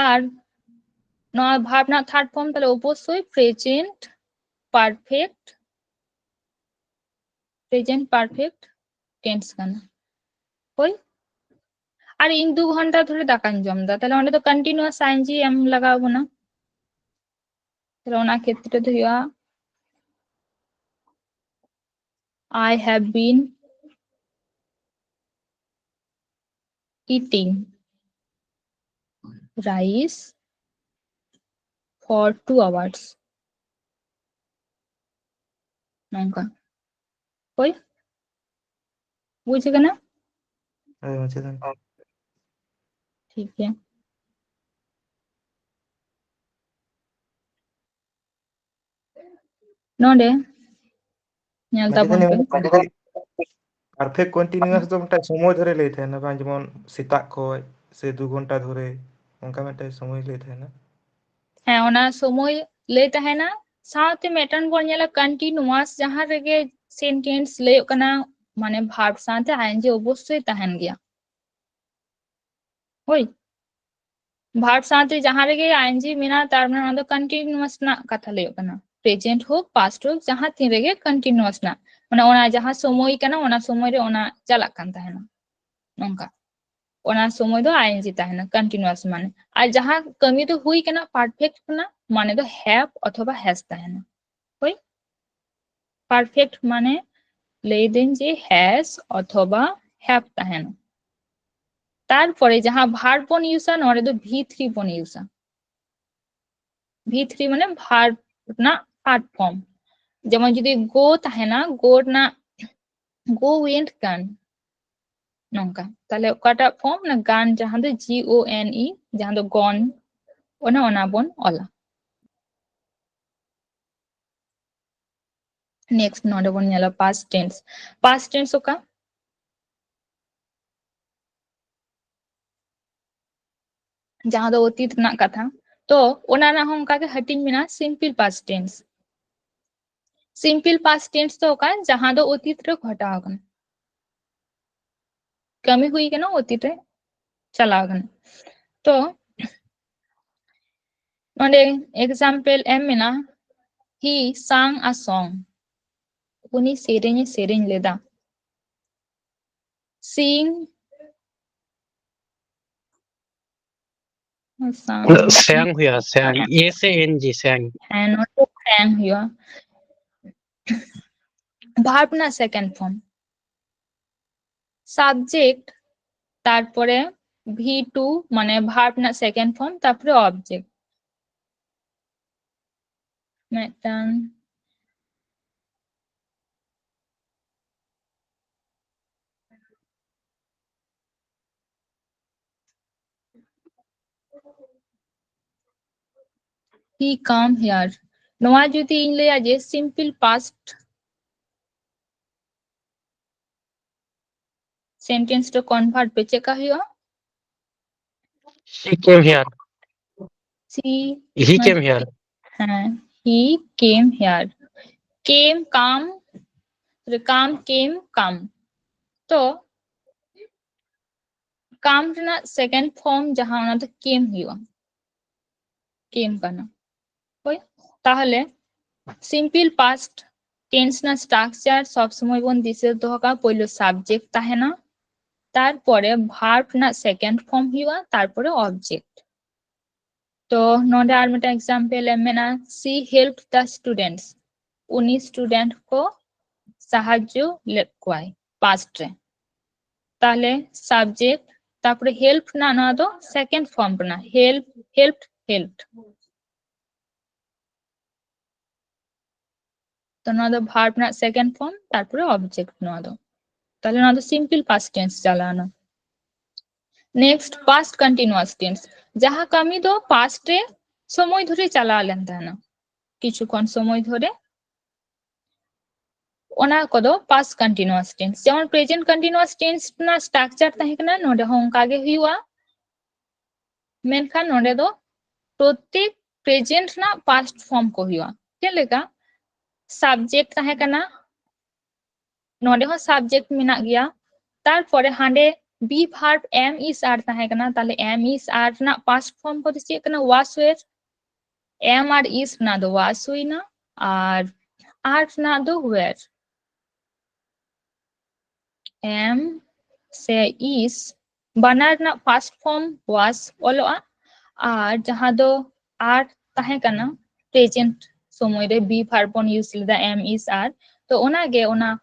ᱟᱨ ᱱᱚᱣᱟ ᱵᱷᱟᱨᱵ ᱨᱮᱱᱟᱜ ᱛᱷᱟᱨᱰ ᱯᱷᱚᱨᱢ ᱛᱟᱦᱞᱮ ᱚᱵᱚᱥᱥᱳᱭ present perfect, present perfect tense ᱠᱟᱱᱟ᱾ ᱦᱳᱭ, ᱟᱨ ᱤᱧ ᱫᱩ ᱜᱷᱚᱱᱴᱟ ᱫᱷᱚᱨᱮ ᱫᱟᱠᱟᱧ ᱡᱚᱢ ᱮᱫᱟ, ᱛᱟᱦᱞᱮ ᱚᱸᱰᱮ ᱫᱚ ᱠᱚᱱᱴᱤᱱᱤᱭᱩᱣᱟᱥ ᱟᱭᱮᱱᱡᱤ ᱮᱢ ᱞᱟᱜᱟᱣ ᱵᱚᱱᱟ᱾ ᱛᱟᱦᱞᱮ ᱚᱱᱟ ᱠᱷᱮᱛᱨᱮ ᱫᱚ ᱦᱩᱭᱩᱜᱼᱟ, I have been eating rice for two hours, ᱱᱚᱝᱠᱟ᱾ ᱦᱳᱭ, ᱵᱩᱡᱽ ᱠᱟᱱᱟ? ᱦᱳᱭ, ᱵᱩᱡᱽ ᱠᱟᱱᱟ᱾ ᱴᱷᱤᱠ ᱜᱮᱭᱟ, ᱱᱚᱰᱮ ᱧᱮᱞ ᱢᱟᱱᱮ ᱛᱟᱵᱚᱱ ᱯᱮ᱾ ᱯᱟᱨᱯᱷᱮᱠᱴ ᱠᱚᱱᱴᱤᱱᱤᱭᱩᱣᱟᱥ ᱫᱚ ᱢᱤᱫᱴᱟᱝ ᱥᱚᱢᱚᱭ ᱫᱷᱚᱨᱮ ᱞᱟᱹᱭ ᱛᱟᱦᱮᱱᱟ, ᱵᱟᱝ? ᱡᱮᱢᱚᱱ ᱥᱮᱛᱟᱜ ᱠᱷᱚᱡ ᱥᱮ ᱫᱩ ᱜᱷᱚᱱᱴᱟ ᱫᱷᱚᱨᱮ, ᱚᱱᱠᱟ ᱢᱤᱫᱴᱟᱝ ᱥᱚᱢᱚᱭ ᱞᱟᱹᱭ ᱛᱟᱦᱮᱱᱟ᱾ ᱦᱮᱸ, ᱚᱱᱟ ᱥᱚᱢᱚᱭ ᱞᱟᱹᱭ ᱛᱟᱦᱮᱱᱟ᱾ ᱥᱟᱶᱛᱮ ᱢᱤᱫᱴᱟᱝ ᱵᱚᱱ ᱧᱮᱞᱟ ᱠᱚᱱᱴᱤᱱᱩᱣᱟᱥ, ᱡᱟᱦᱟᱸ ᱨᱮᱜᱮ ᱥᱮᱱᱴᱮᱱᱥ ᱞᱟᱹᱭᱚᱜ ᱠᱟᱱᱟ, ᱢᱟᱱᱮ ᱵᱷᱟᱨᱵ ᱥᱟᱶᱛᱮ ᱟᱭᱮᱱᱡᱤ ᱚᱵᱚᱥᱥᱳᱭ ᱛᱟᱦᱮᱱ ᱜᱮᱭᱟ᱾ ᱦᱳᱭ, ᱵᱷᱟᱨᱵ ᱥᱟᱶᱛᱮ ᱡᱟᱦᱟᱸ ᱨᱮᱜᱮ ᱟᱭᱮᱱᱡᱤ ᱢᱮᱱᱟᱜᱼᱟ, ᱛᱟᱨ ᱢᱟᱱᱮ ᱚᱱᱟ ᱫᱚ ᱠᱚᱱᱴᱤᱱᱩᱣᱟᱥ ᱨᱮᱱᱟᱜ ᱠᱟᱛᱷᱟ ᱞᱟᱹᱭᱚᱜ ᱠᱟᱱᱟ᱾ ᱯᱨᱮᱡᱮᱱᱴ ᱦᱳᱠ, ᱯᱟᱥᱴ ᱦᱳᱠ, ᱡᱟᱦᱟᱸ ᱛᱤᱱ ᱨᱮᱜᱮ ᱠᱚᱱᱴᱤᱱᱩᱣᱟᱥ ᱨᱮᱱᱟᱜ, ᱢᱟᱱᱮ ᱚᱱᱟ ᱡᱟᱦᱟᱸ ᱥᱚᱢᱚᱭ ᱠᱟᱱᱟ, ᱚᱱᱟ ᱥᱚᱢᱚᱭ ᱨᱮ ᱚᱱᱟ ᱪᱟᱞᱟᱜ ᱠᱟᱱ ᱛᱟᱦᱮᱱᱟ, ᱱᱚᱝᱠᱟ᱾ ᱚᱱᱟ ᱥᱚᱢᱚᱭ ᱫᱚ ᱟᱭᱮᱱᱡᱤ ᱛᱟᱦᱮᱱᱟ, ᱠᱚᱱᱴᱤᱱᱩᱣᱟᱥ ᱢᱟᱱᱮ᱾ ᱟᱨ ᱡᱟᱦᱟᱸ ᱠᱟᱹᱢᱤ ᱫᱚ ᱦᱩᱭ ᱠᱟᱱᱟ, ᱯᱟᱨᱯᱷᱮᱠᱴ ᱠᱟᱱᱟ, ᱢᱟᱱᱮ ᱫᱚ ᱦᱮᱯ ᱚᱛᱷᱚᱵᱟ ᱦᱮᱥ ᱛᱟᱦᱮᱱᱟ᱾ ᱦᱳᱭ, ᱯᱟᱨᱯᱷᱮᱠᱴ ᱢᱟᱱᱮ ᱞᱟᱹᱭ ᱫᱟᱹᱧ ᱡᱮ ᱦᱮᱥ ᱚᱛᱷᱚᱵᱟ ᱦᱮᱯ ᱛᱟᱦᱮᱱᱟ᱾ ᱛᱟᱨᱯᱚᱨᱮ ᱡᱟᱦᱟᱸ ᱵᱷᱟᱨᱵ ᱵᱚᱱ ᱤᱭᱩᱥᱟ, ᱱᱚᱰᱮ ᱫᱚ ᱵᱷᱤ ᱛᱷᱨᱤ ᱵᱚᱱ ᱤᱭᱩᱥᱟ᱾ ᱵᱷᱤ ᱛᱷᱨᱤ ᱢᱟᱱᱮ ᱵᱷᱟᱨᱵ ᱨᱮᱱᱟᱜ ᱟᱨᱴ ᱯᱷᱚᱨᱢ᱾ ᱡᱮᱢᱚᱱ ᱡᱩᱫᱤ ᱜᱳ ᱛᱟᱦᱮᱱᱟ, ᱜᱳ ᱨᱮᱱᱟᱜ ᱜᱳ ᱣᱮᱱᱴ ᱜᱟᱱ, ᱱᱚᱝᱠᱟ᱾ ᱛᱟᱦᱞᱮ ᱚᱠᱟᱴᱟᱜ ᱯᱷᱚᱨᱢ? ᱚᱱᱟ ᱜᱟᱱ, ᱡᱟᱦᱟᱸ ᱫᱚ ᱡᱤ ᱳ ᱮᱱ ᱤ, ᱡᱟᱦᱟᱸ ᱫᱚ ᱜᱚᱱ, ᱚᱱᱟ ᱚᱱᱟ ᱵᱚᱱ ᱚᱞᱟ᱾ ᱱᱮᱠᱥᱴ ᱱᱚᱰᱮ ᱵᱚᱱ ᱧᱮᱞᱟ ᱯᱟᱥᱴ ᱴᱮᱱᱥ᱾ ᱯᱟᱥᱴ ᱴᱮᱱᱥ ᱚᱠᱟ? ᱡᱟᱦᱟᱸ ᱫᱚ ᱚᱛᱤᱛ ᱨᱮᱱᱟᱜ ᱠᱟᱛᱷᱟ᱾ ᱛᱚ ᱚᱱᱟ ᱨᱮᱱᱟᱜ ᱦᱚᱸ ᱚᱱᱠᱟᱜᱮ ᱦᱟᱹᱴᱤᱧ ᱢᱮᱱᱟᱜᱼᱟ, simple past tense. Simple past tense ᱫᱚ ᱚᱠᱟ? ᱡᱟᱦᱟᱸ ᱫᱚ ᱚᱛᱤᱛ ᱨᱮ ᱜᱷᱚᱴᱟᱣ ᱟᱠᱟᱱᱟ, ᱠᱟᱹᱢᱤ ᱦᱩᱭ ᱟᱠᱟᱱᱟ, ᱚᱛᱤᱛ ᱨᱮ ᱪᱟᱞᱟᱣ ᱟᱠᱟᱱᱟ᱾ ᱛᱚ ᱱᱚᱰᱮ ᱮᱠᱡᱟᱢᱯᱮᱞ ᱮᱢ ᱢᱮᱱᱟᱜᱼᱟ, he sang a song, ᱩᱱᱤ ᱥᱮᱨᱮᱧ ᱮ ᱥᱮᱨᱮᱧ ᱞᱮᱫᱟ᱾ Sing, sang. ᱥᱮᱝ ᱦᱩᱭᱩᱜᱼᱟ, ᱥᱮᱝ, ᱮ ᱥᱮ ᱮᱱ ᱡᱤ, ᱥᱮᱝ᱾ ᱦᱮᱸ, ᱱᱚᱰᱮ ᱥᱮᱝ ᱦᱩᱭᱩᱜᱼᱟ᱾ ᱵᱷᱟᱨᱵ ᱨᱮᱱᱟᱜ ᱥᱮᱠᱮᱱᱰ ᱯᱷᱚᱨᱢ, ᱥᱟᱵᱡᱮᱠᱴ, ᱛᱟᱨᱯᱚᱨᱮ ᱵᱷᱤ ᱴᱩ, ᱢᱟᱱᱮ ᱵᱷᱟᱨᱵ ᱨᱮᱱᱟᱜ ᱥᱮᱠᱮᱱᱰ ᱯᱷᱚᱨᱢ, ᱛᱟᱨᱯᱚᱨᱮ ᱚᱵᱡᱮᱠᱴ᱾ ᱢᱤᱫᱴᱟᱝ He came here. ᱱᱚᱣᱟ ᱡᱩᱫᱤ ᱤᱧ ᱞᱟᱹᱭᱟ ᱡᱮ simple past sentence ᱨᱮ convert ᱯᱮ, ᱪᱮᱫ ᱞᱮᱠᱟ ᱦᱩᱭᱩᱜᱼᱟ? She came here. She, he came here. ᱦᱮᱸ, he came here. Came, come, come, came, come. ᱛᱚ come ᱨᱮᱱᱟᱜ second form ᱡᱟᱦᱟᱸ, ᱚᱱᱟ ᱫᱚ came ᱦᱩᱭᱩᱜᱼᱟ, came ᱠᱟᱱᱟ᱾ ᱦᱳᱭ, ᱛᱟᱦᱚᱞᱮ simple past tense ᱨᱮᱱᱟᱜ structure ᱥᱚᱵ ᱥᱚᱢᱚᱭ ᱵᱚᱱ ᱫᱤᱥᱟᱹ ᱫᱚᱦᱚ ᱠᱟᱜᱼᱟ, ᱯᱳᱭᱞᱳ subject ᱛᱟᱦᱮᱱᱟ, ᱛᱟᱨᱯᱚᱨᱮ verb ᱨᱮᱱᱟᱜ second form ᱦᱩᱭᱩᱜᱼᱟ, ᱛᱟᱨᱯᱚᱨᱮ object᱾ ᱛᱚ ᱱᱚᱰᱮ ᱟᱨ ᱢᱤᱫᱴᱟᱝ example ᱮᱢ ᱢᱮᱱᱟᱜᱼᱟ, she helped the students, ᱩᱱᱤ student ᱠᱚ ᱥᱟᱦᱟᱡᱽᱡᱚ ᱞᱮᱫ ᱠᱚᱣᱟᱭ past ᱨᱮ᱾ ᱛᱟᱦᱞᱮ subject, ᱛᱟᱨᱯᱚᱨᱮ help ᱨᱮᱱᱟᱜ ᱱᱚᱣᱟ ᱫᱚ second form ᱠᱟᱱᱟ, help, helped, helped᱾ ᱛᱚ ᱱᱚᱣᱟ ᱫᱚ verb ᱨᱮᱱᱟᱜ second form, ᱛᱟᱨᱯᱚᱨᱮ object ᱱᱚᱣᱟ ᱫᱚ᱾ ᱛᱟᱦᱞᱮ ᱱᱚᱣᱟ ᱫᱚ simple past tense ᱪᱟᱞᱟᱣᱱᱟ᱾ Next, past continuous tense, ᱡᱟᱦᱟᱸ ᱠᱟᱹᱢᱤ ᱫᱚ past ᱨᱮ ᱥᱚᱢᱚᱭ ᱫᱷᱚᱨᱮ ᱪᱟᱞᱟᱣ ᱞᱮᱱ ᱛᱟᱦᱮᱱᱟ, ᱠᱤᱪᱷᱩ ᱠᱷᱚᱱ ᱥᱚᱢᱚᱭ ᱫᱷᱚᱨᱮ, ᱚᱱᱟ ᱠᱚᱫᱚ past continuous tense᱾ ᱡᱮᱢᱚᱱ present continuous tense ᱨᱮᱱᱟᱜ structure ᱛᱟᱦᱮᱸ ᱠᱟᱱᱟ, ᱱᱚᱰᱮ ᱦᱚᱸ ᱚᱱᱠᱟ ᱜᱮ ᱦᱩᱭᱩᱜᱼᱟ, ᱢᱮᱱᱠᱷᱟᱱ ᱱᱚᱰᱮ ᱫᱚ ᱯᱨᱚᱛᱮᱠ present ᱨᱮᱱᱟᱜ past form ᱠᱚ ᱦᱩᱭᱩᱜᱼᱟ᱾ ᱪᱮᱫ ᱞᱮᱠᱟ? Subject ᱛᱟᱦᱮᱸ ᱠᱟᱱᱟ, ᱱᱚᱰᱮ ᱦᱚᱸ subject ᱢᱮᱱᱟᱜ ᱜᱮᱭᱟ, ᱛᱟᱨᱯᱚᱨᱮ ᱦᱟᱸᱰᱮ be verb am, is, are ᱛᱟᱦᱮᱸ ᱠᱟᱱᱟ, ᱛᱟᱦᱞᱮ am, is, are ᱨᱮᱱᱟᱜ past form ᱠᱚᱫᱚ ᱪᱮᱫ ᱠᱟᱱᱟ? Was, were᱾ Am R is ᱨᱮᱱᱟᱜ ᱫᱚ was ᱦᱩᱭᱱᱟ, ᱟᱨ are ᱨᱮᱱᱟᱜ ᱫᱚ were᱾ Am ᱥᱮ is ᱵᱟᱱᱟᱨ ᱨᱮᱱᱟᱜ past form was ᱚᱞᱚᱜᱼᱟ, ᱟᱨ ᱡᱟᱦᱟᱸ ᱫᱚ are ᱛᱟᱦᱮᱸ ᱠᱟᱱᱟ, present ᱥᱚᱢᱚᱭ ᱨᱮ be verb ᱵᱚᱱ use ᱞᱮᱫᱟ, am, is, are, ᱛᱚ ᱚᱱᱟᱜᱮ, ᱚᱱᱟ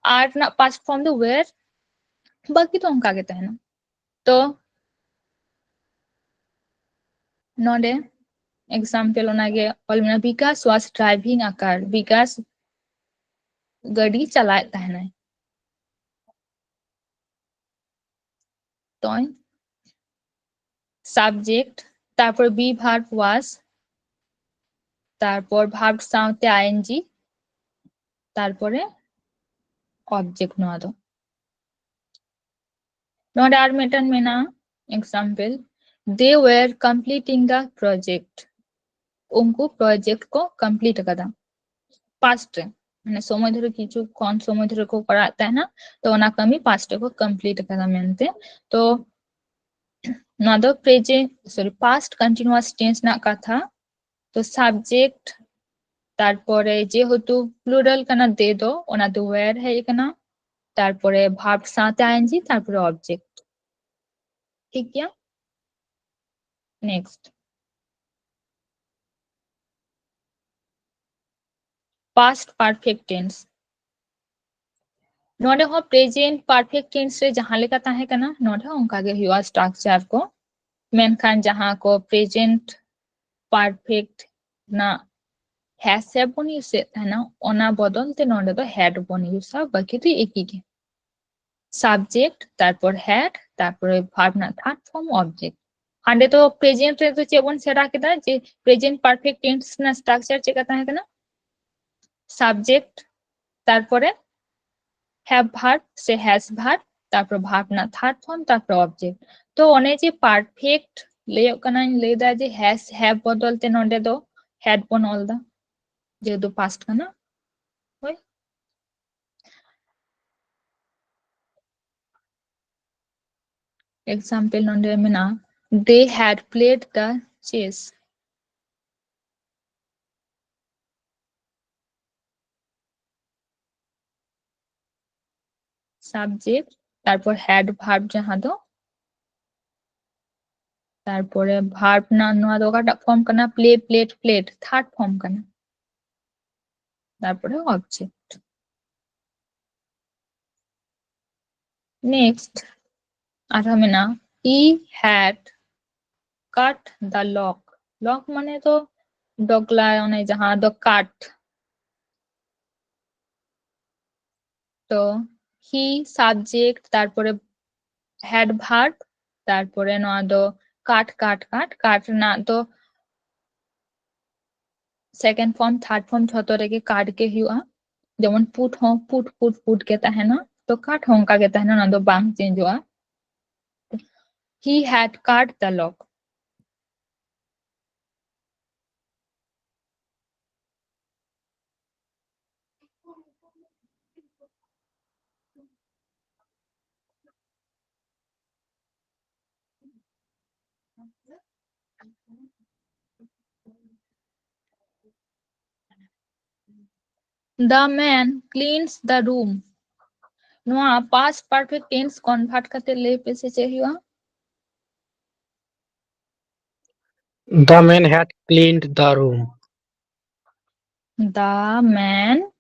are ᱨᱮᱱᱟᱜ past form ᱫᱚ were, ᱵᱟᱹᱠᱤ ᱫᱚ ᱚᱱᱠᱟ ᱜᱮ ᱛᱟᱦᱮᱱᱟ᱾ ᱛᱚ ᱱᱚᱰᱮ example ᱚᱱᱟᱜᱮ ᱚᱞ ᱢᱮᱱᱟᱜᱼᱟ, ᱵᱤᱠᱟᱥ was driving a car, ᱵᱤᱠᱟᱥ ᱜᱟᱹᱰᱤ ᱪᱟᱞᱟᱣᱮᱫ ᱛᱟᱦᱮᱱᱟᱭ᱾ ᱛᱚ subject, ᱛᱟᱨᱯᱚᱨ be verb was, ᱛᱟᱨᱯᱚᱨ verb ᱥᱟᱶᱛᱮ ing, ᱛᱟᱨᱯᱚᱨᱮ object ᱱᱚᱣᱟ ᱫᱚ᱾ ᱱᱚᱰᱮ ᱟᱨ ᱢᱤᱫᱴᱟᱝ ᱢᱮᱱᱟᱜᱼᱟ example, they were completing the project, ᱩᱱᱠᱩ project ᱠᱚ complete ᱟᱠᱟᱫᱟ past ᱨᱮ, ᱢᱟᱱᱮ ᱥᱚᱢᱚᱭ ᱫᱷᱚᱨᱮ, ᱠᱤᱪᱷᱩ ᱠᱷᱚᱱ ᱥᱚᱢᱚᱭ ᱫᱷᱚᱨᱮ ᱠᱚ ᱠᱚᱨᱟᱣᱮᱫ ᱛᱟᱦᱮᱱᱟ, ᱛᱚ ᱚᱱᱟ ᱠᱟᱹᱢᱤ past ᱨᱮᱠᱚ complete ᱟᱠᱟᱫᱟ ᱢᱮᱱᱛᱮ᱾ ᱛᱚ ᱱᱚᱣᱟ ᱫᱚ present, sorry, past continuous tense ᱨᱮᱱᱟᱜ ᱠᱟᱛᱷᱟ᱾ ᱛᱚ subject, ᱛᱟᱨᱯᱚᱨᱮ ᱡᱮᱦᱮᱛᱩ plural ᱠᱟᱱᱟ they ᱫᱚ, ᱚᱱᱟ ᱫᱚ were ᱦᱮᱡ ᱟᱠᱟᱱᱟ, ᱛᱟᱨᱯᱚᱨᱮ verb ᱥᱟᱶᱛᱮ ing, ᱛᱟᱨᱯᱚᱨᱮ object᱾ ᱴᱷᱤᱠ ᱜᱮᱭᱟ, next, past perfect tense᱾ ᱱᱚᱰᱮ ᱦᱚᱸ present perfect tense ᱨᱮ ᱡᱟᱦᱟᱸ ᱞᱮᱠᱟ ᱛᱟᱦᱮᱸ ᱠᱟᱱᱟ, ᱱᱚᱰᱮ ᱦᱚᱸ ᱚᱱᱠᱟ ᱜᱮ ᱦᱩᱭᱩᱜᱼᱟ structure ᱠᱚ, ᱢᱮᱱᱠᱷᱟᱱ ᱡᱟᱦᱟᱸ ᱠᱚ present perfect ᱨᱮᱱᱟᱜ ᱦᱮᱡ ᱦᱮᱡ ᱵᱚᱱ ᱤᱭᱩᱡᱮᱫ ᱛᱟᱦᱮᱱᱟ, ᱚᱱᱟ ᱵᱚᱫᱚᱞ ᱛᱮ ᱱᱚᱰᱮ ᱫᱚ ᱦᱮᱰ ᱵᱚᱱ ᱤᱭᱩᱡᱟ, ᱵᱟᱹᱠᱤ ᱫᱚ ᱮᱠᱤ ᱜᱮ᱾ ᱥᱟᱵᱡᱮᱠᱴ, ᱛᱟᱨᱯᱚᱨ ᱦᱮᱰ, ᱛᱟᱨᱯᱚᱨᱮ ᱵᱷᱟᱨᱵ ᱨᱮᱱᱟᱜ ᱛᱷᱟᱨᱰ ᱯᱷᱚᱨᱢ ᱚᱵᱡᱮᱠᱴ᱾ ᱦᱟᱸᱰᱮ ᱫᱚ ᱯᱨᱮᱡᱮᱱᱴ ᱨᱮᱫᱚ ᱪᱮᱫ ᱵᱚᱱ ᱥᱮᱬᱟ ᱠᱮᱫᱟ, ᱡᱮ ᱯᱨᱮᱡᱮᱱᱴ ᱯᱟᱨᱯᱷᱮᱠᱴ ᱴᱮᱱᱥ ᱨᱮᱱᱟᱜ ᱥᱴᱨᱟᱠᱪᱟᱨ ᱪᱮᱫ ᱞᱮᱠᱟ ᱛᱟᱦᱮᱸ ᱠᱟᱱᱟ? ᱥᱟᱵᱡᱮᱠᱴ, ᱛᱟᱨᱯᱚᱨᱮ ᱦᱮᱵ ᱵᱷᱟᱨᱵ ᱥᱮ ᱦᱮᱡ ᱵᱷᱟᱨᱵ, ᱛᱟᱨᱯᱚᱨ ᱵᱷᱟᱨᱵ ᱨᱮᱱᱟᱜ ᱛᱷᱟᱨᱰ ᱯᱷᱚᱨᱢ, ᱛᱟᱨᱯᱚᱨ ᱚᱵᱡᱮᱠᱴ᱾ ᱛᱚ ᱚᱱᱮ ᱡᱮ ᱯᱟᱨᱯᱷᱮᱠᱴ ᱞᱟᱹᱭᱚᱜ ᱠᱟᱱᱟᱧ, ᱞᱟᱹᱭ ᱫᱟ ᱡᱮ ᱦᱮᱡ ᱦᱮᱵ ᱵᱚᱫᱚᱞ ᱛᱮ ᱱᱚᱰᱮ ᱫᱚ ᱦᱮᱰ ᱵᱚᱱ ᱚᱞ ᱫᱟ, ᱡᱮᱦᱮᱛᱩ ᱯᱟᱥᱴ ᱠᱟᱱᱟ᱾ ᱦᱳᱭ, ᱮᱠᱡᱟᱢᱯᱮᱞ ᱱᱚᱰᱮ ᱢᱮᱱᱟᱜᱼᱟ, they had played the chess᱾ Subject, ᱛᱟᱨᱯᱚᱨ ᱦᱮᱰ ᱵᱷᱟᱨᱵ ᱡᱟᱦᱟᱸ ᱫᱚ, ᱛᱟᱨᱯᱚᱨᱮ ᱵᱷᱟᱨᱵ ᱨᱮᱱᱟᱜ ᱱᱚᱣᱟ ᱫᱚ ᱚᱠᱟᱴᱟᱜ ᱯᱷᱚᱨᱢ ᱠᱟᱱᱟ? ᱯᱞᱮ, ᱯᱞᱮᱰ, ᱯᱞᱮᱰ, ᱛᱷᱟᱨᱰ ᱯᱷᱚᱨᱢ ᱠᱟᱱᱟ᱾ ᱛᱟᱨᱯᱚᱨᱮ ᱚᱵᱡᱮᱠᱴ᱾ ᱱᱮᱠᱥᱴ ᱟᱨᱦᱚᱸ ᱢᱮᱱᱟᱜᱼᱟ, he had cut the log᱾ ᱞᱚᱜ ᱢᱟᱱᱮ ᱫᱚ ᱰᱚᱜᱽᱞᱟ, ᱚᱱᱮ ᱡᱟᱦᱟᱸ ᱫᱚ ᱠᱟᱴ᱾ ᱛᱚ he subject, ᱛᱟᱨᱯᱚᱨᱮ ᱦᱮᱰ ᱵᱷᱟᱨᱵ, ᱛᱟᱨᱯᱚᱨᱮ ᱱᱚᱣᱟ ᱫᱚ ᱠᱟᱴ, ᱠᱟᱴ, ᱠᱟᱴ, ᱠᱟᱴ ᱨᱮᱱᱟᱜ ᱫᱚ ᱥᱮᱠᱮᱱᱰ ᱯᱷᱚᱨᱢ, ᱛᱷᱟᱨᱰ ᱯᱷᱚᱨᱢ ᱡᱷᱚᱛᱚ ᱨᱮᱜᱮ ᱠᱟᱴ ᱜᱮ ᱦᱩᱭᱩᱜᱼᱟ᱾ ᱡᱮᱢᱚᱱ ᱯᱩᱴ ᱦᱚᱸ ᱯᱩᱴ, ᱯᱩᱴ, ᱯᱩᱴ ᱜᱮ ᱛᱟᱦᱮᱱᱟ, ᱛᱚ ᱠᱟᱴ ᱦᱚᱸ ᱚᱱᱠᱟ ᱜᱮ ᱛᱟᱦᱮᱱᱟ, ᱚᱱᱟ ᱫᱚ ᱵᱟᱝ ᱪᱮᱧᱡᱚᱜᱼᱟ᱾ He had cut the log. The man cleans the room. ᱱᱚᱣᱟ past perfect tense convert ᱠᱟᱛᱮ ᱞᱟᱹᱭ ᱯᱮ ᱥᱮ ᱪᱮᱫ ᱦᱩᱭᱩᱜᱼᱟ? The man had cleaned the room. The man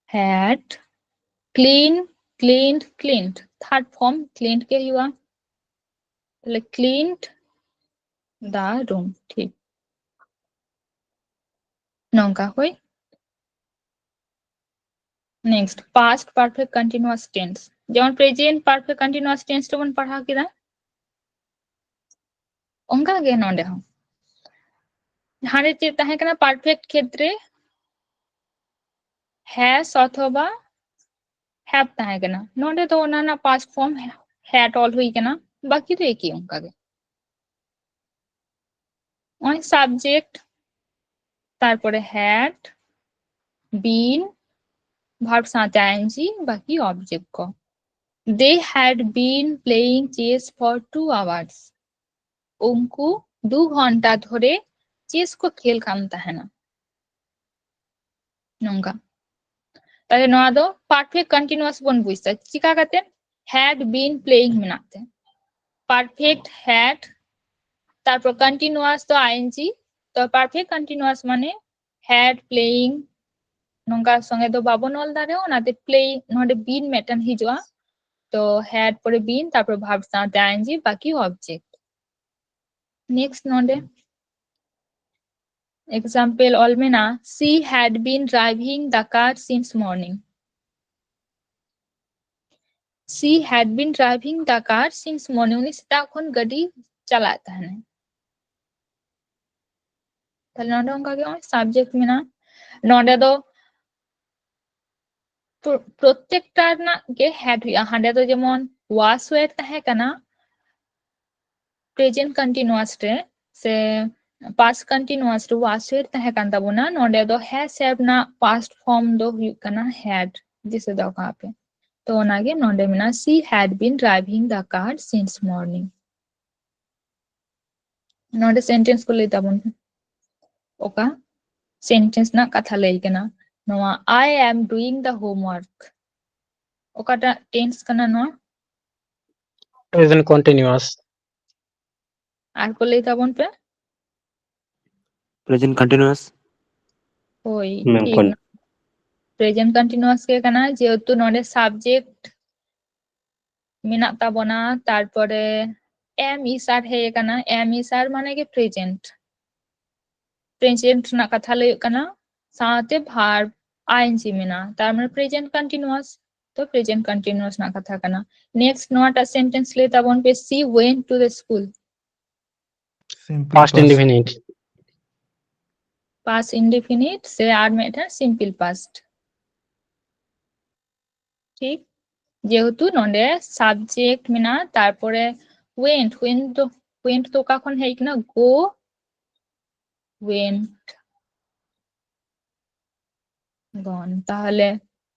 had clean, cleaned, cleaned. Third form cleaned ᱜᱮ ᱦᱩᱭᱩᱜᱼᱟ᱾ ᱛᱟᱦᱞᱮ cleaned the room, ᱴᱷᱤᱠ᱾ ᱱᱚᱝᱠᱟ ᱦᱩᱭ᱾ Next, past perfect continuous tense, ᱡᱮᱢᱚᱱ present perfect continuous tense ᱨᱮᱵᱚᱱ ᱯᱟᱲᱦᱟᱣ ᱠᱮᱫᱟ, ᱚᱱᱠᱟ ᱜᱮ ᱱᱚᱰᱮ ᱦᱚᱸ᱾ ᱦᱟᱸᱰᱮ ᱪᱮᱫ ᱛᱟᱦᱮᱸ ᱠᱟᱱᱟ? Perfect ᱠᱷᱮᱛᱨᱮ has ᱚᱛᱷᱚᱵᱟ have ᱛᱟᱦᱮᱸ ᱠᱟᱱᱟ, ᱱᱚᱰᱮ ᱫᱚ ᱚᱱᱟ ᱨᱮᱱᱟᱜ past form had ᱚᱞ ᱦᱩᱭ ᱠᱟᱱᱟ, ᱵᱟᱹᱠᱤ ᱫᱚ ᱮᱠᱤ ᱚᱱᱠᱟ ᱜᱮ᱾ ᱱᱚᱜᱼᱚᱭ subject, ᱛᱟᱨᱯᱚᱨᱮ had, been, verb ᱥᱟᱶᱛᱮ ing, ᱵᱟᱹᱠᱤ object ᱠᱚ᱾ They had been playing chess for two hours. ᱩᱱᱠᱩ ᱫᱩ ᱜᱷᱚᱱᱴᱟ ᱫᱷᱚᱨᱮ ᱪᱮᱥ ᱠᱚ ᱠᱷᱮᱞ ᱠᱟᱱ ᱛᱟᱦᱮᱱᱟ᱾ ᱱᱚᱝᱠᱟ᱾ ᱛᱟᱦᱞᱮ ᱱᱚᱣᱟ ᱫᱚ perfect continuous ᱵᱚᱱ ᱵᱩᱡᱽ ᱫᱟ᱾ ᱪᱤᱠᱟ ᱠᱟᱛᱮ? Had been playing ᱢᱮᱱᱟᱜ ᱛᱮ᱾ Perfect had, ᱛᱟᱨᱯᱚᱨ continuous ᱫᱚ ing, ᱛᱚ perfect continuous ᱢᱟᱱᱮ had, playing, ᱱᱚᱝᱠᱟ ᱥᱚᱸᱜᱮ ᱫᱚ ᱵᱟᱵᱚᱱ ᱚᱞ ᱫᱟᱲᱮᱭᱟᱜᱼᱟ, ᱚᱱᱟᱛᱮ play, ᱱᱚᱰᱮ been ᱢᱤᱫᱴᱮᱱ ᱦᱤᱡᱩᱜᱼᱟ᱾ ᱛᱚ had ᱯᱚᱨᱮ been, ᱛᱟᱨᱯᱚᱨ verb ᱥᱟᱶᱛᱮ ing, ᱵᱟᱹᱠᱤ object᱾ Next ᱱᱚᱰᱮ example ᱚᱞ ᱢᱮᱱᱟᱜᱼᱟ, she had been driving the car since morning. She had been driving the car since morning. ᱩᱱᱤ ᱥᱮᱛᱟᱜ ᱠᱷᱚᱱ ᱜᱟᱹᱰᱤ ᱪᱟᱞᱟᱜ ᱛᱟᱦᱮᱱᱟᱭ᱾ ᱛᱟᱦᱞᱮ ᱱᱚᱰᱮ ᱚᱱᱠᱟ ᱜᱮ ᱱᱚᱜᱼᱚᱭ subject ᱢᱮᱱᱟᱜᱼᱟ᱾ ᱱᱚᱰᱮ ᱫᱚ ᱯᱨᱚ-, ᱯᱨᱚᱛᱮᱠᱴᱟ ᱨᱮᱱᱟᱜ ᱜᱮ had ᱦᱩᱭᱩᱜᱼᱟ᱾ ᱦᱟᱸᱰᱮ ᱫᱚ ᱡᱮᱢᱚᱱ was were ᱛᱟᱦᱮᱸ ᱠᱟᱱᱟ present continuous ᱨᱮ, ᱥᱮ past continuous ᱨᱮ was were ᱛᱟᱦᱮᱸ ᱠᱟᱱ ᱛᱟᱵᱚᱱᱟ, ᱱᱚᱰᱮ ᱫᱚ has have ᱨᱮᱱᱟᱜ past form ᱫᱚ ᱦᱩᱭᱩᱜ ᱠᱟᱱᱟ had, ᱫᱤᱥᱟᱹ ᱫᱚᱦᱚ ᱠᱟᱜ ᱯᱮ᱾ ᱛᱚ ᱚᱱᱟᱜᱮ ᱱᱚᱰᱮ ᱢᱮᱱᱟᱜᱼᱟ, she had been driving the car since morning. ᱱᱚᱰᱮ sentence ᱠᱚ ᱞᱟᱹᱭ ᱛᱟᱵᱚᱱ ᱯᱮ, ᱚᱠᱟ sentence ᱨᱮᱱᱟᱜ ᱠᱟᱛᱷᱟ ᱞᱟᱹᱭ ᱠᱟᱱᱟ ᱱᱚᱣᱟ, I am doing the homework, ᱚᱠᱟᱴᱟᱜ tense ᱠᱟᱱᱟ ᱱᱚᱣᱟ? Present continuous. ᱟᱨ ᱠᱚ ᱞᱟᱹᱭ ᱛᱟᱵᱚᱱ ᱯᱮ᱾ Present continuous. ᱦᱳᱭ, ᱢᱮᱱ ᱴᱷᱤᱠ᱾ ᱠᱷᱚᱱ᱾ Present continuous ᱜᱮ ᱠᱟᱱᱟ, ᱡᱮᱦᱮᱛᱩ ᱱᱚᱰᱮ subject ᱢᱮᱱᱟᱜ ᱛᱟᱵᱚᱱᱟ, ᱛᱟᱨᱯᱚᱨᱮ am is are ᱦᱮᱡ ᱟᱠᱟᱱᱟ, am is are ᱢᱟᱱᱮ ᱜᱮ present᱾ present ᱨᱮᱱᱟᱜ ᱠᱟᱛᱷᱟ ᱞᱟᱹᱭᱚᱜ ᱠᱟᱱᱟ, ᱥᱟᱶᱛᱮ verb ing ᱢᱮᱱᱟᱜᱼᱟ, ᱛᱟᱨ ᱢᱟᱱᱮ present continuous, ᱛᱚ present continuous ᱨᱮᱱᱟᱜ ᱠᱟᱛᱷᱟ ᱠᱟᱱᱟ᱾ Next ᱱᱚᱣᱟᱴᱟᱜ sentence ᱞᱟᱹᱭ ᱛᱟᱵᱚᱱ ᱯᱮ, she went to the school. Simple Past past. Indefinite. Past indefinite ᱥᱮ ᱟᱨ ᱢᱤᱫᱴᱟᱝ simple past. ᱴᱷᱤᱠ, ᱡᱮᱦᱮᱛᱩ ᱱᱚᱰᱮ subject ᱢᱮᱱᱟᱜᱼᱟ, ᱛᱟᱨᱯᱚᱨᱮ went, went ᱫᱚ, went ᱫᱚ ᱚᱠᱟ ᱠᱷᱚᱱ ᱦᱮᱡ ᱠᱟᱱᱟ? Go, went, gone. ᱛᱟᱦᱚᱞᱮ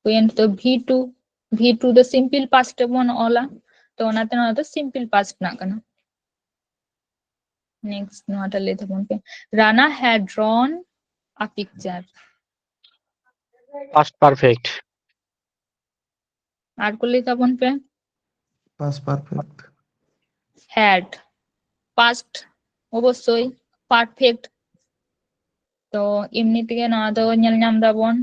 went ᱫᱚ V two, V two ᱫᱚ simple past ᱨᱮᱵᱚᱱ ᱚᱞᱟ, ᱛᱚ ᱚᱱᱟᱛᱮ ᱱᱚᱣᱟ ᱫᱚ simple past ᱨᱮᱱᱟᱜ ᱠᱟᱱᱟ᱾ Next ᱱᱚᱣᱟᱴᱟᱜ ᱞᱟᱹᱭ ᱛᱟᱵᱚᱱ ᱯᱮ, Rana had drawn a picture. Past perfect. ᱟᱨ ᱠᱚ ᱞᱟᱹᱭ ᱛᱟᱵᱚᱱ ᱯᱮ, Past perfect. had, past ᱚᱵᱚᱥᱥᱳᱭ, perfect ᱛᱚ ᱮᱢᱱᱤ ᱛᱮᱜᱮ ᱱᱚᱣᱟ ᱫᱚ ᱧᱮᱞ ᱧᱟᱢ ᱫᱟᱵᱚᱱ,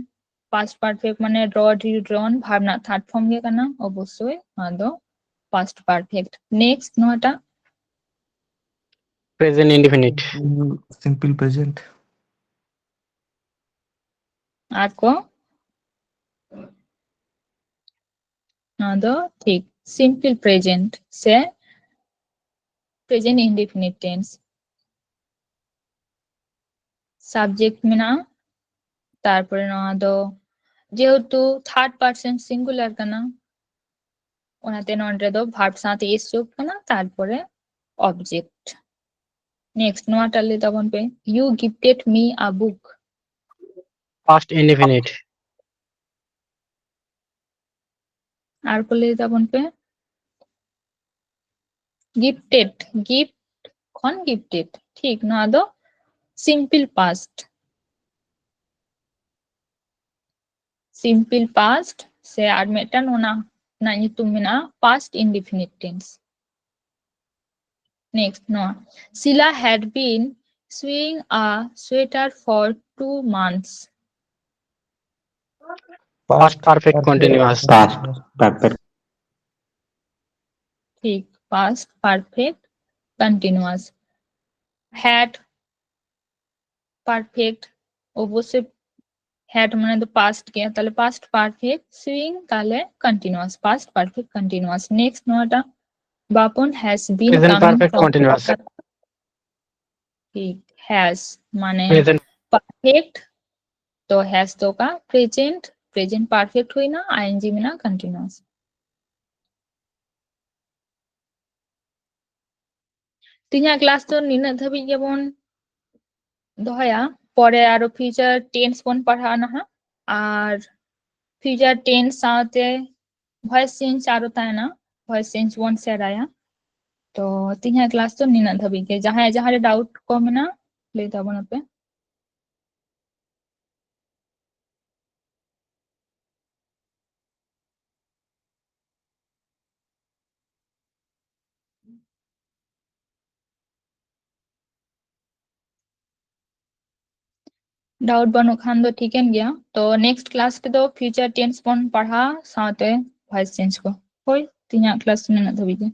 past perfect ᱢᱟᱱᱮ draw, drew, drawn verb ᱨᱮᱱᱟᱜ third form ᱜᱮ ᱠᱟᱱᱟ, ᱚᱵᱚᱥᱥᱳᱭ ᱱᱚᱣᱟ ᱫᱚ past perfect. Next ᱱᱚᱣᱟᱴᱟᱜ Present indefinite. Simple present. ᱟᱨ ᱠᱚ ᱱᱚᱣᱟ ᱫᱚ ᱴᱷᱤᱠ simple present ᱥᱮ present indefinite tense. Subject ᱢᱮᱱᱟᱜᱼᱟ, ᱛᱟᱨᱯᱚᱨᱮ ᱱᱚᱣᱟ ᱫᱚ ᱡᱮᱦᱮᱛᱩ third person singular ᱠᱟᱱᱟ, ᱚᱱᱟᱛᱮ ᱱᱚᱰᱮ ᱫᱚ verb ᱥᱟᱶᱛᱮ s ᱡᱳᱜ ᱠᱟᱱᱟ, ᱛᱟᱨᱯᱚᱨᱮ object. Next ᱱᱚᱣᱟᱴᱟᱜ ᱞᱟᱹᱭ ᱛᱟᱵᱚᱱ ᱯᱮ, you gifted me a book. Past indefinite. ᱟᱨ ᱠᱚ ᱞᱟᱹᱭ ᱛᱟᱵᱚᱱ ᱯᱮ, gifted, gift ᱠᱷᱚᱱ gifted. ᱴᱷᱤᱠ, ᱱᱚᱣᱟ ᱫᱚ simple past. Simple past ᱥᱮ ᱟᱨ ᱢᱤᱫᱴᱟᱝ ᱚᱱᱟ ᱨᱮᱱᱟᱜ ᱧᱩᱛᱩᱢ ᱢᱮᱱᱟᱜᱼᱟ past indefinite tense. Next ᱱᱚᱣᱟ, Sheila had been sewing a sweater for two months. Past perfect continuous. Past perfect. ᱴᱷᱤᱠ, past perfect continuous. Had perfect, ᱚᱵᱚᱥᱥᱳᱭ had ᱢᱟᱱᱮ ᱫᱚ past ᱜᱮ, ᱛᱟᱦᱞᱮ past perfect swing, ᱛᱟᱦᱞᱮ continuous, past perfect continuous. Next ᱱᱚᱣᱟᱴᱟᱜ, ᱵᱟᱯᱚᱱ has been Present coming perfect from continuous. ᱴᱷᱤᱠ, has ᱢᱟᱱᱮ Present perfect, ᱛᱚ has ᱫᱚ ᱚᱠᱟ? Present, present perfect ᱦᱩᱭᱱᱟ, ing ᱢᱮᱱᱟᱜᱼᱟ, continuous᱾ ᱛᱮᱦᱮᱧᱟᱜ class ᱫᱚ ᱱᱤᱱᱟᱹᱜ ᱫᱷᱟᱹᱵᱤᱡ ᱜᱮᱵᱚᱱ ᱫᱚᱦᱚᱭᱟ᱾ ᱯᱚᱨᱮ ᱟᱨᱚ future tense ᱵᱚᱱ ᱯᱟᱲᱦᱟᱜᱼᱟ ᱱᱟᱦᱟᱜ, ᱟᱨ future tense ᱥᱟᱶᱛᱮ voice change ᱟᱨᱚ ᱛᱟᱦᱮᱱᱟ, voice change ᱵᱚᱱ ᱥᱮᱬᱟᱭᱟ᱾ ᱛᱚ ᱛᱮᱦᱮᱧᱟᱜ class ᱫᱚ ᱱᱤᱱᱟᱹᱜ ᱫᱷᱟᱹᱵᱤᱡ ᱜᱮ᱾ ᱡᱟᱦᱟᱸᱭ ᱡᱟᱦᱟᱸ ᱨᱮ doubt ᱠᱚ ᱢᱮᱱᱟᱜᱼᱟ, ᱞᱟᱹᱭ ᱛᱟᱵᱚᱱ ᱟᱯᱮ᱾ Doubt ᱵᱟᱹᱱᱩᱜ ᱠᱷᱟᱱ ᱫᱚ ᱴᱷᱤᱠᱟᱹᱱ ᱜᱮᱭᱟ᱾ ᱛᱚ next class ᱨᱮᱫᱚ future tense ᱵᱚᱱ ᱯᱟᱲᱦᱟᱣᱟ, ᱥᱟᱶᱛᱮ voice change ᱠᱚ᱾ ᱦᱳᱭ, ᱛᱮᱦᱮᱧᱟᱜ class ᱱᱤᱱᱟᱹᱜ ᱫᱷᱟᱹᱵᱤᱡ ᱜᱮ᱾